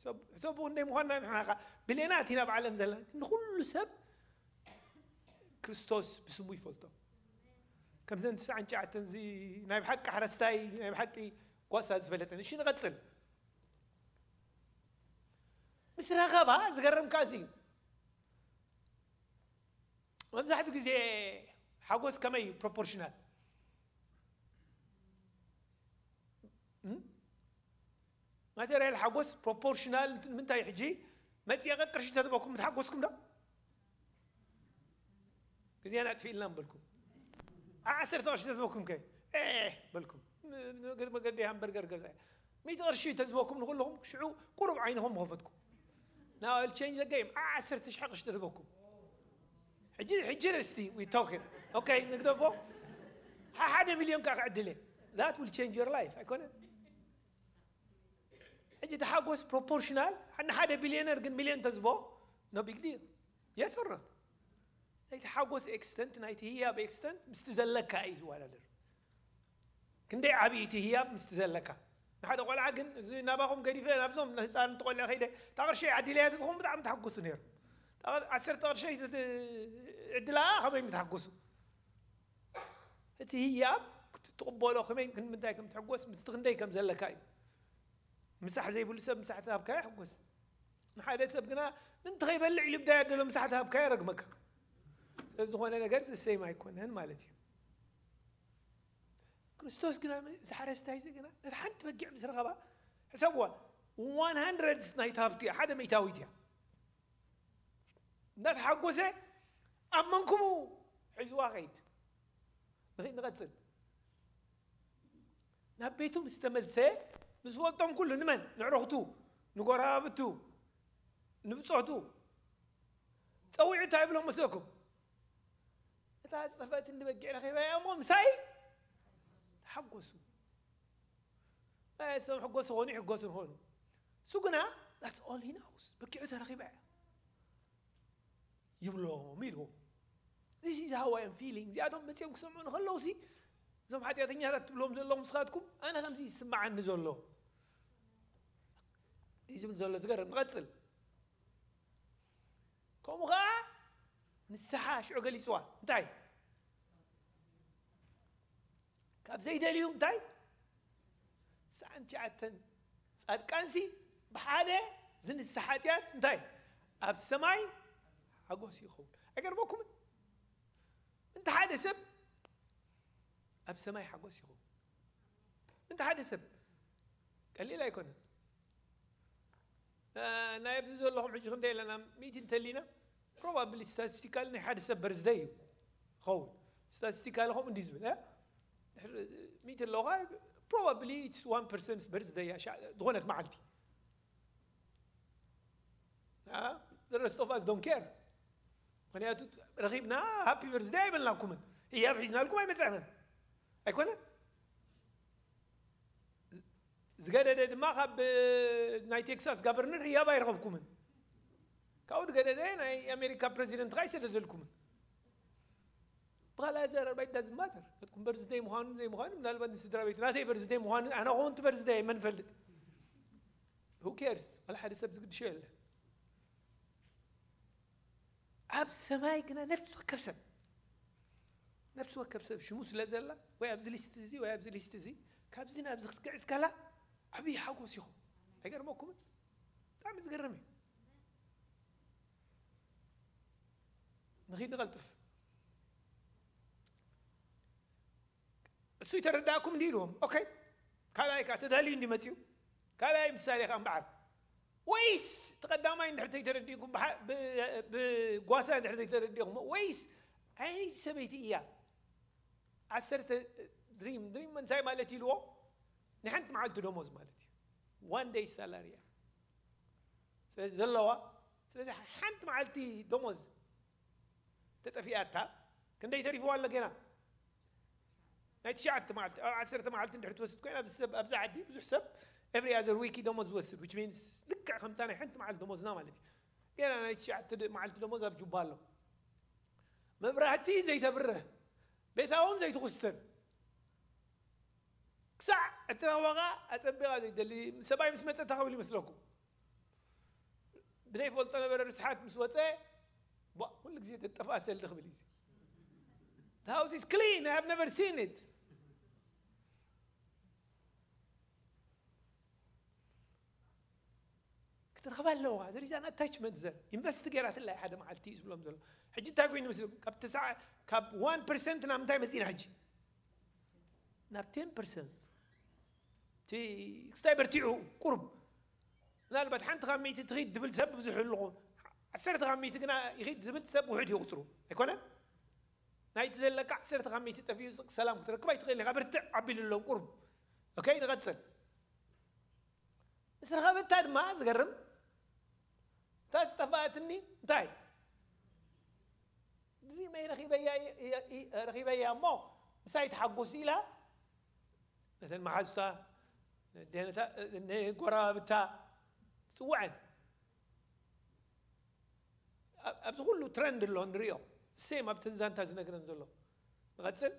ሰብ፣ ሰብ ክንደይ ምዃንና ንሕና ኸ ብሌናት ኢና ኣብ ዓለም ዘለና። ንኹሉ ሰብ ክርስቶስ ብስሙ ይፈልጦ። ከምዘን ትስዓን ትሽዓተን እዚ ናይ ብሓቂ ሓረስታይ፣ ናይ ብሓቂ ጓሳ ዝፈለጠን። እሺ፣ ንቐጽል። ምስ ረኸባ ዝገርም ከኣ እዚ እዩ። መብዛሕትኡ ግዜ ሓጎስ ከመይ እዩ ፕሮፖርሽናል? እም? ማቴርያል ሓጎስ ፕሮፖርሽናል ምንታይ? ሕጂ መጺኤ ቅርሺ ተትበኩም ምትሓጎስኩም ዶ? ግዜና ኣጥፊእልና ምበልኩም። ዓ-፣ ዓሰርተ ቅርሺ ተዝበኩም ከ? ኤ፣ በልኩም። ም-፣ ም-፣ መገዲ ሃምበርገር ገዛ። ሚእቲ ቅርሺ ተዝበኩም ንኹልኹም ሽዑ ቁሩብ ዓይንኹም ምኸፈትኩም። Now I'll change the game። ዓ-፣ ዓሰርተ ሽሕ ቅርሺ ተዝበኩም። ሕጂ፣ ሕጂ እስቲ we talking። ኦኬ፣ ንግደፎ። ሓ-፣ ሓደ ሚልዮን ከኣ ክዕድል እየ። That will change your life። ኣይኮነን? ሕጂ እቲ ሓጎስ ፕሮፖርሽናል፣ ንሓደ ቢልዮነር ግን ሚልዮን ተዝቦ፣ no big deal። Yes or not? ናይቲ ሓጎስ ኤክስተንት፣ ናይቲ ህያብ ኤክስተንት ምስቲ ዘለካ እዩ ዝወዳደር። ክንደይ ዓብዪ እቲ ህያብ ምስቲ ዘለካ። ንሓደ ቆልዓ ግን፣ እዚ ናባኹም ገዲፈ፣ ናብዞም ንህፃን ተቆልዐ ከይደ፣ እታ ቅርሸይ ዓዲለያ ተትኾን ብጣዕሚ ተሓጎሱ ነይሮም። እታ ዓሰርተ ቅርሸይ ተት-፣ ዕድላ ከመይ ምተሓጎሱ። እቲ ህያብ ክትቅበሎ ከመይ፣ ክን-፣ ምንታይ ከም ትሕጎስ፣ ምስቲ ክንደይ ከም ዘለካ እዩ። ምሳሕ ዘይብሉ ሰብ ምሳሕ ተሃብካዮ ይሕጎስ። ንሓደ ሰብ ግና ምንቲ ከይበልዕ ኢሉ ብዳይ ኣደሎ ምሳሕ ተሃብካዮ ረግመካ። ስለዝኾነ ነገር ዘሰይም ኣይኮነን ማለት እዩ። ክርስቶስ ግና፣ እዚ ሓረስታይ እዚ ግና ነቲ ሓንቲ በጊዕ ምስ ረኸባ፣ ሕሰብዋ፣ ዋን ሃንድረድ ናይቲ ሃብቲ እያ፣ ሓደ ሚእታዊት እያ። እናተሓጎሰ ኣብ መንኩቡ ሒዝዋ ኸይድ። ንኸይድ ንቐጽል። ናብ ቤቱ ምስ ተመልሰ፣ ንዝፈልጦም ኩሉ፣ ንመን? ንዕረኽቱ፣ ንጎረባብቱ፣ ንብጾቱ ጸዊዑ እንታይ ይብሎም መስለኩም? "እታ ዝጠፍአትኒ በጊዕ ረኺበያ እሞ ምሳይ ተሓጎሱ." ኣይ፣ እሶም ሕጎስ ኾኑ ይሕጎሱ ኾኑ። እሱ ግና that's all he knows። በጊዑ ተረኺባ እያ ይብሎም ኢልዎም። This is how I am feeling። እዚኣቶም መጺኦም ክሰምዑ ንኸለዉ ሲ፣ እዞም ሓጢኣተኛታት ትብሎም ዘለኹም ንስኻትኩም፣ ኣነ ከምዚ ይስምዓኒ ዘሎ። እዩ ዝብል ዘሎ። ዝገርም። ንቐጽል። ከምኡ ኸዓ ንስሓ ሽዑ ገሊጽዋ። እንታይ? ካብ ዘይደልዩ እንታይ? ትስዓን ትሽዓተን ጻድቃንሲ ብሓደ ዝንስሓ ሓጢኣት እንታይ? ኣብ ሰማይ ሓጎስ ይኸውን። ኣይገርመኩምን? እንተ ሓደ ሰብ ኣብ ሰማይ ሓጎስ ይኸውን። እንተ ሓደ ሰብ ቀሊል ኣይኮነን። እ፣ ናይ ኣብዚ ዘለኹም ሕጂ ክንደይ ኣለና? ሚእቲ እንተሊና፣ probably statistical ናይ ሓደ ሰብ በርዝደይ እዩ ኸውን። Statistical ኸም እንዲ ዝብል፣ እ? ድሕሪ ሚእቲ ኣለኻ፣ probably it's one person's birthday እያ፣ ሻ-፣ ዝኾነት መዓልቲ። እ? The rest of us don't care። ምኽንያቱ ረኺብና ሃፒ በርዝደይ ኣይበልናኩምን። ህያብ ሒዝናልኩም ኣይመጻእናን። ኣይኮነን? ዝገደደ ድማ ካብ ናይ ቴክሳስ ጋቨርነር ህያብ ኣይረኸብኩምን። ካብኡ ዝገደደ ናይ ኣሜሪካ ፕረዚደንት ኸኣ ኣይሰደደልኩምን። ብኻልእ ኣዘራርባ it doesn't matter። ናትኩም በርዝደይ ምዃኑ ዘይምዃኑ ምናልባት ንስድራ ቤት ናተይ በርዝደይ ምዃኑ ኣነ ኾንቱ በርዝደይ መን ፈልጥ? Who cares? ዋላ ሓደ ሰብ ዝግድሾ የለን። ኣብ ሰማይ ግና ነፍሲ ወከፍ ሰብ፣ ነፍሲ ወከፍ ሰብ ሽሙ ስለ ዘላ፣ ወይ ኣብዚ ሊስት እዚ ወይ ኣብዚ ሊስት እዚ፣ ካብዚ ናብዚ ክትግዕዝ ከላ ዓብዪ ሓጎስ ይኹም። ኣይገርመኩምን? ብጣዕሚ ዝገርም እዩ። ንኺድ ንቐልጥፍ። እሱ ይተረዳእኩም እንዲ ኢልዎም። ኦኬ፣ ካልኣይ ከዓ ተዳልዩ እንዲ መፅዩ፣ ካልኣይ ምሳሌ ከዓ እምበዓል። ወይስ እቲ ቀዳማይ እንድሕር ተይተረዲእኩም ብሓ-፣ ብ-፣ ብጓሳ እንድሕር ተይተረዲእኩም፣ ወይስ ዓይነይቲ ሰበይቲ እያ? ዓሰርተ ድሪም፣ ድሪም እንታይ ማለት ኢልዎ? ናይ ሓንቲ መዓልቲ ደሞዝ ማለት እዩ። One day salary እያ። ስለዚ ዘለዋ፣ ስለዚ ሓንቲ መዓልቲ ደሞዝ ተጠፊኣታ፣ ክንደይ ተሪፍዋ ኣሎ ገና? ናይ ትሽዓተ መዓልቲ፣ ኣብ ዓሰርተ መዓልቲ እንድሕር ትወስድ ኮይና፣ ኣብዚ ሰብ፣ ኣብዚ ዓዲ ብዙሕ ሰብ every other week ደሞዝ ዝወስድ፣ which means ልክዕ ከምታ ናይ ሓንቲ መዓልቲ ደሞዝና ማለት እዩ። ገና ናይ ትሽዓተ ደ-፣ መዓልቲ ደሞዝ ኣብ ጁባ ኣሎ። መብራህቲ ዘይተብርህ፣ ቤታ እውን ዘይትኹስትን። ክሳዕ እትረኽባ ኸኣ ኣጸቢቓ ዘይደሊ፣ ሰብኣይ ምስ መጸ እንታይ ክብል ይመስለኩም? ብዘይፈልጦ ነበረ ርስሓት ምስ ወጸ፣ ቧ፣ ኩሉ ግዜ ተጠፍኣ ሰልዲ ክብል እዩ። The house is clean, I have never seen it. ክትረኽባ ኣለዋ። There is an attachment there. ኢንቨስት ገይራትላ እያ ሓደ መዓልቲ እዩ ዝብሎም ዘሎ። ሕጂ እንታይ ኮይኑ መስለኩም? ካብ ተስዓ፣ ካብ ዋን ፐርሰንት ናብ ምንታይ መጺና ሕጂ? ናብ ቴን ፐርሰንት። እቲ ክስታይ በርቲዑ ቁሩብ። ምናልባት ሓንቲ ካብ ሚእቲ ትኺድ ዝብል ሰብ ብዙሕ ኣለኹ። ዓሰርተ ካብ ሚእቲ ግና ይኺድ ዝብል ሰብ ውሑድ እዩ ቁጽሩ። ኣይኮነን? ናይቲ ዘለካ ዓሰርተ ካብ ሚእቲ ጠፊኡ ስቕ ሰላም ክትረክብ ኣይትኽእልን ኢኻ። በርትዕ ኣቢሉ ኣለዎም ቁሩብ። ኦኬ፣ ንቐጽል። ምስ ረኸበታ ድማ ዝገርም፣ እታ ዝጠፋእትኒ እንታይ? ድሪመይ ረኺበያ፣ ረኺበያ እሞ ምሳይ ተሓጎስ ኢላ ነተን መሓዙታ፣ ነደነታ፣ ንጎረባብታ ትጽውዐን። ኣብ-፣ ኣብዚ ኩሉ ትረንድ ኣሎ ንሪኦ። ሴም ኣብተን ዛንታ ዝነግረን ዘሎ። ንቐጽል።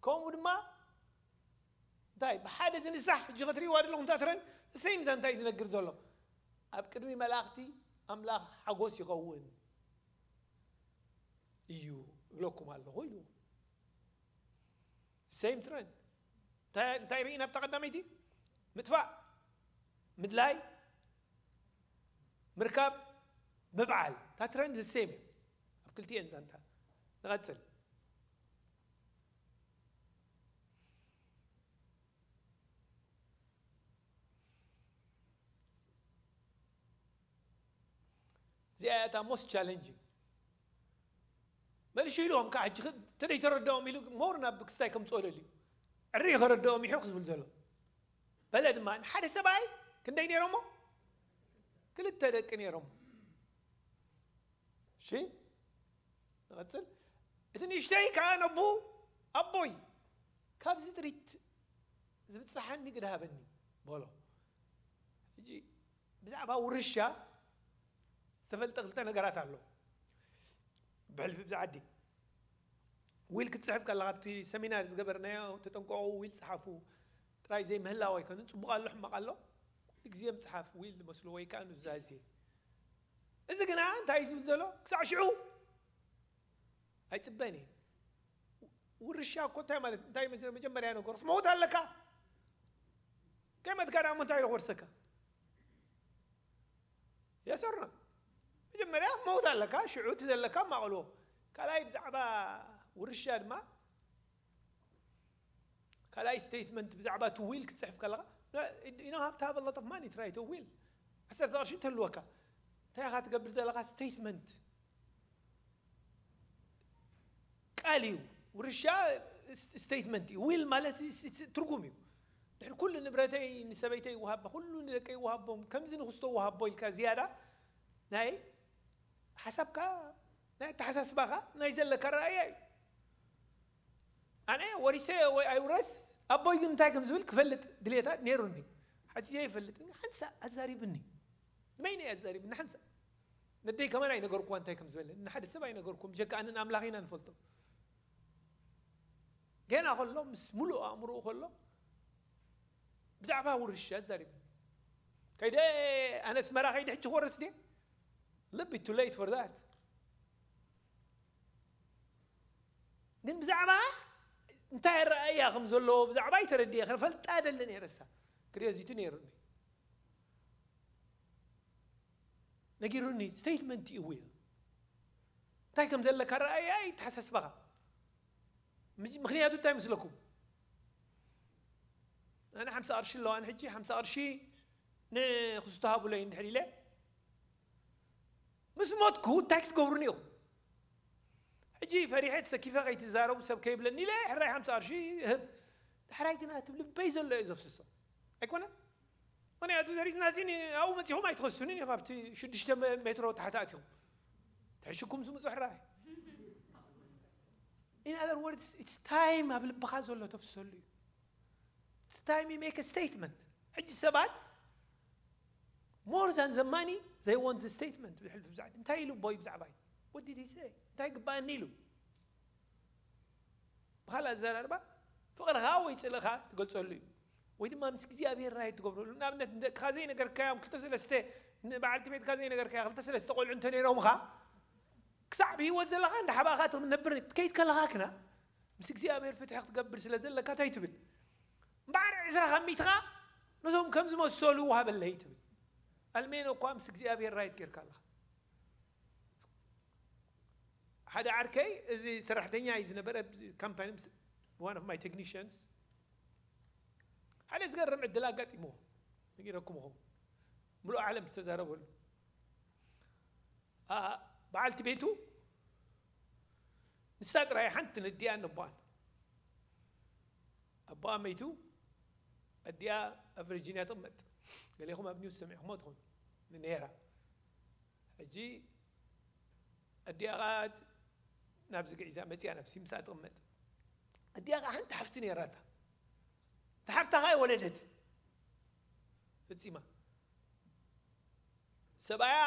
ከምኡ ድማ እንታይ ብሓደ ዝንሳሕ ሕጂ ክትሪእዋ ዘለኹም እታ ትረን ሴም ዛንታ እዩ ዝነግር ዘሎ። ኣብ ቅድሚ መላእኽቲ ኣምላኽ ሓጎስ ይኸውን እዩ እብለኩም ኣለኹ ኢሉ። ሴም ትረንድ። እንታይ፣ እንታይ ርኢና ኣብታ ቀዳመይቲ? ምጥፋእ፣ ምድላይ፣ ምርካብ፣ ምብዓል። እታ ትረንድ ሴም እያ ኣብ ክልቲኤን ዛንታ። ንቐጽል። እዚኣ እያ እታ most challenging። መልሹ ኢልዎም ከዓ ሕጂ ኽ-፣ ተደይተረድኦም ኢሉ ሞር ናብ ክስታይ ከምፅኦ ደልዩ። ዕሪ ከረድኦም ይሕቕ ዝብል ዘሎ። በለ ድማ ሓደ ሰብኣይ ክንደይ ነይሮሞ? ክልተ ደቂ ነይሮሞ። እሺ፣ ንቐፅል። እቲ ንእሽተይ ከዓ ነቡ፣ ኣቦይ፣ ካብዚ ጥሪት ዝብፅሓኒ ግዳ ሃበኒ በሎ። ሕጂ ብዛዕባ ውርሻ ዝተፈልጠ ክልተ ነገራት ኣሎ። ብሕልፊ ብዛ ዓዲ ዊል ክትፅሕፍ ከለካ ኣብቲ ሰሚናር ዝገበርናዮ ተጠንቀቑ፣ ዊል ፀሓፉ ጥራይ ዘይምህላው ኣይኮነን። ፅቡቕ ኣሎ ሕማቕ ኣሎ፣ ኩሉ ግዜ ምፅሓፍ ዊል ዝመስሉ ወይ ከዓ ኑዛዜ። እዚ ግና እንታይ እዩ ዝብል ዘሎ? ክሳዕ ሽዑ ኣይፅበን እየ። ውርሻ እኮ እንታይ ማለት እንታይ መጀ- መጀመርያ ነገሩ ክትመውት ኣለካ። ከይመትካ ደኣ እንታይ ክወርሰካ? የሰርና መጀመርያ ክትመውት ኣለካ። ሽዑ እቲ ዘለካ ማቕልዎ። ካልኣይ ብዛዕባ ውርሻ ድማ ካልኣይ ስቴትመንት ብዛዕባ እቲ ዊል ክትፅሕፍ ከለካ you don't have to have a lot of money to write a will። ዓሰርተ ቅርሺ ተህልወካ እንታይ ኢኻ ትገብር ዘለካ? ስቴትመንት ቃል እዩ። ውርሻ ስቴትመንት እዩ። ዊል ማለት ትርጉም እዩ። ድሕሪ ኩሉ ንብረተይ ንሰበይተይ ይወሃባ፣ ኩሉ ንደቀይ ይወሃቦም፣ ከምዚ ንክስቶ ይወሃቦ ኢልካ ዝያዳ ናይ ሓሳብካ ናይ ኣተሓሳስባኻ ናይ ዘለካ ረኣያ እዩ። ኣነ ወሪሰ ወይ ኣይውረስ ኣቦይ ግን እንታይ ከም ዝብል ክፈልጥ ድሌታት ነይሩኒ። ሓትዮ ይፈልጥ ሓንሳ ኣዛሪብኒ። ንመይነ ኣዛሪብኒ ሓንሳ ነደይ ከማን ኣይነገርኩዋ እንታይ ከም ዝበለ ንሓደ ሰብ ኣይነገርኩም ጀካ ኣንን ኣምላኽ ኢና ንፈልጦ። ገና ከሎ ምስ ሙሉእ ኣእምሮኡ ከሎ ብዛዕባ ውርሻ ኣዛሪብኒ። ከይደ ኣነ ኣስመራ ከይደ ሕጂ ክወርስ ድየ? ልቢ too late for that። ግን ብዛዕባ እንታይ ረኣያ ከም ዘለዎ ብዛዕባ ይተረድየ ክፈልጣ ደለ ነይረሳ ክሪዮዚቲ ነይሩኒ። ነጊሩኒ ስቴትመንት እዩ ዊል እንታይ ከም ዘለካ ረኣያ ይተሓሳስበኻ። ምጅ- ምክንያቱ እንታይ ምስለኩም? ኣነ ሓምሳ ቅርሺ ኣለዋ ሕጂ ሓምሳ ቅርሺ ንክዝተሃቡለይ እንድሕር ኢለ ምስ ሞትኩ እንታይ ክትገብሩኒ ኢኹም? ሕጂ ፈሪሐ ተሰኪፈ ከይትዛረቡ ሰብ ከይብለኒ ኢለ ሕራይ ሓምሳ ቅርሺ ህብ። ዳሕራይ ግና እቲ ልበይ ዘሎ እዩ ዘፍስሶ ኣይኮነን። ምክንያቱ ዘሪዝና ሲ ኣብኡ መፂኹም ኣይትኸሱንን ኢኹም ኣብቲ ሽዱሽተ ሜትሮ ታሕቲ ኣትኹም ተሕሽኩም ዝምፁ ሕራይ። In other words it's time ኣብ ልብኻ ዘሎ ተፍሰሉ እዩ። It's time you make a statement። ሕጂ ሰባት more than the money they want the statement። ብሕልፊ ብዛዕባ እንታይ ኢሉ ቦይ ብዛዕባይ what did he say እንታይ ግባኣኒ ኢሉ። ብካልእ ኣዘራርባ ፍቕርኻ ወይ ፅልእኻ ትገልፀሉ እዩ። ወይ ድማ ምስ እግዚኣብሔር ራይ ትገብረሉ። ንኣብነት ንደቅኻ ዘይነገርካዮም ክልተ ሰለስተ ንበዓልቲ ቤትካ ዘይነገርካዮ ክልተ ሰለስተ ቆልዑ እንተነይሮምኻ ክሳዕ ብህይወት ዘለኻ እንዳ ሓባእኻ ትነብር ከይድ ከለኻ ክና ምስ እግዚኣብሔር ፍትሒ ክትገብር ስለ ዘለካ እንታይ ትብል? እምበዓር ዕስራ ካብ ሚእትኻ ነዞም ከም ዝመሰሉ ውሃበለይ ትብል። ኣልሜኖ እኳ ምስ እግዚኣብሔር ራይት ጌርካ ኣለኻ። ሓደ ዓርከይ እዚ ሰራሕተኛ እዩ ዝነበረ ካምፓኒ one of my technicians ሓደ ዝገርም ዕድል ኣጋጢምዎ ነጊረኩም ኹ ምሉእ ዓለም ዝተዛረበሉ በዓልቲ ቤቱ ንሳ ጥራይ ሓንቲ ነዲኣ ነቦኣን ኣቦኣ መይቱ ኣዲኣ ኣብ ቨርጂንያ ትቕመጥ ገሌኹም ኣብ ኒውስ ሰሚዕኹሞ ትኾኑ ንኔራ ሕጂ ኣዲኣ ኸዓ ናብዚ ግዒዛ መፂኣ ናብ ሲምሳ ትቕመጥ ኣዲኣ ኸዓ ሓንቲ ሓፍቲ ነይራታ እታ ሓፍታ ኸዓ ወለደት ፈፂማ ሰብኣያ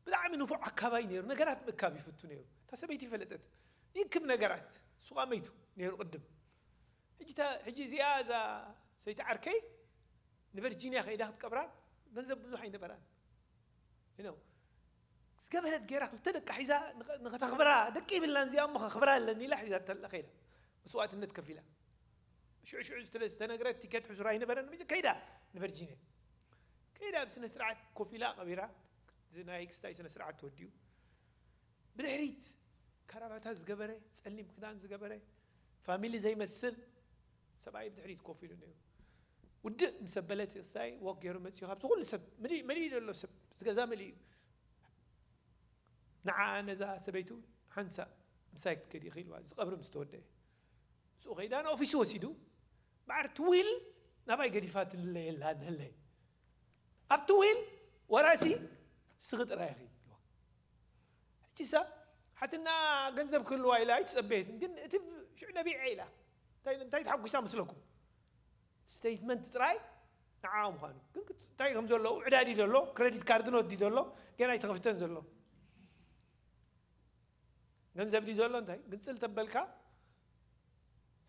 ብጣዕሚ ንፉዕ ኣካባይ ነይሩ ነገራት ምእካብ ይፍቱ ነይሩ እታ ሰበይቲ ይፈለጠት ይክብ ነገራት ሱቓ መይቱ ነይሩ ቅድም ሕጂ እዚኣ እዛ ሰይቲ ዓርከይ ንቨርጂንያ ከይዳ ክትቀብራ ገንዘብ ብዙሕ ኣይነበራን ዝገበረት ገይራ ክልተ ደቂ ሒዛ ንኸተኽብራ ደቂ ይብልና እዚኣ እሞ ከኽብራ ኣለኒ ኢላ ሒዛ ከይዳ መስዋእትነት ከፊላ ሽዑ ሽዑ ዝተነግረ ቲኬት ሕሱር ኣይነበረን ከይዳ ንቨርጂንያ ከይዳ ብስነ ስርዓት ኮፍ ኢላ ቀቢራ ናይ ክስታይ ስነ ስርዓት ተወዲኡ ብድሕሪት ካራባታ ዝገበረ ፀሊም ክዳን ዝገበረ ፋሚሊ ዘይመስል ሰብኣይ ብድሕሪት ኮፍ ኢሉ ነይሩ ውድእ ምስ ኣበለት ክስታይ ወክ ገይሩ መፅኡ ካብዚ ኩሉ ሰብ መሊኡ ዘሎ ሰብ ዝገዛ መሊኡ ንዓ ነዛ ሰበይቱ ሓንሳእ ምሳይ ክትከዲ ኢኺ ኢልዋ፣ እዚ ቀብሪ ምስ ተወደአ። ምስኡ ከይዳ ንኦፊሱ ወሲዱ፣ በዓር ትዊል ናባይ ገዲፋ ትልለ የላ ነለ። ኣብ ትዊል ወራሲ ስኺ ጥራይ ኢኺ ኢልዋ። ሕጂ ሳ ሓትና ገንዘብ ክህልዋ ኢላ ኣይትጸበየትን፣ ግን እቲ ሽዑ ነቢዐ ኢላ። እንታይ እንታይ ተሓጒሳ መስለኩም? ስቴትመንት ጥራይ ንዓ ምዃኑ። ግን እንታይ ከም ዘለዉ፣ ዕዳ ድዩ ዘሎ፣ ክሬዲት ካርድ ኖት ድዩ ዘሎ፣ ገና ኣይተኸፍተን ዘሎ። ገንዘብ ድዩ ዘሎ፣ እንታይ ግንጽል ተበልካ።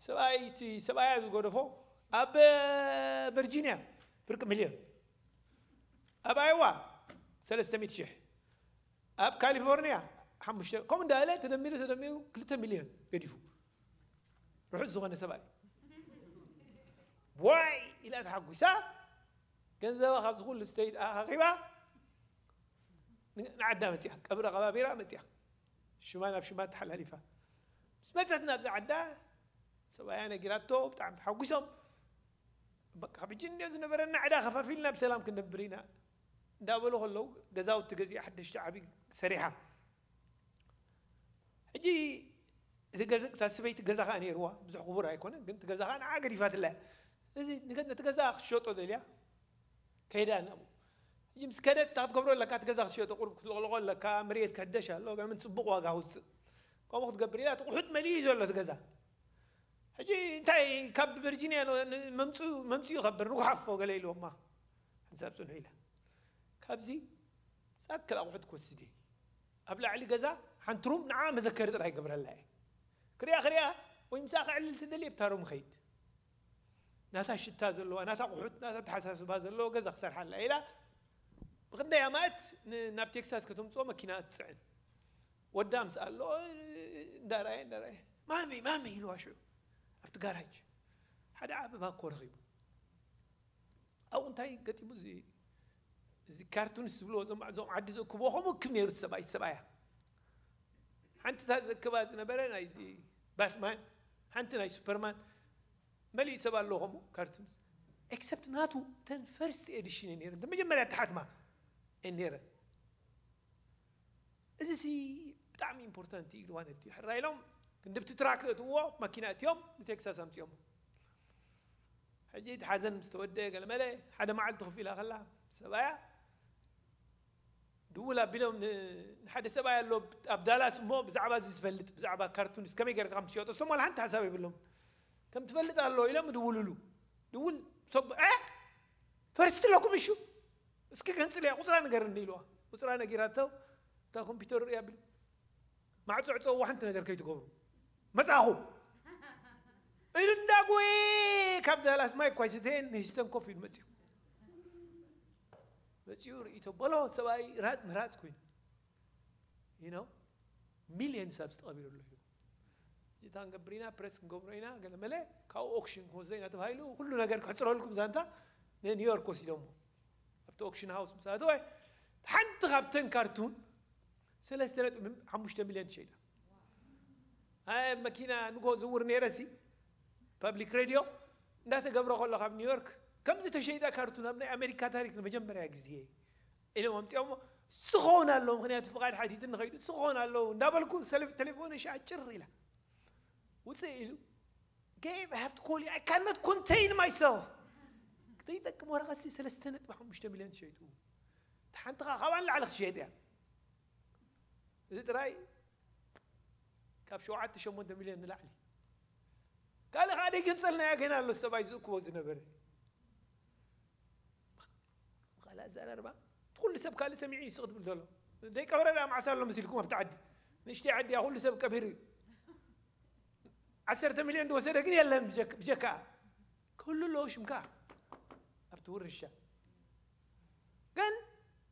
ሰብኣይ፣ እቲ ሰብኣያ ዝገደፎ ኣብ ቨርጂኒያ ፍርቂ ሚልዮን፣ ኣብ ኣይዋ ሰለስተ ሚእቲ ሽሕ፣ ኣብ ካሊፎርኒያ ሓሙሽተ፣ ከምኡ እንዳለ ተደሚሩ ተደሚሩ ክልተ ሚልዮን ገዲፉ። ርሑስ ዝኾነ ሰብኣይ። ዋይ ኢላ ተሓጒሳ፣ ገንዘባ ካብዚ ኩሉ ስቴት ኣኻኺባ ን-፣ ንዓዳ መጽያ፣ ቀብሪ ኣቐባቢራ መጽያ። ሽማ ናብ ሽማ ተሓላሊፋ። ምስ መጸት ናብዛ ዓዳ፣ ሰብኣያ ነጊራቶ፣ ብጣዕሚ ተሓጒሶም። በቃ፣ ካብ ሕጂ እንድዮ ዝነበረና ዕዳ ከፋፊልና ብሰላም ክንነብር ኢና እንዳበሉ ከለዉ፣ ገዛውቲ ገዚኣ፣ ሓደሽቲ ዓብዪ ሰሪሓ። ሕጂ እቲ ገዛ፣ እታ ሰበይቲ ገዛ ኸኣ ነይርዋ፣ ብዙሕ ክቡር ኣይኮነን፣ ግን እቲ ገዛ ኸኣ ንዓ ገዲፋትላ እያ። እዚ ንገ-፣ ነቲ ገዛ ክትሸጦ ደልያ፣ ከይዳ ናብኡ። ሕጂ ምስ ከደት፣ እንታይ ክትገብሮ ኣለካ? እቲ ገዛ ክትሸጦ፣ ቁሩብ ክትልቕልቖ ኣለካ፣ መሬት ክሕደሽ ኣሎ፣ ገለ ምን ጽቡቕ ዋጋ ክውጽእ። ከምኡ ክትገብር ኢላ፣ እቲ ቁሑት መሊኡ እዩ ዘሎ እቲ ገዛ። ሕጂ እንታይ፣ ካብ ቨርጂንያ ን-፣ ን-፣ መምጽኡ፣ መምጽኡ ይኸብር፣ ንጉሓፎ ገለ ኢልዎማ። ሓንሳብ ጽንሑ ኢላ። ካብዚ ጻክል ኣቑሑት ክወስድ እየ። ኣብ ላዕሊ ገዛ ሓንቲ ሩም ንዓ መዘከሪ ጥራይ ይገብረላ እየ። ክሪኣ ክሪኣ ወይ ምሳኣ ክዕልል ተደልየ ኣብታ ሩም እኸይድ። ናታ ሽታ ዘለዋ፣ ናታ ኣቑሑት፣ ናታ ኣተሓሳስባ ዘለዎ ገዛ ክሰርሓላ ኢላ ብኽንደይ ኣማእት ን-፣ ናብ ቴክሳስ ከተምጽኦ መኪና ትጽዕን። ወዳ ምስ ኣሎ እንዳረኣየ እንዳረኣየ፣ "ማሚ፣ ማሚ" ኢልዋ ሽዑ ኣብቲ ጋራጅ ሓደ ዓቢ ባኮ ረኺቡ። ኣብኡ እንታይ ገጢሙ? እዚ፣ እዚ ካርቱንስ ዝብልዎ፣ እዞም፣ እዞም ዓዲ ዝእክብዎ ከምኡ እክብ ነይሩ እቲ ሰብኣይ፣ እቲ ሰብኣያ። ሓንቲ እታ ዝእክባ ዝነበረ ናይዚ ባትማን፣ ሓንቲ ናይ ሱፐርማን፣ መሊኡ ሰብ ኣለዎ ከምኡ ካርቱንስ። ኤክሰፕት ናቱ እተን ፈርስት ኤዲሽን እየን ነይረን፣ እተን መጀመርያ እተሓትማ እየን ነይረን። እዚ ሲ ብጣዕሚ ኢምፖርታንት እዩ ኢልዋ ነዲኡ። ሕራይ ኢሎም ክንድብቲ ትራክ ዘእትውዎ ማኪና እትዮም ንቴክሳስ ኣምፅኦም። ሕጂ እቲ ሓዘን ምስ ተወደአ ገለመለ ሓደ መዓልቲ ኮፍ ኢላ ከላ ሰብኣያ ድውል ኣቢሎም ን-፣ ንሓደ ሰብኣይ ኣሎ ኣብ ዳላስ እሞ ብዛዕባ እዚ ዝፈልጥ፣ ብዛዕባ ካርቱንስ ከመይ ገይርካ ከም ትሸጦ፣ እሶም ዋላ ሓንቲ ሓሳብ የብሎም። ከም ትፈልጥ ኣሎ ኢሎም ይድውሉሉ። ድውል ሰብ፣ "እ? ፈርስቲ ኣለኩም እሹ? እስኪ ገንጽል እያ፣ ቁጽራ ንገርኒ" ኢልዋ። ቁጽራ ነጊራቶ፣ እታ ኮምፒውተር ርእያ ቢሉ፣ "ማዕጾ ዕጸውዎ፣ ሓንቲ ነገር ከይትገብሩ። መጻኹ!" ኢሉ እንዳጎየ ካብ ዳላስ ማይ እኳ ኣይሰተየን፣ ንሂስተን ኮፍ ኢሉ መጺኡ። መጺኡ ርእይቶ በሎ፣ ሰብኣይ ራጽ ንራጽ ኮይኑ። You know? ሚልዮን ሰብ ዝተቐቢረሉ እዩ። እዚ እንታይ ክንገብር ኢና? ፕረስ ክንገብሮ ኢና፣ ገለ መለ ካብኡ ኦክሽን ክወስዶ ኢና ተባሂሉ፣ ኩሉ ነገር ክሕጽረልኩም ዛንታ ንኒውዮርክ ወሲዶሞ። ኣብቲ ኦክሽን ሃውስ ምስ ኣተወ፣ ሓንቲ ካብተን ካርቱን ሰለስተ ነጥቢ ሓሙሽተ ሚልዮን ተሸይጣ። ኣይ፣ መኪና ንጎ ዝውር ነይረ ሲ፣ ፐብሊክ ሬድዮ እንዳተገብረ ከሎ ካብ ኒውዮርክ፣ "ከምዚ ተሸይጣ ካርቱን ኣብ ናይ ኣሜሪካ ታሪክ ንመጀመርያ ግዜ" ኢሎም ኣምፂኦሞ። "ዝኸውን ኣሎ፣ ምኽንያቱ ፍቓድ ሓቲትኒ ኸይዱ፣ ዝኸውን ኣሎ" እንዳበልኩ ሰልፍ-፣ ቴሌፎን ሻ ጭር ኢላ። "ውፅእ" ኢሉ፣ "Gabe, I have to call you, I cannot contain myself." ዘይጠቅም ወረቐት ሲ ሰለስተ ነጥቢ ሓሙሽተ ሚልዮን ተሸይጡ። እታ ሓንቲ ኸዓ ካብኣ ንላዕሊ ክትሸየጥ እያ። እዚ ጥራይ ካብ ሸውዓተ ሸሞንተ ሚልዮን ንላዕሊ። ካልእ ኸዓ ደይገንጸልናዮ ገና ኣሎ፣ ሰብኣይ ዝእክቦ ዝነበረ። ካልእ ኣዘራርባ፣ እቲ ኩሉ ሰብ ካልእ ሰሚዑ ይስቕ ትብል ዘሎ። ዘይቀብረ ደኣ መዓስ ኣሎ መሲልኩም ኣብቲ ዓዲ? ንእሽተይ ዓዲ እያ፣ ኩሉ ሰብ ቀቢሩ እዩ። ዓሰርተ ሚልዮን ዝወሰደ ግን የለን ብጀክ-፣ ብጀካ። ክህሉ ኣለዎ ሽምካ ኣብቲ ውርሻ። ግን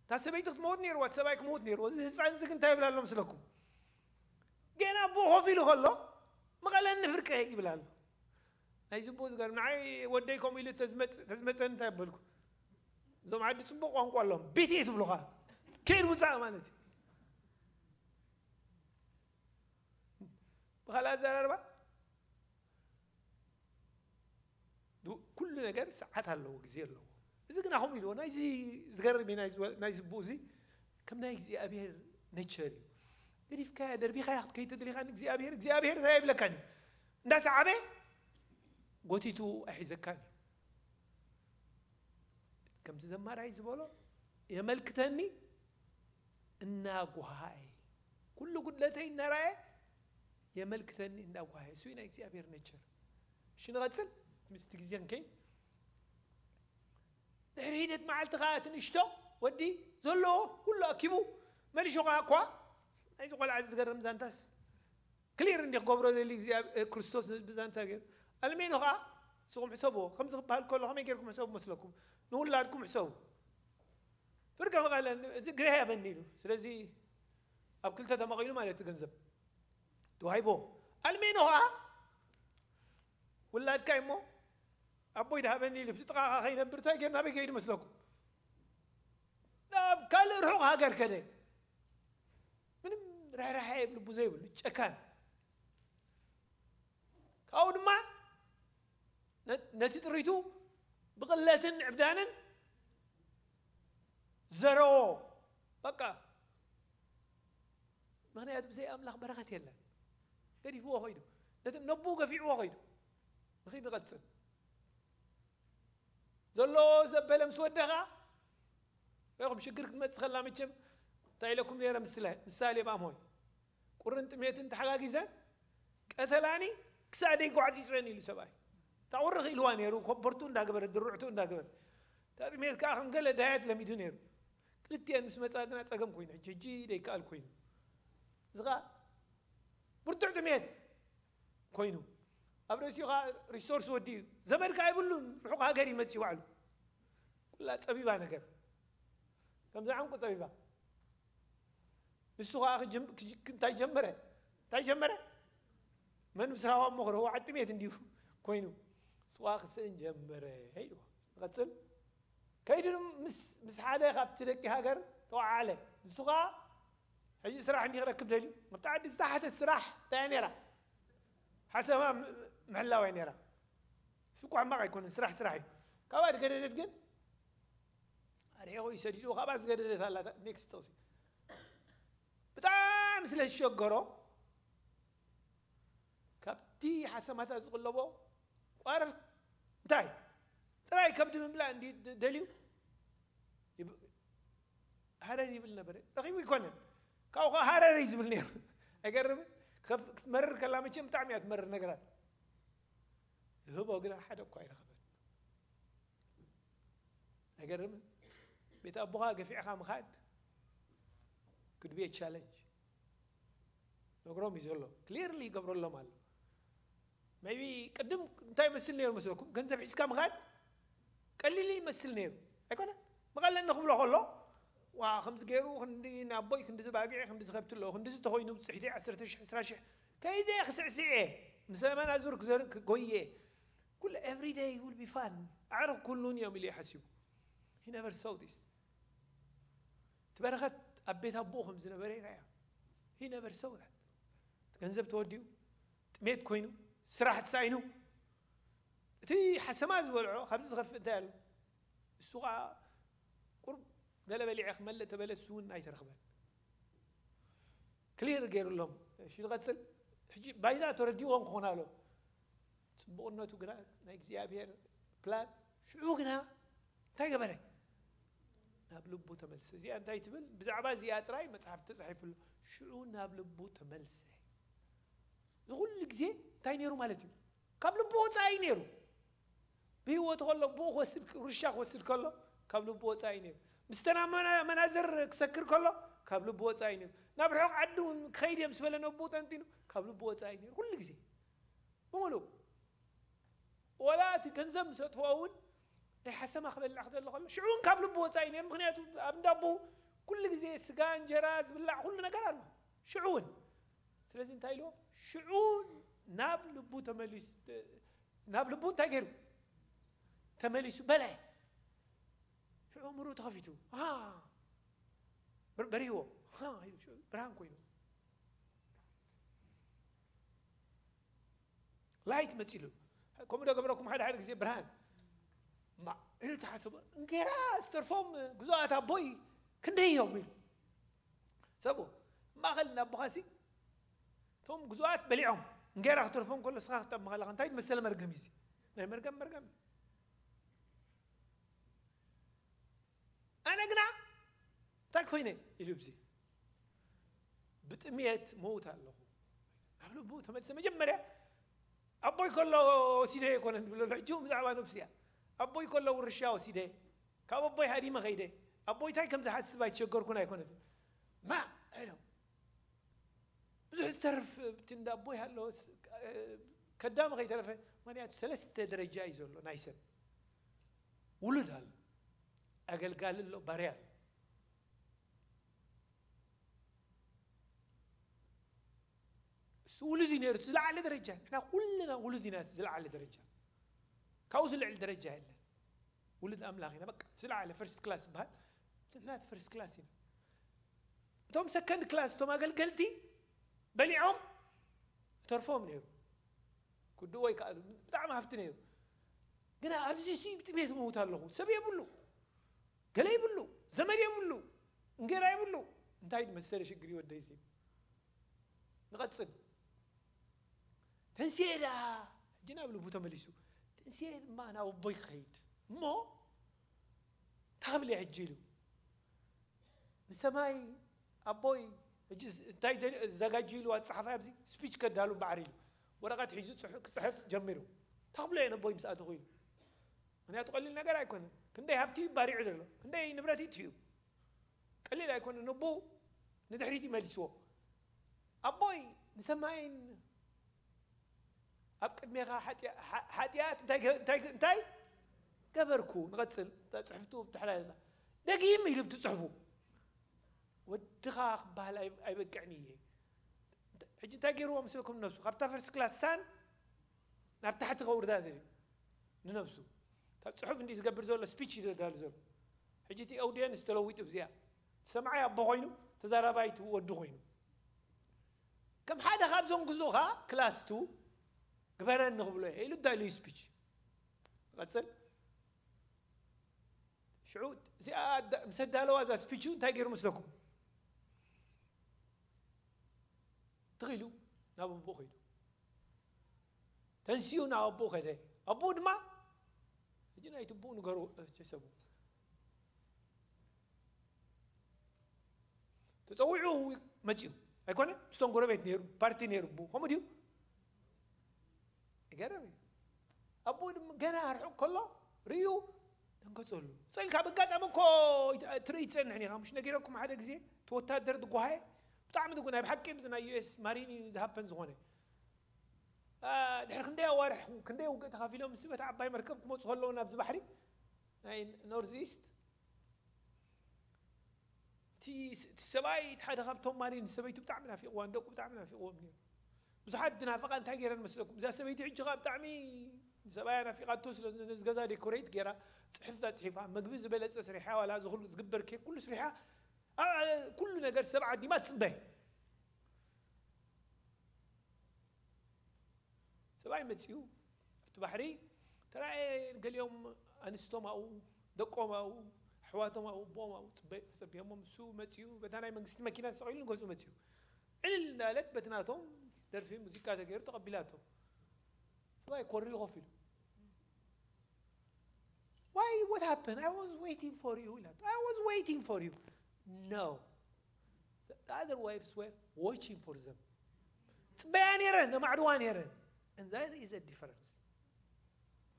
እታ ሰበይቲ ክትመውት ነይርዋ፣ እቲ ሰብኣይ ክመውት ነይርዎ። እዚ ህፃን እዚ ግን እንታይ ይብል ኣሎ መስለኩም? ገና ብኡ ኮፍ ኢሉ ከሎ፣ "ምቐለኒ ፍርቀይ" ይብል ኣሎ። ናይዚ ብኡ ዝገርም፣ ንዓይ ወደይ ከምኡ ኢሉ ተዝመጽ-፣ ተዝመጸኒ እንታይ በልኩ? እዞም ዓዲ ጽቡቕ ቋንቋ ኣለዎም። "ቤቴ" ትብሉኻ። ከይድ ውጻእ ማለት እዩ። ብኻልእ ኣዘራርባ፣ ዱ-፣ ኩሉ ነገር ሰዓት ኣለዎ፣ ግዜ ኣለዎ። እዚ ግን ኣኹም ኢልዎ፣ ናይዚ ዝገርም እዩ፣ ናይዚ ወ-፣ ናይዚ ብኡ እዚ ከም ናይ እግዚኣብሔር ኔቸር እዩ። ገዲፍካያ ደርቢኻያ ክትከይድ ተደሊኻ ንእግዚኣብሔር እግዚኣብሔር እንታይ ኣይብለካን እዩ። እንዳሰዓበ ጎቲቱ ኣይሒዘካን እዩ። ከምቲ ዘማራይ ዝበሎ የመልክተኒ እናጓሃየ ኩሉ ጉድለተይ እናራየ የመልክተኒ እንዳጓሃየ እሱ ናይ እግዚኣብሔር ነቸር። እሺ ንቐጽል ምስቲ ግዜ ንከይድ ድሕሪ ሂደት መዓልቲ ከዓ እቲ ንእሽቶ ወዲ ዘለዎ ኩሉ ኣኪቡ መሊሹ ከዓ እኳ ናይዚ ቆልዓ እዚ ዝገርም ዛንታስ ክሊር እንዲ ክገብሮ ዘሊ እግዚኣብሔር ክርስቶስ ብዛንታ ገይሩ ኣልሜኖ ከዓ ንስኹም ሕሰብዎ ከምዚ ክበሃል ከሎ ከመይ ገይርኩም ሕሰቡ መስለኩም ንውላድኩም ሕሰቡ ፍርቀ መቃለ እዚ ግሬ ያበኒ ኢሉ ስለዚ ኣብ ክልተ ተመቒሉ ማለት ገንዘብ ተዋሂቦ ኣልሜኖ ከዓ ውላድካ እሞ ኣቦይ ድሃበኒ ኢሉ ብጥቓኻ ከይነብር እንታይ ገይሩ ናበይ ከይዱ መስለኩም ናብ ካልእ ርሑቕ ሃገር ከደ ምንም ራሕራሐ የብልቡ ዘይብሉ ጨካን ካብኡ ድማ ነቲ ጥሪቱ ብቕለትን ዕብዳንን ዘረዎ በቃ ምክንያቱ ብዘይ ኣምላኽ በረኸት የለን ገዲፍዎ ኮይዱ ነብኡ ገፊዕዎ ኮይዱ ንኽይንቐፅል ዘሎ ዘበለ ምስ ወደኻ ኹም ሽግር ክትመፅእ ከላ መቸም እንታይ ኢለኩም ነረ ምሳሌ ባም ሆይ ቁርን ጥሜትን ተሓጋጊዘን ቀተላኒ ክሳደይ ጓዕፂፀን ኢሉ ሰብኣይ ታቁሪ ክኢልዋ ነይሩ ኮበርቱ እንዳገበረ ድርዕቱ እንዳገበረ ታጥሜት ከዓ ከም ገለ ዳየት ለሚዱ ነይሩ ክልቲአን ምስ መፃ ግና ፀገም ኮይኑ ሕጂ ሕጂ ደይከኣል ኮይኑ እዚ ከዓ ብርቱዕ ጥሜት ኮይኑ ኣብ ርእሲኡ ከዓ ሪሶርስ ወዲኡ ዘመድ ከዓ ይብሉን ርሑቕ ሃገር ይመፅእ ባዕሉ ኩላ ፀቢባ ነገር ከምዚ ዓንቁ ፀቢባ ንሱ ከዓ እንታይ ጀመረ እንታይ ጀመረ መን ምስራዋ እሞ ክረህዋ ዓጥሜት እንዲሁ ኮይኑ ንሱ ከዓ ክስእን ጀመረ ኢልዎ ንቐፅል ከይዱ ምስ ሓደ ካብቲ ደቂ ሃገር ተወዓዓለ ንሱ ከዓ ሕጂ ስራሕ እንዲ ክረክብ ደልዩ ኣብቲ ዓዲ ዝተሓተት ስራሕ እንታይ ነራ ሓሰማ ምሕላው ነራ ስቋ ሕማቕ ኣይኮነን ስራሕ ስራሕ እዩ ካብኣ ዝገደደት ግን ኣርሒቑ ይሰዲድዎ ካብኣ ዝገደደት ኣላ ኔክስት ጥቕሲ ብጣዕሚ ስለ ዝሸገሮ ካብቲ ሓሰማታት ዝቕለቦ ቋርፍ እንታይ ጥራይ ከብዲ ምብላዕ እንዲ ደልዩ ሃረር ይብል ነበረ ረኺቡ ይኮነን ካብኡ ከዓ ሃረር እዩ ዝብል ነይሩ ኣይገርምን ክትመርር ከላ መቸም ብጣዕሚ እያ ትመርር ነገራት ዝህቦ ግና ሓደ እኳ ኣይረኸበን ኣይገርምን ቤት ኣቦኻ ገፊዕኻ ምኻድ could be a challenge ነግሮም እዩ ዘሎ ክሊርሊ ይገብረሎም ኣሎ maybe ቅድም እንታይ ይመስል ነይሩ መስለኩም ገንዘብ ሒዝካ ምኻድ ቀሊል ይመስል ነይሩ ኣይኮነ መቐለኒ ክብሎ ከሎ ዋ ከምዚ ገይሩ ክንዲ ናቦይ ክንዲ ዝባግዒ ክንዲ ዝከብቲ ኣለዎ ክንዲ ዝተኮይኑ ብፅሒተይ ዓሰርተ ሽሕ ዕስራ ሽሕ ከይደ ክስዕስዕ እየ ንሰመና ዙር ክጎይ እየ ኩሉ every day will be fun ኣዕርኽ ኩሉን እዮም ኢሉ ይሓስቡ he never saw this እቲ በረኸት ኣብ ቤት ኣቦኡ ከም ዝነበረ ይረኣያ he never saw that ገንዘብ ተወዲኡ ጥሜት ኮይኑ ስራሕ ተሳኢኑ እቲ ሓሰማ ዝበልዖ ካብዚ ዝኸፍእ እንታይ ኣሎ እሱ ከዓ ቁርብ ገለ በሊዐ ክመልእ ተበለ እሱ እውን ኣይተረኽበን ክሊር ገይሩሎም እሺ ዝቐፅል ሕጂ ባይዛ ተረዲእዎም ክኾን ኣሎ ፅቡቕነቱ ግና ናይ እግዚኣብሔር ፕላን ሽዑ ግና እንታይ ገበረ ናብ ልቡ ተመልሰ እዚኣ እንታይ ትብል ብዛዕባ እዚኣ ጥራይ መፅሓፍ ተፃሒፉ ኣሎ ሽዑ ናብ ልቡ ተመልሰ እዚ ኩሉ ግዜ እንታይ ነይሩ ማለት እዩ ካብ ልቡ ወፃኢ ነይሩ ብህይወቱ ከሎ ብኡ ክወስድ ውርሻ ክወስድ ከሎ ካብ ልቡ ወፃኢ ነይሩ ምስተና መናዘር ክሰክር ከሎ ካብ ልቡ ወፃኢ ነይሩ ናብ ርሑቕ ዓዲ እውን ክኸይድ እዮም ዝበለ ነብኡ ጠንጢኑ ካብ ልቡ ወፃኢ ነይሩ ኩሉ ግዜ ብምሉእ ወላ እቲ ገንዘብ ምስ ኣጥፍኦ እውን ናይ ሓሰማ ክበልዕ ክደሎ ከሎ ሽዑ እውን ካብ ልቡ ወፃኢ ነይሩ ምክንያቱ ኣብ እንዳቦ ኩሉ ግዜ ስጋ እንጀራ ዝብላዕ ኩሉ ነገር ኣሎ ሽዑ እውን ስለዚ እንታይ ኢልዎ ሽዑ ናብ ልቡ ተመሊሱ ናብ ልቡ እንታይ ገይሩ ተመሊሱ በለ ሽዑ ምሩ ተኸፊቱ በሪህዎ ብርሃን ኮይኑ ላይት መፂሉ ከምኡ ዶ ገበረኩም ሓደ ሓደ ግዜ ብርሃን ኢሉ ተሓሰቡ እንጌራ ዝተርፎም ግዙኣት ኣቦይ ክንደይ እዮም ኢሉ ሰብኡ ማእኸል ናብ ኣቦኻሲ እቶም ግዙኣት በሊዖም እንጌራ ክተርፎም ከሎ ስኻ ክትጠብ መኸለኻ እንታይ መሰለ መርገም እዩ ናይ መርገም መርገም ኣነ ግና እንታይ ኮይነ ኢሉ ብዚ ብጥምየት መውት ኣለኹ ናብ ልቡ ተመልሰ መጀመርያ ኣቦይ ከሎ ወሲደ ኣይኮነን ብሎ ሕጂ ብዛዕባ ነብሲ እያ ኣቦይ ከሎ ውርሻ ወሲደ ካብ ኣቦይ ሃዲመ ከይደ ኣቦይ እንታይ ከም ዝሓስብ ኣይተሸገርኩን ኣይኮነትን ማ ኢሎም ብዙሕ ዝተርፍ እቲ እንዳ ኣቦይ ኣሎ ከዳሚ ከይተረፈ ምክንያቱ ሰለስተ ደረጃ እዩ ዘሎ ናይ ሰብ ውሉድ ኣሎ ኣገልጋሊ ኣሎ ባርያ ኣሎ እሱ ውሉድ እዩ ነይሩ ዝለዓለ ደረጃ ንሕና ኩልና ውሉድ ኢና ዝለዓለ ደረጃ ካብኡ ዝልዕል ደረጃ የለን ውሉድ ኣምላኽ ኢና በቃ ዝለዓለ ፈርስት ክላስ ይበሃል ንሕና ፈርስት ክላስ ኢና እቶም ሰከንድ ክላስ እቶም ኣገልገልቲ በሊዖም ተርፎም ነይሩ ክድዎ ይከኣሉ ብጣዕሚ ሃፍቲ ነይሩ ግን ኣብዚ ሲ ጥሜት መውት ኣለኹ ሰብ የብሉ ገለ ይብሉ ዘመድ የብሉ እንጌራ ይብሉ እንታይ መሰለ ሽግር ይወደይ ሲ ንቐጽል ተንስኤ ደኣ ሕጂ ናብ ልቡ ተመሊሱ ተንስኤ ድማ ናብ ኣቦይ ክኸይድ እሞ ታብለ ሕጂ ኢሉ ንሰማይ ኣቦይ ሕጂ እንታይ ዘጋጅ ኢሉ ኣፀሓፋይ ኣብዚ ስፒች ከዳሉ ባዕር ኢሉ ወረቐት ሒዙ ክፅሕፍ ጀሚሩ ታብለ ነቦይ ምስ ኣተኹ ኢሉ ምክንያቱ ቀሊል ነገር ኣይኮነን ክንደይ ሃብቲ ባሪዑ ዘሎ ክንደይ ንብረት እዩ ቀሊል ኣይኮነን ነቦ ንድሕሪት ይመልስዎ ኣቦይ ንሰማይን ኣብ ቅድሜኻ ሓጢኣት እንታይ ገበርኩ ንቐፅል ፅሕፍቱ ብትሕላይ ደጊም ኢሉ ብትፅሕፉ ወድኻ ክበሃል ኣይበቅዕን እየ ሕጂ እንታይ ገይርዎ ምስልኩም ነብሱ ካብታ ፈርስት ክላስ ሳን ናብ ታሕቲ ከውርዳ ደልዩ ንነብሱ ካብ ፅሑፍ እንዲ ዝገብር ዘሎ ስፒች ይደዳሉ ዘሎ ሕጂ እቲ ኦዲየንስ ተለዊጡ ብዚኣ ሰማዓይ ኣቦ ኮይኑ ተዛራባይ ወዲ ኮይኑ ከም ሓደ ካብዞም ግዙ ከዓ ክላስ ቱ ግበረኒ ክብሎ እየ ኢሉ እንታይ ኢሉ ስፒች ቀፅል ሽዑ እዚኣ ምስ ኣዳለዋ እዛ ስፒቹ እንታይ ገይሩ መስለኩም ትኽኢሉ ናብ ኣቦኡ ከይዱ ተንሲኡ ናብ ኣቦኡ ከደ ኣቦኡ ድማ ሕጂ ናይ ትቡኡ ንገሩ ሰቡ ተፀዊዑ መፅኡ ኣይኮነ ምስቶም ጎረቤት ነይሩ ፓርቲ ነይሩ ቡ ከምኡ ድዩ ይገርም እዩ ኣቦኡ ድማ ገና ርሑቅ ከሎ ርእዩ ደንገፀሉ ፀልካ ብጋጣሚ እኮ ትርኢ ትፀንሕ ኒኻ ምሽ ነጊረኩም ሓደ ግዜ እቲ ወታደር ዝጓሃየ ብጣዕሚ ድጉ ናይ ብሓቂ ምስ ናይ ዩኤስ ማሪን እዩ ዝሃፐን ዝኾነ ድሕሪ ክንደይ ኣዋርሕ ክንደይ ውግእ ተኻፊሎም ምስ በቲ ዓባይ መርከብ ክመፁ ከለዉ ናብዚ ባሕሪ ናይ ኖርዝ ኢስት እቲ ሰብኣይ እቲ ሓደ ካብቶም ማሪን ሰበይቱ ብጣዕሚ ናፊቕዋ ንደቁ ብጣዕሚ ናፊቕዎም ነይሩ ብዙሓት ዝናፈቓ እንታይ ገይረን መስለኩም እዛ ሰበይቲ ሕጂ ከዓ ብጣዕሚ ንሰብኣያ ናፊቓቶ ስለ ነዚ ገዛ ዴኮሬት ገይራ ፅሕፍታ ፅሒፋ ምግቢ ዝበለፀ ስሪሓ ዋላ እዚ ኩሉ ዝግበር ኬክ ኩሉ ስሪሓ ኩሉ ነገር ሰብ ዓዲማ ትፅበ ሰብኣይ መፅኡ ኣብቲ ባሕሪ ተራእየ ገሊኦም ኣንስቶም ኣብኡ ደቆም ኣብኡ ኣሕዋቶም ኣብኡ ኣቦኦም ኣብኡ ተፀቢሆሞ ንሱ መፅኡ በታ ናይ መንግስቲ መኪና ተሰቒሉ ንገዝኡ መፅኡ ዕልል እንዳለት በቲ ናቶም ደርፊ ሙዚቃ ተገይሩ ተቐቢላቶ ሰብኣይ ኮሪ ኮፍ ኢሉ Why? What happened? I was waiting for you. I was waiting for you. No. The other wives were watching for them. ጽበያ ነይረን ነማዕድዋ ነይረን and there is a difference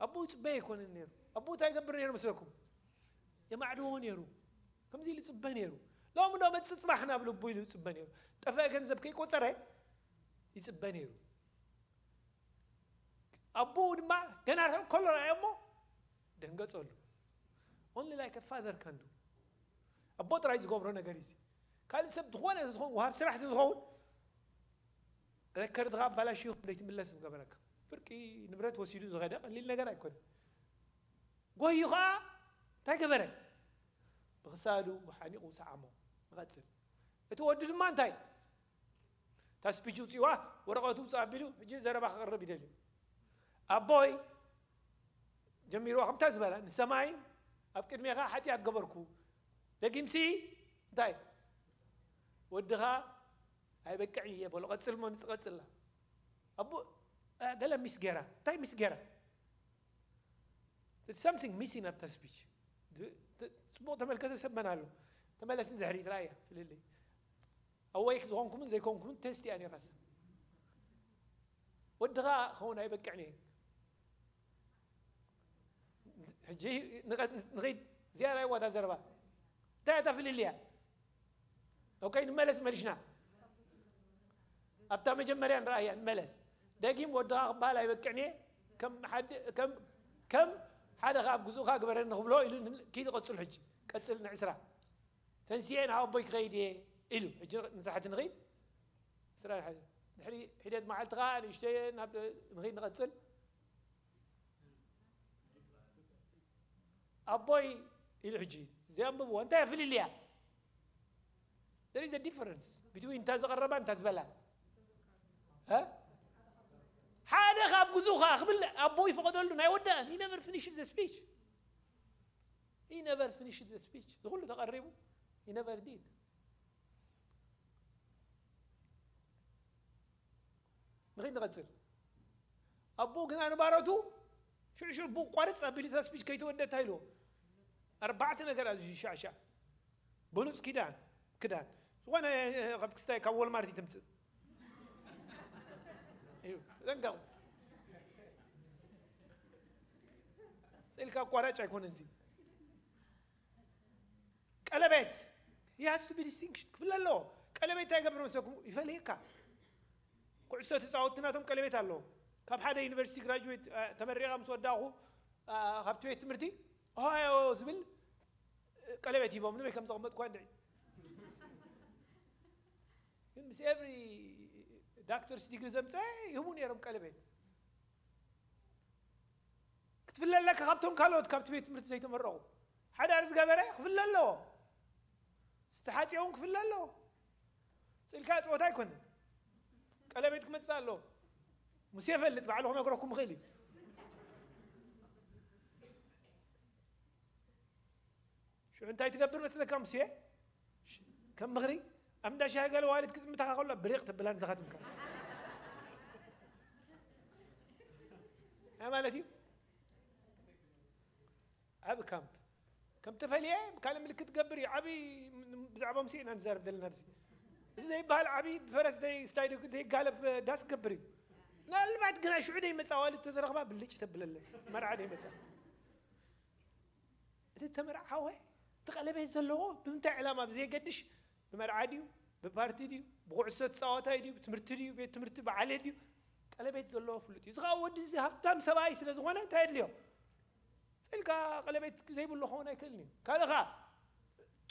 ኣቦኡ ጽበያ ኣይኮነን ነይሩ ኣቦኡ እንታይ ይገብር ነይሩ መስለኩም የማዕድዎ ነይሩ ከምዚ ኢሉ ጽበ ነይሩ ሎም ዶ መጽእ ጽባሕ ናብ ልቡ ኢሉ ይጽበ ነይሩ ጠፍአ ገንዘብ ከይቆጸረ ይጽበ ነይሩ ኣቦኡ ድማ ገና ርሑቕ ከሎ ረኣዮ እሞ ደንገጸሉ only like a father can do ኣቦ ጥራይ ዝገብሮ ነገር እዩ ካልእ ሰብ ዝኾነ ዝኸውን ወሃብ ስራሕ ዝኸውን ረከርድኻ ኣባላሽዩ ደይትምለስ ዝገበረካ ፍርቂ ንብረት ወሲዱ ዝኸደ ቀሊል ነገር ኣይኮነ ጎዩ ከዓ እንታይ ገበረ ብክሳዱ ሓኒቑ ሰዓሞ ንቐፅል እቲ ወዲ ድማ እንታይ ታስፒች ውፅዋ ወረቐቱ ውፅእ ኣቢሉ ሕጂ ዘረባ ክቕርብ ይደልዩ ኣቦይ ጀሚርዋ ከምታ ዝበላ ንሰማይን ኣብ ቅድሜኻ ሓጢኣት ገበርኩ ደጊምሲ እንታይ ወድኻ ኣይበቅዕን እየ በሎ። ቀጽል እሞ ንስ ቀጽላ። ኣቦ፣ እ፣ ገለ ሚስ ገይራ። እንታይ ሚስ ገይራ? There's something missing ኣብታ ስፒች። ድ-፣ ት-፣ ጽቡቕ ተመልከተ ሰብ መን ኣሎ? ተመለስ ንድሕሪት ረኣያ፣ ፍልልይ። ኣወይክ ዝኾንኩምን ዘይኮንኩምን ቴስት እያ ነይራስ። ወድኻ ክኸውን ኣይበቅዕን እየ። ሕጂ ንቐ-፣ ንኸይድ እዚኣ ናይ ዋታ ዘረባ። እንታይ እታ ፍልልያ? ኦኬ፣ ንመለስ መሊሽና። ኣብታ መጀመርያ ንረኣያ ንመለስ። ደጊም ወድኻ ክበሃል ኣይበቅዕን እየ። ከም ሓደ፣ ከም፣ ከም ሓደ ካብ ግዙእኻ ግበረኒ ክብሎ ኢሉ ን-፣ ኪድ ቀጽል ሕጂ። ቀጽል ንዕስራ። ተንሲኤ ናብ ኣቦይ ክኸይድ እየ ኢሉ። ሕጂ ንታሕቲ ንኸይድ። ዕስራ ንሓደ። ድሕሪ ሒደት መዓልቲ ኸኣ ንእሽተይ ናብ ንኸይድ ንቐጽል። ኣቦይ ኢሉ ሕጂ። እዚ ኣንብብዎ። እንታይ ፍልልያ? There is a difference between እታ ዝቐረባን እታ ዝበላን። እ? ሓደ ካብ ግዙኻ ክብል ኣቦ ይፈቐደሉ ናይ ወዳእን። He never finished the speech. He never finished the speech. ዝኹሉ ተቐሪቡ። He never did. ንኸይድ ንቐጽል። ኣቦ ግና ንባሮቱ ሽዑ ሽዑ ብቋርጽ ኣቢሉ እታ ስፒች ከይተወደት ኢልዎ። ኣርባዕተ ነገር ኣዝዩ ሻዕሻዕ። ብሉጽ ኪዳን፣ ክዳን። ዝኾነ፣ እ፣ ካብ ክስታይ ካብ ወልማርት ይተምጽእ። እዩ፣ ተጠንቀቑ። ስእልካ ኣቋራጭ ኣይኮነን እዚ። ቀለቤት፣ he has to be distinction። ክፍለ ኣለዎ። ቀለቤት እንታይ ይገብር መስለኩም? ይፈልየካ። ኩዕሶ ተጻወትቲ ናቶም ቀለቤት ኣለዎም። ካብ ሓደ ዩኒቨርሲቲ ግራጁዌት፣ እ፣ ተመሪቐ ምስ ወዳእኹ፣ እ፣ ካብቲ ቤት ትምህርቲ፣ ኦሃዮ ዝብል፣ እ፣ ቀለቤት ሂቦም፣ ንበይ ከም ዘቐመጥኳ እንድዒ። ግን ምስ ኤቭሪ ዳክተርስ ዲግሪ ዘምጸ ይህቡ ነይሮም ቀለቤት። ክትፍለ ኣለካ ካብቶም ካልኦት ካብቲ ቤት ትምህርቲ ዘይተመረቑ። ሓዳር ዝገበረ ክፍለ ኣለዎ። ዝተሓጽየ እውን ክፍለ ኣለዎ። ስእልካ ጾታ ኣይኮነን። ቀለቤት ክመጽእ ኣለዎ። ሙሴ ይፈልጥ፣ ባዕሉ ክነግረኩም ይኽእል እዩ። ሽዑ እንታይ ትገብር መስለካ ሙሴ? ሽ-፣ ከም ምኽሪ ኣብ እንዳ ሻሂ ገለ ዋሊት ክትጥምተኻ ከሎ ብሪቕ ተብላን ዘኻትምካ። እንታይ ማለት እዩ? ዓቢ ካምፕ። ከም ተፈልየ ካልእ ምልክት ገብር እዩ። ዓቢ ም-፣ ብዛዕባ ሙሴ ኢና ንዛረብ ዘለና ኣብዚ። እዚ ዘይበሃል ዓቢ ብፈረስ ዘይ-፣ ስታይ ደግ-፣ ዘይጋለብ ዳስ ገብር እዩ። ምናልባት ግና ሽዑ ደይ መጻዋሊ ተተረኽባ ብልጭ ተብለለ። መርዓ ደይ መጻ። እቲ ተመርዓወ፣ እቲ ቀለቤት ዘለዎ ብምንታይ ዕላማ ብዘየገድሽ፣ ብመርዓ ድዩ፣ ብፓርቲ ድዩ፣ ብኩዕሶ ተጻዋታይ ድዩ፣ ብትምህርቲ ድዩ፣ ቤት ትምህርቲ ብዓሌት ድዩ፣ ቀለቤት ዘለዎ ፍሉጥ እዩ። እዚ ኸኣ ወዲ እዚ ሃብታም ሰብኣይ ስለ ዝኾነ እንታይ የድልዮ? ስእልካ ቀለቤት ዘይብሉ ክኸውን ኣይክእልን እዩ። ካልእ ኸኣ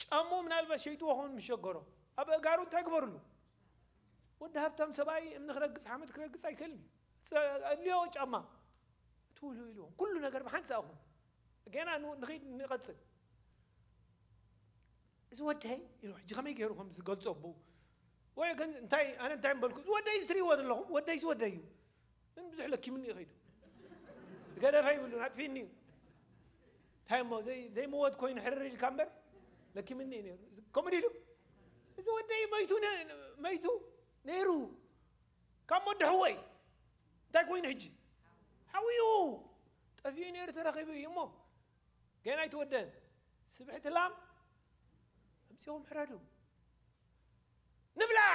ጫምኡ ምናልባት ሸይጥዎ ክኸውን ምስ ሸገሮ፣ ኣብ ኣእጋሩ እንታይ ግበርሉ? ወዲ ሃብታም ሰብኣይ እምኒ ክረግጽ ሓመድ ክረግጽ ኣይክእልን እዩ። ጸ-፣ ኣድልዮ ጫማ። እቲ ውሉ ኢልዎም። ኩሉ ነገር ብሓንሳእ ኹን። ጌና ን-፣ ንኸይድ ንቐጽል። እዚ ወደይ ኢሉ ሕጂ ከመይ ገይሩ ከም ዝገልጾ ብኡ። ወይ ግን እንታይ፣ ኣነ እንታይ ምበልኩ? እዚ ወደይ እዚ ትርእይዎ ዘለኹም፣ ወደይ እዚ ወደይ እዩ። ግን ብዙሕ ለኪምኒ እዩ ከይዱ። ገደፈ ይብሉን፣ ኣጥፊኒ እዩ። እንታይ እሞ፣ ዘይ-፣ ዘይምወት ኮይኑ ሕርር ኢልካ እምበር፣ ለኪምኒ እዩ ነይሩ። እዚ ከምኡ ድዩ ኢሉ? እዚ ወደይ መይቱ ነ-፣ መይቱ ነይሩ። ካብ ሞዲ ሕወይ። እንታይ ኮይኑ ሕጂ? ሓውዩ። ጠፊኡ ነይሩ ተረኺቡ እዩ እሞ። ገና ኣይተወደን። ስብሕቲ ላም ኣምጺኦም ሕረዱ። ንብላዕ!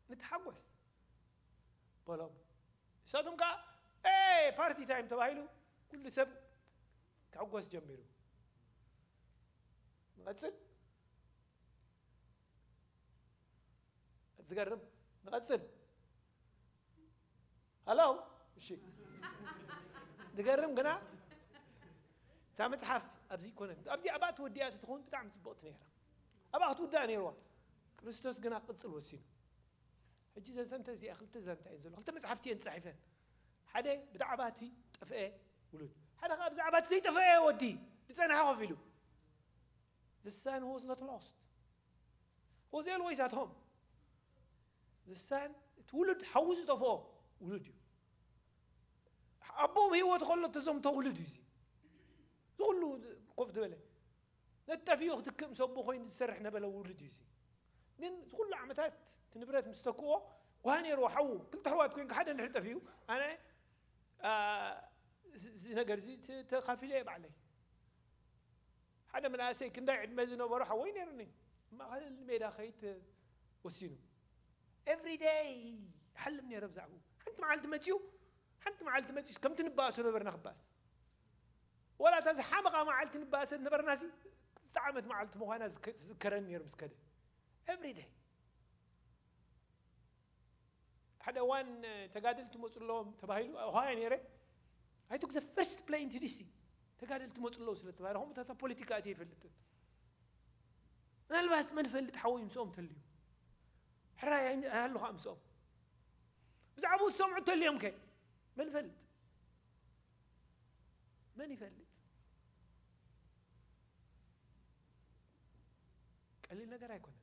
ንተሓጎስ። በሎም። ንሳቶም ከኣ፣ "ኤ፣ ፓርቲ ታይም" ተባሂሉ፣ ኩሉ ሰብ ክሕጎስ ጀሚሩ። ንቐጽል። ዝገርም። ንቐጽል። ሃሎ። እሺ። ዝገርም ግና፣ እታ መጽሓፍ ኣብዚ ይኮነት። ኣብዚ ኣብኣ ትወዲኣ ተትኸውን ብጣዕሚ ጽብቕቲ ነይራ። ኣብኣ ክትውዳእ ነይርዋ። ክርስቶስ ግና ክቕጽል ወሲኑ። ሕጂ ዘን ሰንተ እዚኣ ክልተ ዛንታ እየን ዘሎ። ክልተ መጽሓፍቲ እየን ጸሒፈን። ሓደ ብዛዕባ እቲ ጠፍአ ውሉድ። ሓደ ከኣ ብዛዕባ እቲ ዘይጠፍአ ወዲ ዝጸንሐ ኮፍ ኢሉ። The son who was not lost. Was always at home. The son፣ እቲ ውሉድ ሓዊ ዝጠፍኦ ውሉድ እዩ። ኣቦ ብህይወት ከሎ ተዘምቶ ውሉድ እዩ እዚ። ዝኹሉ ኮፍ ዝበለ። ነቲ ጠፊኡ ክትክእ ምስ ኣቦ ኮይኑ ዝሰርሕ ነበለ ውሉድ እዩ እዚ። ግን እዚ ኩሉ ዓመታት እቲ ንብረት ምስ ተክዎ፣ ጓሃ ነይርዎ ሓዉ፣ ክልተ ኣሕዋት ኮይንካ ሓደ እንድሕር ጠፊኡ፣ ኣነ፣ ኣ፣ እዚ፣ እዚ ነገር እዚ ተ-፣ ተኻፊለ እየ ባዕለይ። ሓደ መንእሰይ ክንዳይ ዕድመ ዝነበሮ ሓወይ ነይሩኒ። ኣብ ማእከል ሜዳ ከይድ ወሲኑ። ኤቭሪ ደይ ይሓልም ነይረ ብዛዕባኡ። ሓንቲ መዓልቲ መጺኡ፣ ሓንቲ መዓልቲ መጺኡስ ከምቲ ንባእሶ ነበርና ክባእስ። ወላ እታ ዝሓመቓ መዓልቲ ንባእሰ ነበርናሲ፣ ዝጠዓመት መዓልቲ ምዃና ዝከ-፣ ዝዝከረኒ ነይሩ ምስ ከደ። ኤቭሪ ደይ። ሓደ እዋን፣ እ፣ ተጋደልቲ መጹ ኣለዎም ተባሂሉ፣ ኣብ ኦሃዮ ነይረ። I took the first plane to D C። ተጋደልቲ መጹ ኣለዉ ስለ ተባሂለ፣ ከምኡታት ኣብ ፖለቲካ ኣትየ ኣይፈልጥን። ምናልባት መን ይፈልጥ ሓወይ ምስኦም ተልዩ። ሕራይ ኣይ-፣ ኣይሃሉ ኸኣ ምስኦም። ብዛዕባኡ ዝሰምዑ ተልዮም ከ? መን ይፈልጥ? መን ይፈልጥ? ቀሊል ነገር ኣይኮነን።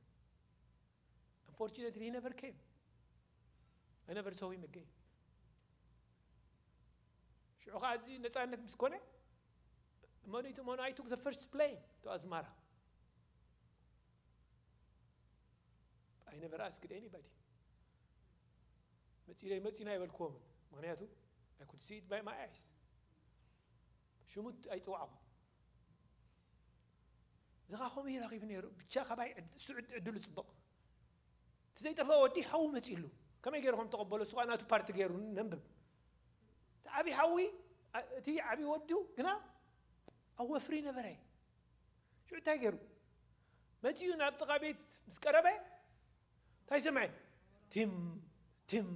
Unfortunately, he never came. I never saw him again. ሽዑ ኸዓ እዚ ነፃነት ምስ ኮነ፣ እመኑ ኣይትእመኑ፣ I took the first plane to ኣስመራ። I never asked anybody. መፂኡ ዶ ኣይመፅኡን ኣይበልክዎምን። ምኽንያቱ፣ I could see it by my eyes. ሽሙ ኣይፀዋዕኹ። እዚ ኸዓ ከምኡ እዩ ረኺቡ ነይሩ። ብቻ ካባይ ዕድ-፣ እሱ ዕድ-፣ ዕድሉ ፅቡቕ። እቲ ዘይጠፍአ ወዲ ሓዉ መፂኡሉ። ከመይ ገይሩ ከም ተቐበሎ፣ እሱ ኸዓ ናቱ ፓርቲ ገይሩ ነንብብ። እቲ ዓብዪ ሓዊ፣ ኣ-፣ እቲ ዓብዪ ወዱ ግና ኣብ ወፍሪ ነበረ። ሽዑ እንታይ ገይሩ? መፂኡ ናብ ጥቓ ቤት ምስ ቀረበ፣ እንታይ ሰምዐ? ቲም፣ ቲም፣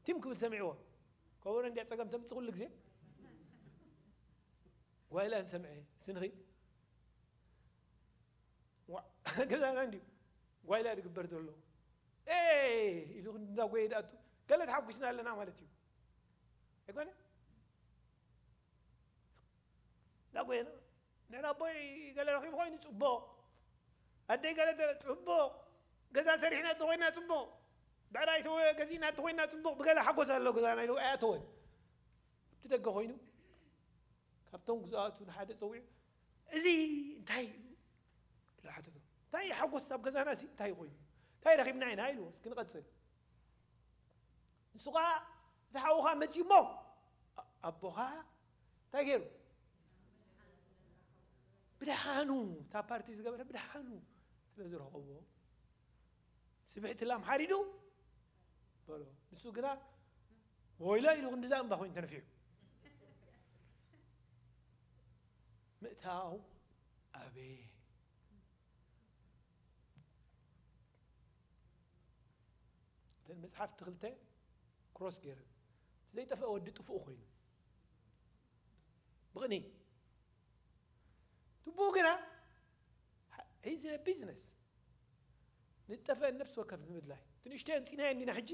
ቲም ክብል ሰሚዕዎ። ከበሮ እንድያ ጸገም ተምጽእ ኩሉ ግዜ። ጓይላ ንሰምዐ፣ ስንኺ። ዋ፣ ገዛና እንድዩ። ጓይላ ዝግበር ዘሎ። ኤ! ኢሉ እንዳጎየ ይኣቱ። ገለ ተሓጒስና ኣለና ማለት እዩ። ኣይኮነ? እንዳጎየና። ንሕና ኣቦይ ገለ ረኺቡ ኮይኑ ጽቡቕ። ኣደይ ገለ ተ-፣ ጽቡቕ። ገዛ ሰሪሕና እንተኾይና ጽቡቕ። ብዕራይ ተወ-፣ ገዚእና እንተኾይና ጽቡቕ። ብገለ ሓጎስ ኣሎ ገዛና ኢሉ ኣይኣተወን። ኣብቲ ደገ ኮይኑ ካብቶም ግዙኣቱ ንሓደ ጸዊዑ፣ "እዚ እንታይ እዩ?" ኢሉ ሓተቶ። "እንታይ እዩ ሓጎስ ኣብ ገዛና እዚ እንታይ ኮይኑ? እንታይ ረኺብና ኢና?" ኢልዎ። እስኪ ንቐጽል። ንሱ ኸዓ እቲ ሓውኻ መጺኡ እሞ፣ ኣ-፣ ኣቦኻ እንታይ ገይሩ? ብደሓኑ፣ እታ ፓርቲ ዝገበረ ብደሓኑ ስለ ዝረኸቦ፣ ስብሕቲ ላም ሓሪዱ በሎ። ንሱ ግና ወይሎ ኢሉ ክንዲ ዛምባ ኮይኑ ተነፊሑ። ምእታው ኣበየ? እተን መጽሓፍቲ ክልተ ክሮስ ገይረን። እቲ ዘይጠፍአ ወዲ ጥፉእ ኮይኑ። ብቕኒ። ትቡኡ ግና፣ ሀ-፣ he's in a business። ንጠፍአን ነፍሲ ወከፍ ንምድላይ። እቲ ንእሽተይ ኣምጺናዮ እንዲና ሕጂ።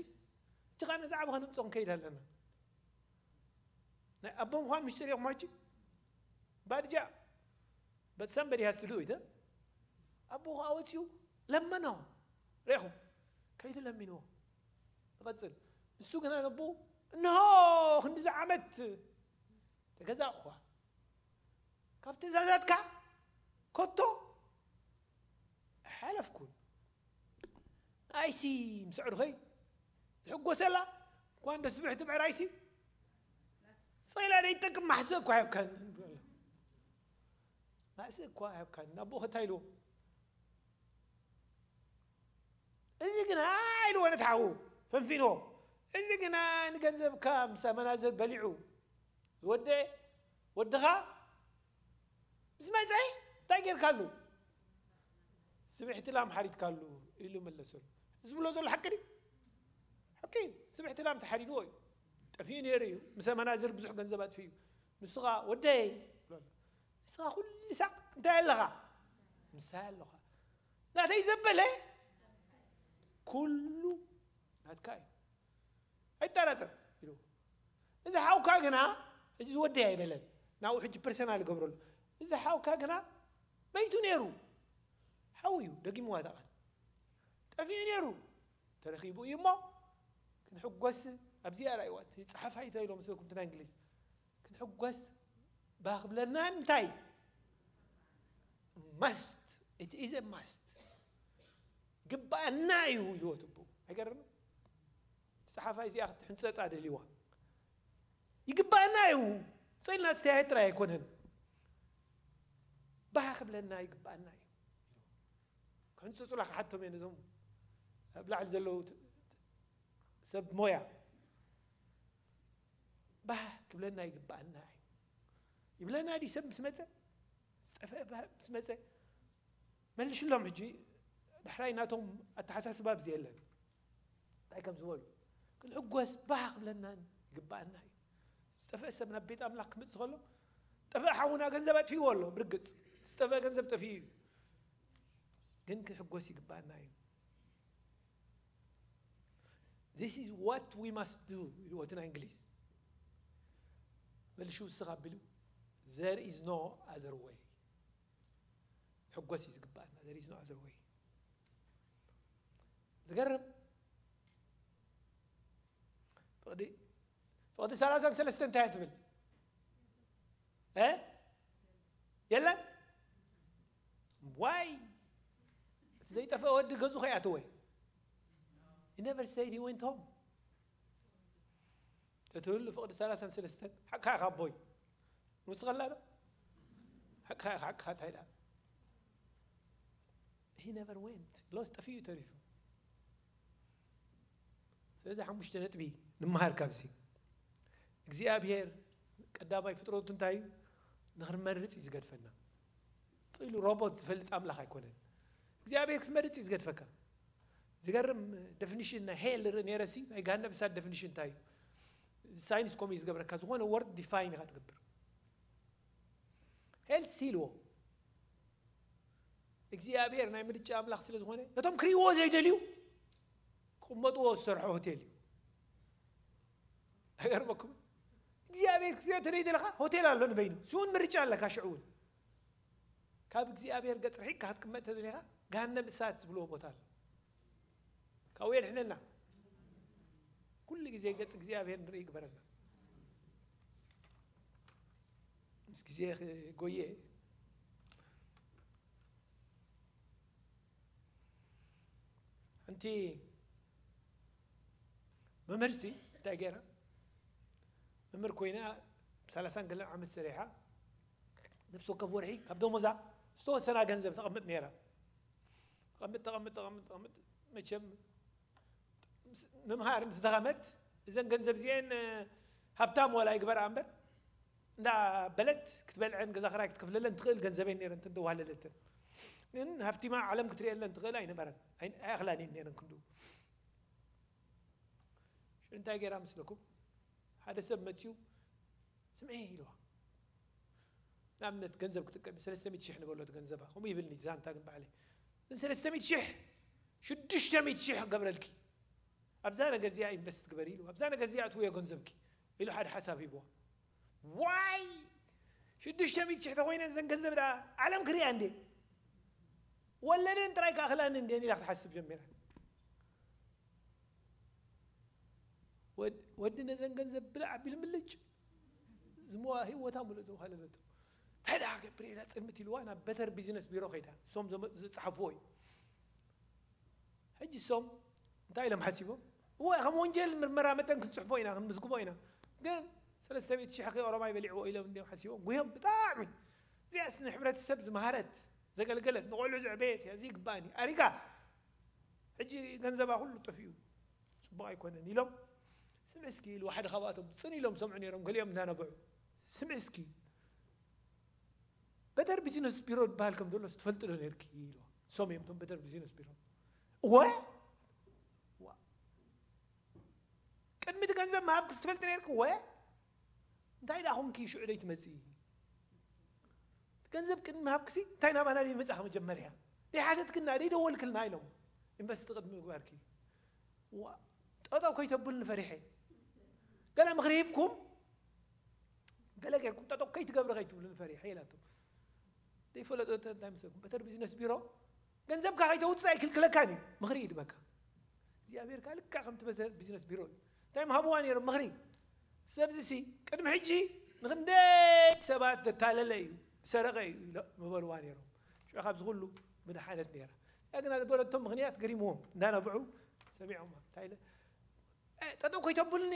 ሕጂ ኸኣ ነዚ ዓቢ ከነምጽኦ ክንከይድ ኣለና። ናይ ኣቦ ምዃን ምሽጢር ኢኹም ሕጂ። ባድጃ። But somebody has to do it, እ? ኣቦ ኸኣ ወጺኡ ለመኖ። ርኢኹም? ከይዱ ለሚንዎ። ንቐጽል። ንሱ ግና ነቦኡ፣ "እንሆ፣ ክንድዚ ዓመት ተገዛእኹዋ። ካብ ትእዛዛትካ ከቶ ኣይሓለፍኩን። ንኣይሲ ምስ ኣዕሩኸይ ዝሕጎሰላ፣ እኳ እንዶ ስብሕቲ ብዕራይሲ፣ ስቕ ኢላ ደይትጠቅም ማሕሰ እኳ ኣይብካን" በሎ። ማሕሰ እኳ ኣይብካን። ኣቦኡ እንታይ ኢልዎ? "እዚ ግና" ኢልዎ ነቲ ሓዉ፣ ፈንፊንዎ። "እዚ ግና ንገንዘብካ ምስ ኣመናዝር በሊዑ ዝወደአ ወድኻ ምስ መጸ እንታይ ጌርካሉ?" "ስብሕቲ ላም ሓሪድካሉ" ኢሉ መለሰሉ። እዚ ዝብሎ ዘሎ ሓቂ ድዩ? ሓቂ እዩ። ስብሕቲ ላም ተሓሪድዎ እዩ። ጠፊኡ ነይሩ እዩ። ምስ ኣመናዝር ብዙሕ ገንዘብ ኣጥፊኡ እዩ። ንሱ ኸኣ "ወደይ" ይብሎ ኣሎ። ንስኻ ኩሉ ሳዕ እንታይ ኣለኻ? ምሳይ ኣለኻ። ናተይ ዘበለ ኩሉ ናትካ እዩ። ኣይጠራጠር ኢሉ። እዚ ሓውካ ግና፣ እዚ ዝወደይ ኣይበለን። ናብኡ ሕጂ ፐርሰናል ይገብረሉ። እዚ ሓውካ ግና መይቱ ነይሩ። ሓው እዩ፣ ደጊምዋ እታ ቃል። ጠፊኡ ነይሩ። ተረኺቡ እዩ እሞ፣ ክንሕጎስ፣ ኣብዚኣ ርኣይዋ፣ እቲ ጸሓፋይ እንታይ ኢሎ መስለኩም፣ እቲ ናይ እንግሊዝ? ክንሕጎስ ባህ ክብለና እንታይ? Must. It is a must. ይግባኣና እዩ ኢልዎ ትብኡ። ኣይገርምን? እቲ ጸሓፋይ እዚኣ ክትሕንጸጻ ደልይዋ። ይግባኣና እዩ። ጸልና ዝተያየ ጥራይ ኣይኮነን። ባህ ክብለና ይግባኣና እዩ። ክሕንጽጹላ ክሓቶም እየ ነዞም ኣብ ላዕሊ ዘለዉ ት-፣ ት-፣ ሰብ ሞያ። ባህ ክብለና ይግባኣና እዩ። ይብለና ድዩ ሰብ ምስ መጸ? ዝጠፍአ ባህ ምስ መጸ? መልሽሎም ሕጂ። ዳሕራይ ናቶም ኣተሓሳስባ ኣብዚ የለን። እንታይ ከም ዝበሉ ክንሕጎስ ባህ ክብለናን ይግባኣና እዩ። ዝጠፍአ ሰብ ናብ ቤት ኣምላኽ ክምጽእ ከሎ፣ ጠፍአ ሓውና ገንዘብ ኣጥፊእዎ ኣሎ። ብርግጽ ዝጠፍአ ገንዘብ ጠፊኡ እዩ። ግን ክንሕጎስ ይግባኣና እዩ። This is what we must do ኢልዎ እቲ ናይ እንግሊዝ። መልሹ ውስኽ ኣቢሉ፣ there is no other way። ሕጎስ እዩ ዝግባኣና። There is no other way። ዝገርም። ፍቕዲ፣ ፍቕዲ ሰላሳን ሰለስተን እንታይ እያ ትብል? እ? የለን? ዋይ! እቲ ዘይጠፍአ ወዲ ገዝኡ ከይኣተወ። He never said he went home። ተትህሉ ፍቕዲ ሰላሳን ሰለስተን ሓቅኻ ኢኻ ኣቦይ። ንስኻ ኣላ ዶ? ሓቅኻ ኢኻ፣ ሓቅኻ እንታይ ደኣ? He never went። ሎስ ጠፊኡ ተሪፉ። ስለዚ ሓሙሽተ ነጥቢ ንምሃር ካብዚ። እግዚኣብሔር ቀዳማይ ፍጥረቱ እንታይ እዩ? ንኽንመርጽ እዩ ዝገድፈና። ጥሉ ሮቦት ዝፈልጥ ኣምላኽ ኣይኮነን። እግዚኣብሔር ክትመርጽ እዩ ዝገድፈካ። ዝገርም ደፊኒሽን ናይ ሄል ርኢ ነይረ ሲ፣ ናይ ገሃነብ እሳት ደፊኒሽን እንታይ እዩ? ሳይንስ ከምኡ እዩ ዝገብረካ። ዝኾነ ወርድ ዲፋይን ኢኻ ትገብር። ሄል ሲ ኢልዎ። እግዚኣብሔር ናይ ምርጫ ኣምላኽ ስለ ዝኾነ፣ ነቶም ክርእይዎ ዘይደልዩ ክቕመጥዎ ዝሰርሖ ሆቴል እዩ። ኣይገርመኩም? እግዚኣብሔር ክትሪኦ ተደይደለኻ ሆቴል ኣሎ ንበይኑ። ስውን ምርጫ ኣለካ ሽዑ እውን። ካብ እግዚኣብሔር ገጽ ርሒቅካ ክትቅመጥ ተደሊኻ፣ ገሃነም እሳት ዝብልዎ ቦታ ኣሎ። ካብኡ የድሕነና። ኩሉ ግዜ ገጽ እግዚኣብሔር ንርኢ ይግበረና። ምስ ግዜ ክጎየ። ሓንቲ መምህርሲ እንታይ ገይራ? መምህር ኮይና ሰላሳን ገለን ዓመት ሰሪሓ፣ ነፍሲ ወከፍ ወርሒ ካብ ደሞዛ ዝተወሰና ገንዘብ ተቐምጥ ነይራ። ተቐምጥ፣ ተቐምጥ፣ ተቐምጥ፣ ተቐምጥ። መቸም ምስ-፣ ምምሃር ምስ ደኸመት፣ እዘን ገንዘብ እዚአን፣ እ፣ ሃብታም ዋላ ይግበራ እምበር፣ እንዳ በለት ክትበልዐን ገዛ ክራይ ክትከፍለለን ትኽእል ገንዘበን ነይረን፣ እንተ እንደዋለለትን። ግን ሃፍቲማ ዓለም ክትርእየለን ትኽእል ኣይነበረን። ኣይ-፣ ኣይኣኽላን እየን ነይረን ክንድኡ። ሽዑ እንታይ ገይራ ምስለኩም? ሓደ ሰብ መጺኡ፣ "ስምዒ" ኢልዋ። ንኣብነት ገንዘብ ክጥቀም፣ ሰለስተ ሚእቲ ሽሕ ንበሎ እቲ ገንዘባ። ከምኡ ይብልኒ ዛንታ ግን ባዕለይ። "ግን ሰለስተ ሚእቲ ሽሕ፣ ሽዱሽተ ሚእቲ ሽሕ ክገብረልኪ። ኣብዛ ነገር እዚኣ ኢንቨስት ግበሪ" ኢልዋ። "ኣብዛ ነገር እዚኣ እትውዮ ገንዘብኪ" ኢሉ ሓደ ሓሳብ ሂብዋ። ዋይ! ሽዱሽተ ሚእቲ ሽሕ ተኾይነ እዘን ገንዘብ ደኣ ዓለም ክሪኣ እንዴ? ወለደን ጥራይ ክኣኽላኒ እንዴ? ኢላ ክትሓስብ ጀሚራ። ወድ-፣ ወዲ ነዘን ገንዘብ ብላዕ ኣቢሉ ምልጭ። ዝመዋ ህይወታ ሙሉእ ዘውሃለለቶ። እንታይ ደኣ ክገብር ኢላ ጽልምት ኢልዋ ናብ በተር ቢዝነስ ቢሮ ከይዳ። እሶም ዘመ-፣ ዝጸሓፍዎ እዩ። ሕጂ እሶም እንታይ ኢሎም ሓሲቦም? እወ፣ ከም ወንጀል ምርመራ መጠን ክንጽሕፎ ኢና፣ ክንምዝግቦ ኢና። ግን ሰለስተ ሚእቲ ሽሕ ከ ኦሮማይ በሊዕዎ ኢሎም እንዲዮም ሓሲቦም። ጉዮም ብጣዕሚ። እዚኣስ ንሕብረተሰብ ዝመሃረት፣ ዘገልገለት፣ ንቆልዑ ዘዕበየት እያ። እዚ ይግባእኒ። ኣሪጋ። ሕጂ ገንዘባ ኩሉ ጠፊኡ። ጽቡቕ ኣይኮነን ኢሎም። ስምዒ እስኪ ኢልዎ ሓደ ካብኣቶም ጽን ኢሎም ሰምዑ ነይሮም፣ ገሊኦም እናነብዑ። ስምዒ እስኪ። በተር ቢዝነስ ቢሮ ዝበሃል ከም ዘሎስ ትፈልጢ ዶ ነይርኪ? ኢልዋ። እሶም እዮም እቶም በተር ቢዝነስ ቢሮ። እወ? ዋ። ቅድሚ እቲ ገንዘብ ምሃብክስ ትፈልጢ ነይርኪ? እወ? እንታይ ደኣ ኾንኪ ሽዑ ደይትመጺ? ገንዘብ ቅድሚ ምሃብክሲ እንታይ ናባና ደይመጻኺ መጀመርያ? ደይሓተትክና፣ ደይደወልክልና ኢሎም። ኢንቨስት ቅድሚ ምግባርኪ። ዋ፣ ጠጠው ከይተብሉኒ ፈሪሐ። ገለ ምኽሪ ሂብኩም፣ ገለ ጌርኩም ጠጠው ከይትገብሪ ከይትብሉኒ ፈሪሐ ኢላቶም። ዘይፈለጦ እንተ-፣ እንታይ መሰልኩም? በተር ቢዝነስ ቢሮ ገንዘብካ ከይተውፅእ ኣይክልክለካን እዩ። ምኽሪ ይድበካ። እግዚኣብሔር ከኣ ልክዕ ከምቲ በተር ቢዝነስ ቢሮ እዩ። እንታይ ምሃብዋ ነይሮም ምኽሪ? ሰብዚ ሲ ቅድሚ ሕጂ ንኽንደይ ሰባት ዘታለለ እዩ፣ ዝሰረቐ እዩ ኢሎ-፣ ምበልዋ ነይሮም። ሽዑ ካብዚ ኩሉ ምድሓነት ነይራ። ያግና ዝበለቶ ምኽንያት ገሪምዎም እንዳነብዑ ሰሚዖም። እንታይ ኢለ፣ "እ፣ ጠጠው ኮይተብሉኒ፣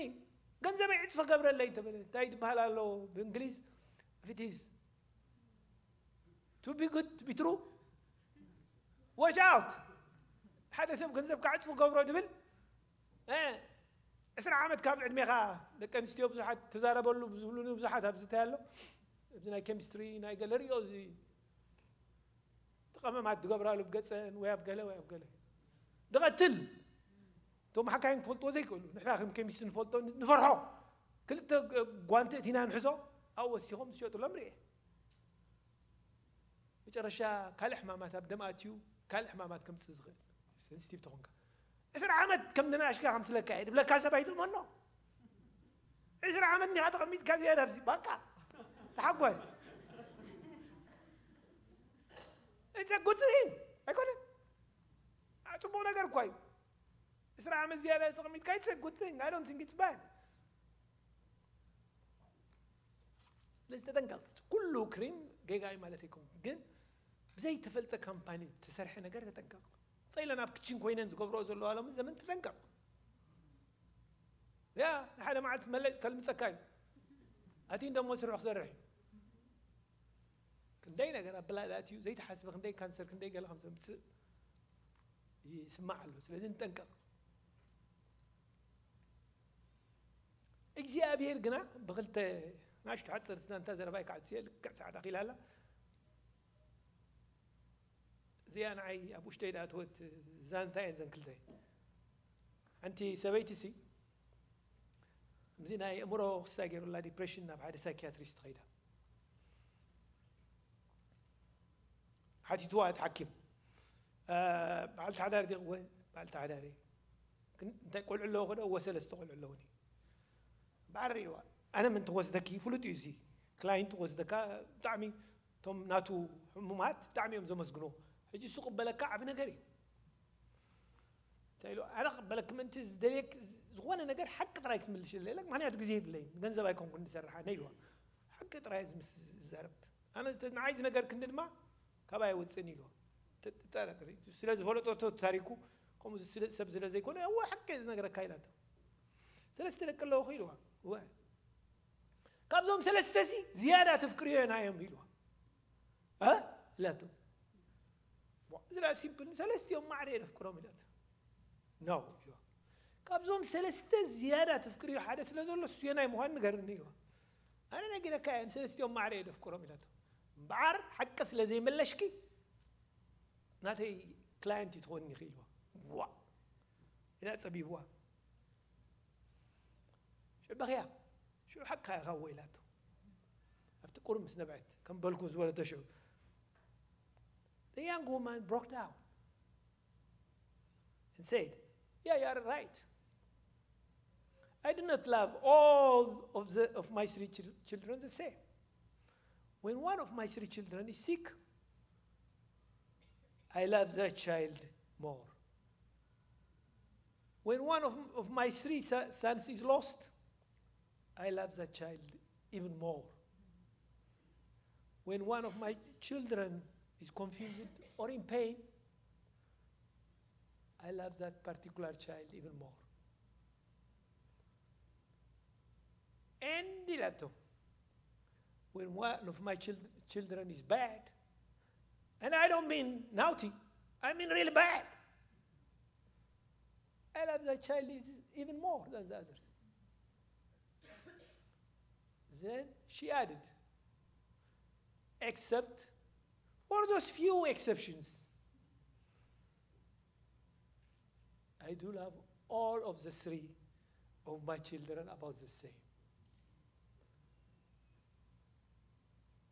ገንዘበይ ዕፅፊ ገብረለይ" እንተበለ፣ እንታይ ትበሃል ኣሎ ብእንግሊዝ? "If it is too be good to be true, watch out." ሓደ ሰብ ገንዘብ ካዕፅፉ ገብሮ ድብል፣ እ፣ ዕስራ ዓመት ካብ ዕድሜኻ፣ ደቂ ኣንስትዮ ብዙሓት ተዛረበሉ ዝብሉኒ ብዙሓት ኣብዚ እንታይ ኣሎ፣ ኣብዚ ናይ ኬሚስትሪ ናይ ገለ ሪኦ፣ እዚ ተቐመማት ዝገብራሉ ብገፀን ወይ ኣብ ገለ ወይ ኣብ ገለ ድቐትል። እቶም ሓካይም ክፈልጥዎ ዘይክእሉ፣ ንሕና ከም ኬሚስት ንፈልጦ ንፈርሖ። ክልተ ጓንቲ እቲና ንሕዞ፣ ኣብኡ ወሲኾም ዝሸጡሎም ርኤ። መጨረሻ ካልእ ሕማማት ኣብ ደም ኣትዩ፣ ካልእ ሕማማት ከምፅእ ዝኽእል፣ ሴንሲቲቭ ተኾንካ። ዕስራ ዓመት ከም ንናሽካ ከምስለካ እየ ድብለካ ሰብ ኣይጥቕመኖ። ዕስራ ዓመት እንዲኻ ተቐሚጥካ ዝያዳ ኣብዚ ባቃ ተሓጓስ። It's a good thing። ኣይኮነን? አ፣ ጽቡቕ ነገር እኳ እዩ። ዕስራ ዓመት ዝያዳ ተቐሚጥካ፣ it's a good thing። I don't think it's bad። ስለዚ ተጠንቀቕ። ኩሉ ክሪም ጌጋ እዩ ማለት ኣይኮን፣ ግን ብዘይተፈልጠ ካምፓኒ ዝተሰርሐ ነገር ተጠንቀቕ። ጸይለን ኣብ ክችን ኮይነን ዝገብረኦ ዘለዋ ሎሚ ዘመን ተጠንቀቕ። ያ፣ ንሓደ መዓልቲ መለጭ ከልምጸካ እዩ። ኣቲ እንደሞ ስርሑ ክሰርሕ እዩ። ክንደይ ነገር ኣብ ብላድ ኣትዩ ዘይተሓስበ፣ ክንደይ ካንሰር፣ ክንደይ ገለ ከም ዘምጽእ ይስማዕ ኣሎ። ስለዚ ንጠንቀቕ። እግዚኣብሔር ግና ብኽልተ ናሽቱ ሓፀርቲ ዛንታ ዘረባይ ክዓጽየ፣ ልክዕ ሰዓት ኣኺላ ኣላ። እዚኣ ንዓይ ኣብ ውሽጠይ ዝኣተወት ዛንታ እየን ዘን ክልተ። ሓንቲ ሰበይቲ ሲ ከምዚ ናይ ኣእምሮ ክስታይ ገይሩላ ዲፕሬሽን ናብ ሓደ ሳይኪያትሪስት ኸይዳ። ሓቲትዋ እቲ ሓኪም፣ "እ፣ በዓልቲ ሓዳር ዲኺ?" "እወ፣ በዓልቲ ሓዳር እየ። ግን እንታይ ቆልዑ ኣለዎ?" "ከደ እወ፣ ሰለስተ ቆልዑ ኣለዉኒ." በዓር ኢልዋ። "ኣነ ምእንቲ ክወስደኪ ፍሉጥ እዩ እዚ ክላይንት ክወስደካ፣ ብጣዕሚ እቶም ናቱ ሕሙማት ብጣዕሚ እዮም ዘመስግኖ። ሕጂ እሱ ቅበለካ ዓቢ ነገር እዩ." እንታይ ኢሉ? "ኣነ ቅበለኪ ምእንቲ ዝደልየክ ዝኾነ ነገር ሓቂ ጥራይ ክትምልሽለይ፣ ምኽንያቱ ግዜ የብለይን፣ ገንዘብ ኣይኮንኩን ዝሰርሕ ኣነ" ኢልዋ። "ሓቂ ጥራይ እዚ ምስ ዝዛረብ፣ ኣነ ዝተ-፣ ንዓይ ዝነገርክኒ ድማ ካባይ ኣይወፅእን" ኢልዋ። ተ-፣ ተጠራጠሪ። ስለ ዝፈለጠቶ ታሪኩ፣ ከምኡ ስለ-፣ ሰብ ስለ ዘይኮነ፣ "እወ ሓቂ እየ ዝነግረካ" ኢላቶ። "ሰለስተ ደቂ ኣለዎ" ኢልዋ። "እወ። ካብዞም ሰለስተ ሲ ዝያዳ ተፍቅርዮ ናዮም?" ኢልዋ። "እ?" ኢላቶ። "ዋ፣ እዚ ደኣ ሲምፕል፣ ንሰለስቲኦም ማዕረ እየ ደፍቅሮም" ኢላቶ። "ኖ" ኢልዋ። "ካብዞም ሰለስተ ዝያዳ ተፍቅርዮ ሓደ ስለ ዘሎ፣ እሱ የናይ ምዃኑ ንገርኒ" ኢልዋ። "ኣነ ነጊረካ እየ፣ ንሰለስቲኦም ማዕረ እየ ደፍቅሮም" ኢላቶ። "እምበኣር ሓቂ ስለ ዘይመለሽኪ፣ ናተይ ክላየንት ትኾኒ ኢኺ" ኢልዋ። ዋ! ኢላ ጸቢብዋ። "ሽዑ በኽያ፣ ሽዑ ሓቅኻ ኢኻ እወ" ኢላቶ። ኣብቲ ቁሩብ ምስ ነብዐት፣ ከም በልኩ ዝበለቶ ሽዑ፣ the young woman broke down and said, "Yeah, you are right. I do not love all of the, of my three chil-, children the same. When one of my three children is sick, I love that child more. When one of, of my three so-, sons is lost, I love that child even more. When one of my children is confused or in pain, I love that particular child even more." And ኢላቶ፣ "When one of my chil-, children is bad, and I don't mean naughty, I mean really bad, I love that child even more than the others." Then she added, "Except for those few exceptions, I do love all of the three of my children about the same."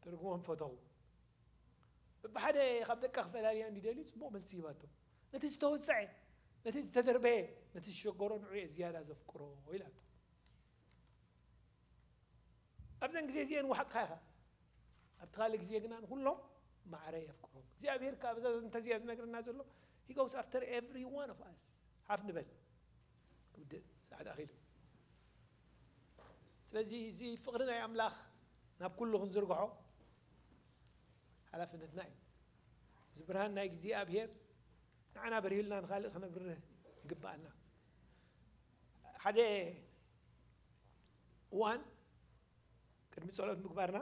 ትርጉሞም ፈተኹ። በብሓደ ካብ ደቃ ክፈላልያ እንዲ ደልዩ ጽቡቕ መልሲ ሂባቶ። "ነቲ ዝተወጽዐ፣ ነቲ ዝተደርበየ፣ ነቲ ዝሸገሮ ንዑ እየ ዝያዳ ዘፍቅሮ" ኢላቶ። ኣብዘን ግዜ እዚአን ዋሕቅካ ኢኻ። ኣብቲ ካልእ ግዜ ግና ንኹሎም ማዕረ የፍቅሮም። እግዚኣብሔር ከኣ በዛ እንተዚኣ ዝነግረና ዘሎ፣ he goes after every one of us። ሓፍ ንበል። ውድእ፣ ሰዓት ኣኺሉ። ስለዚ እዚ ፍቕሪ ናይ ኣምላኽ ናብ ኩሉ ክንዝርግሖ ሓላፍነትና እዩ። እዚ ብርሃን ናይ እግዚኣብሔር ንዓና በሪሁልና ንኻልእ ክነብርህ ይግባኣና። ሓደ እዋን ቅድሚ ጸሎት ምግባርና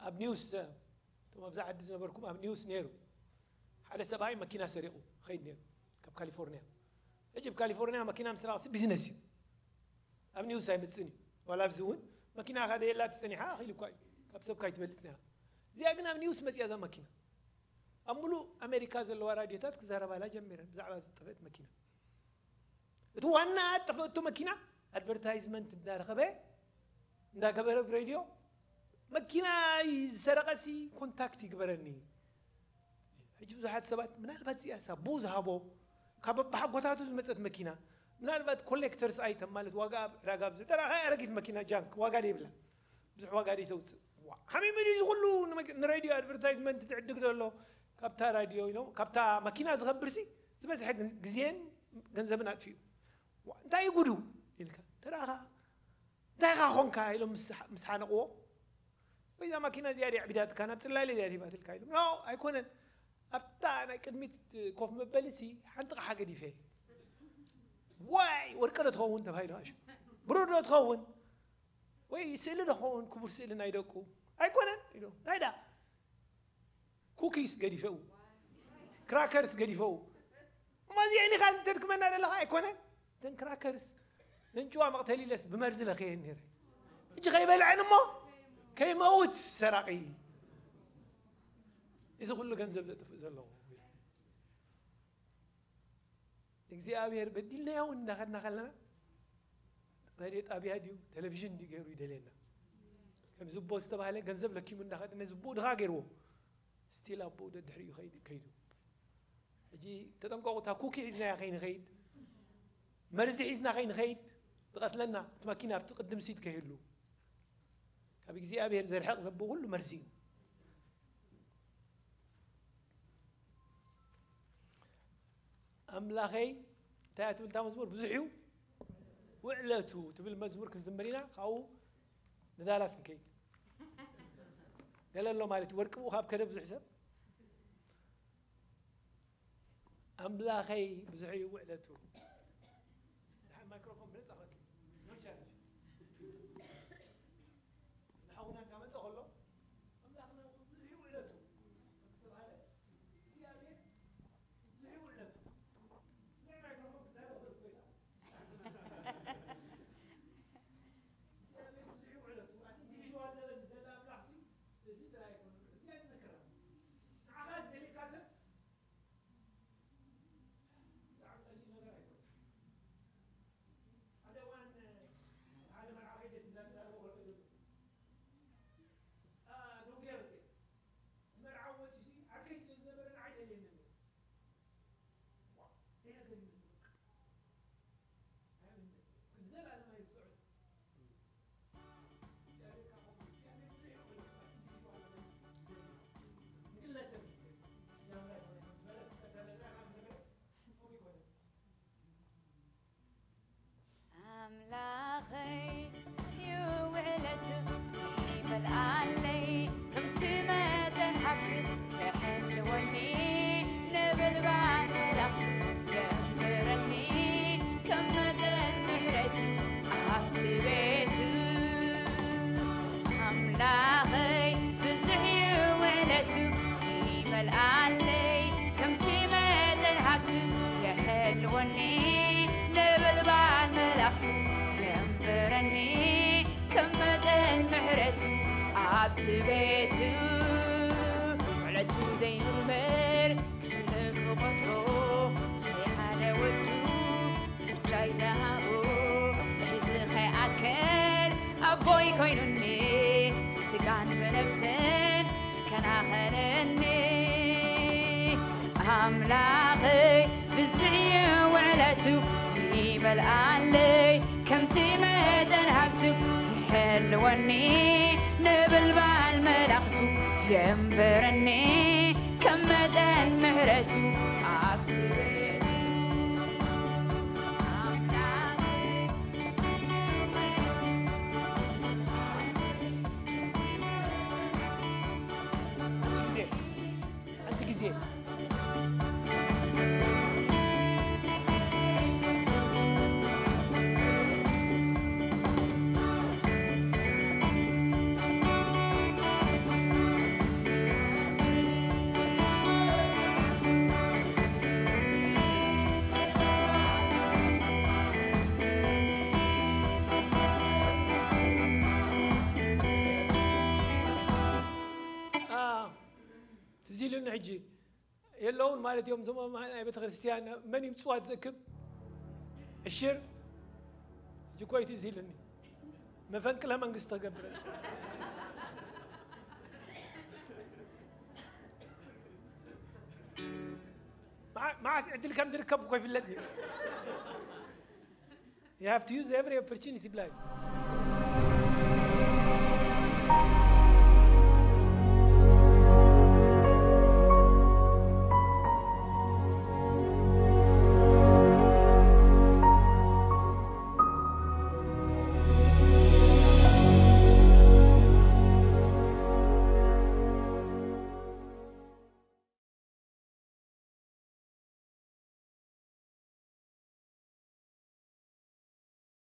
ኣብ ኒውስ፣ እቶም ኣብዛ ዓዲ ዝነበርኩም ኣብ ኒውስ ነይሩ። ሓደ ሰብኣይ መኪና ሰሪቑ ኸይድ ነይሩ ካብ ካሊፎርኒያ። ሕጂ ኣብ ካሊፎርኒያ መኪና ምስራቕሲ ቢዝነስ እዩ። ኣብ ኒውስ ኣይመጽእን እዩ። ዋላ ኣብዚ እውን መኪና ኻደ የላ ትጸኒሓ ኣኺሉ እኳ እዩ። ካብ ሰብ ካይትበልጽ ነያ። እዚኣ ግን ኣብ ኒውስ መጽያ እዛ መኪና። ኣብ ሙሉእ ኣሜሪካ ዘለዋ ራድዮታት ክዛረባላ ጀሚረን ብዛዕባ ዝጠፈእት መኪና። እቲ ዋና ጠፈእቶ መኪና ኣድቨርታይዝመንት እንዳረኸበ እንዳገበረ ብሬድዮ፣ መኪና ዝሰረቐሲ ኮንታክት ይግበረኒ። ሕጂ ብዙሓት ሰባት ምናልባት እዚኣ ሳቦ ዝሃቦ ካብ በብሓጎታቱ ዝመፀት መኪና፣ ምናልባት ኮሌክተርስ ኣይተም ማለት ዋጋ ኣብ ዕዳጋ ብዙ ተራኻ ኣረጊት መኪና ጃንክ ዋጋ ደይብላ ብዙሕ ዋጋ ደይተውፅእ። ዋ፣ ሓሚሙ ድዩ እዚ ኩሉ ንመኪ-፣ ንሬድዮ ኣድቨርታይዝመንት ትዕድግ ዘሎ? ካብታ ራድዮ ኢሎም ካብታ መኪና ዝኸብርሲ ዝበዝሐ ግን-፣ ግዜን ገንዘብን ኣጥፊኡ። ዋ፣ እንታይ እዩ ጉዱ ኢልካ ተራኻ እንታይ ኢኻ ኾንካ ኢሎም ምስ ሓ-፣ ምስ ሓነቕዎ፣ ወይ እዛ ማኪና እዚኣ ድያ ዕቢዳትካ ናብ ጽላለ ድያ ሂባትልካ ኢሎም። ኖ፣ ኣይኮነን፣ ኣብታ ናይ ቅድሚት ኮፍ መበሊ ሲ ሓንቲ ቕሓ ገዲፈ። ዋይ፣ ወርቂ ዶ ትኸውን ተባሂሉ ኣሹ፣ ብሩር ዶ ትኸውን ወይ ስእሊ ዶ ኸውን፣ ክቡር ስእሊ ናይ ደቁ ኣይኮነን ኢሎም። እንታይ ዳ ኩኪስ ገዲፈው፣ ክራከርስ ገዲፈው። እሞ እዚአን ኢኻ ዝተድክመና ዘለኻ ኣይኮነን። እተን ክራከርስ ነንጭዋ መቕተሊ ኢለስ ብመርዚ ለኸየን ነይረ። ሕጂ ከይበልዐን እሞ ከይመውት ሰራቒ። እዚ ኩሉ ገንዘብ ዘጥፍእ ዘለኹ። እግዚኣብሔር በዲልናዮ እውን እንዳኸድና ከለና ሬድዮ ጣብያ ድዩ ቴሌቪዥን ድዩ ገይሩ ይደልየና። ከም ዝቦ ዝተባህለ ገንዘብ ለኪሙ እንዳኸደ ነዚ ቦ ድኻ ገይርዎ። ስቲል ኣቦኡ ደድሕሪኡ ከይድ-፣ ከይዱ። ሕጂ ተጠንቀቑ፣ እታ ኩኪ ሒዝናያ ከይንኸይድ፣ መርዚ ሒዝና ከይንኸይድ፣ ትቐትለና። እቲ መኪና ኣብቲ ቅድም ሲት ከይህሉ፣ ካብ እግዚኣብሔር ዘርሕቕ ዘቦ ኩሉ መርዚ እዩ። ኣምላኸይ እንታይ እያ ትብል እታ መዝሙር? ብዙሕ እዩ ውዕለቱ ትብል መዝሙር ክንዝምር ኢና። ካብኡ ንዳላስ ንከይድ። ገለ ኣሎ ማለት እዩ። ወርቂ ብኡ ካብ ከደ ብዙሕ ሰብ ኣምላኸይ ብዙሕ እዩ ውዕለቱ። ደሓን ማይክሮፎን ብነጻ ኸኪ። ኖ ቻርጅ። ዝሓውና እንዳመጸ ከሎ ኣምላኽና ብዙሕ እዩ ውዕለቱ ዝተባህለ እግዚኣብሔር ብዙሕ እዩ ውዕለቱ። ብዙሕ ማይክሮፎን ክዛረብ ከሎ ኮይና። እግዚኣብሔር ብዙሕ እዩ ውዕለቱ። ኣቲ ኢንዲቪዥዋል ለቨል ዝደለ ኣምላኽሲ እዚ ጥራይ ኣይኮነን። እግዚኣብሔር ዝክራ። ንዓኻ ዝደልየካ ሰብ ብጣዕሚ ቀሊል ነገር ኣይኮነን። ሓደ እዋን፣ ሓደ መርዓ ከይደስ እንዳተዛረበ ከሎ ጀምሩ። አ፣ ዶንግያ በፂሐ። እቲ መርዓዊ ወፂኡሲ ዓርከይ ስለ ዝነበረ ንዓይ ደልየኒ ነይሩ። ዋ፣ ደጋገመ። ኣይኣምንን። ንዘለኣለም ኣይርስዖን። ኣምላኸይ ስሕዩ ውዕለቱ ይመልኣለይ፣ ከምቲ መጠን ሃብቱ የሕልወኒ፣ ነበልባል መላእኽቱ የንብረኒ፣ ከም መጠን ምሕረቱ ኣብቲ ቤቱ። ኣምላኸይ ብዙሕ እዩ ውዕለቱ ይመልኣለይ፣ ከምቲ መጠን ሃብቱ የሕልወኒ፣ ነበልባል መላእኽቱ የንብረኒ፣ ከም መጠን ምሕረቱ ኣብቲ ቤቱ። ውዕለቱ ዘይምርመር ክልክ ቆጽሮ፣ ስለ ሓደ ወዱ ብቻይ ዝሃቦ፣ እዚ ከይኣክል ኣቦይ ኮይኑኒ፣ ብስጋን ብነብስን ዝከናኸነኒ። ኣምላኸይ ብዝሕ እዩ ውዕለቱ ይመልኣለይ፣ ከምቲ መጠን ሃብቱ ይሕልወኒ፣ ነበልባል መላእኽቱ የንብረኒ፣ ከም መጠን ምሕረቱ ኣብቲ ቤቱ። ኣምላኸይ ሕጂ የለውን ማለት እዮም። እዞም ናይ ቤተ ክርስቲያን መን እዩ ምጽዋት ዝእክብ? ዕሽር ሕጂ እኮ እቲ ኢሉኒ መፈንቅለ መንግስቲ ተገብረ። መዓ- መዓስ ዕድል ከም ዝርከብ እኮ ይፍለጥ እዩ። You have to use every opportunity ብላይ።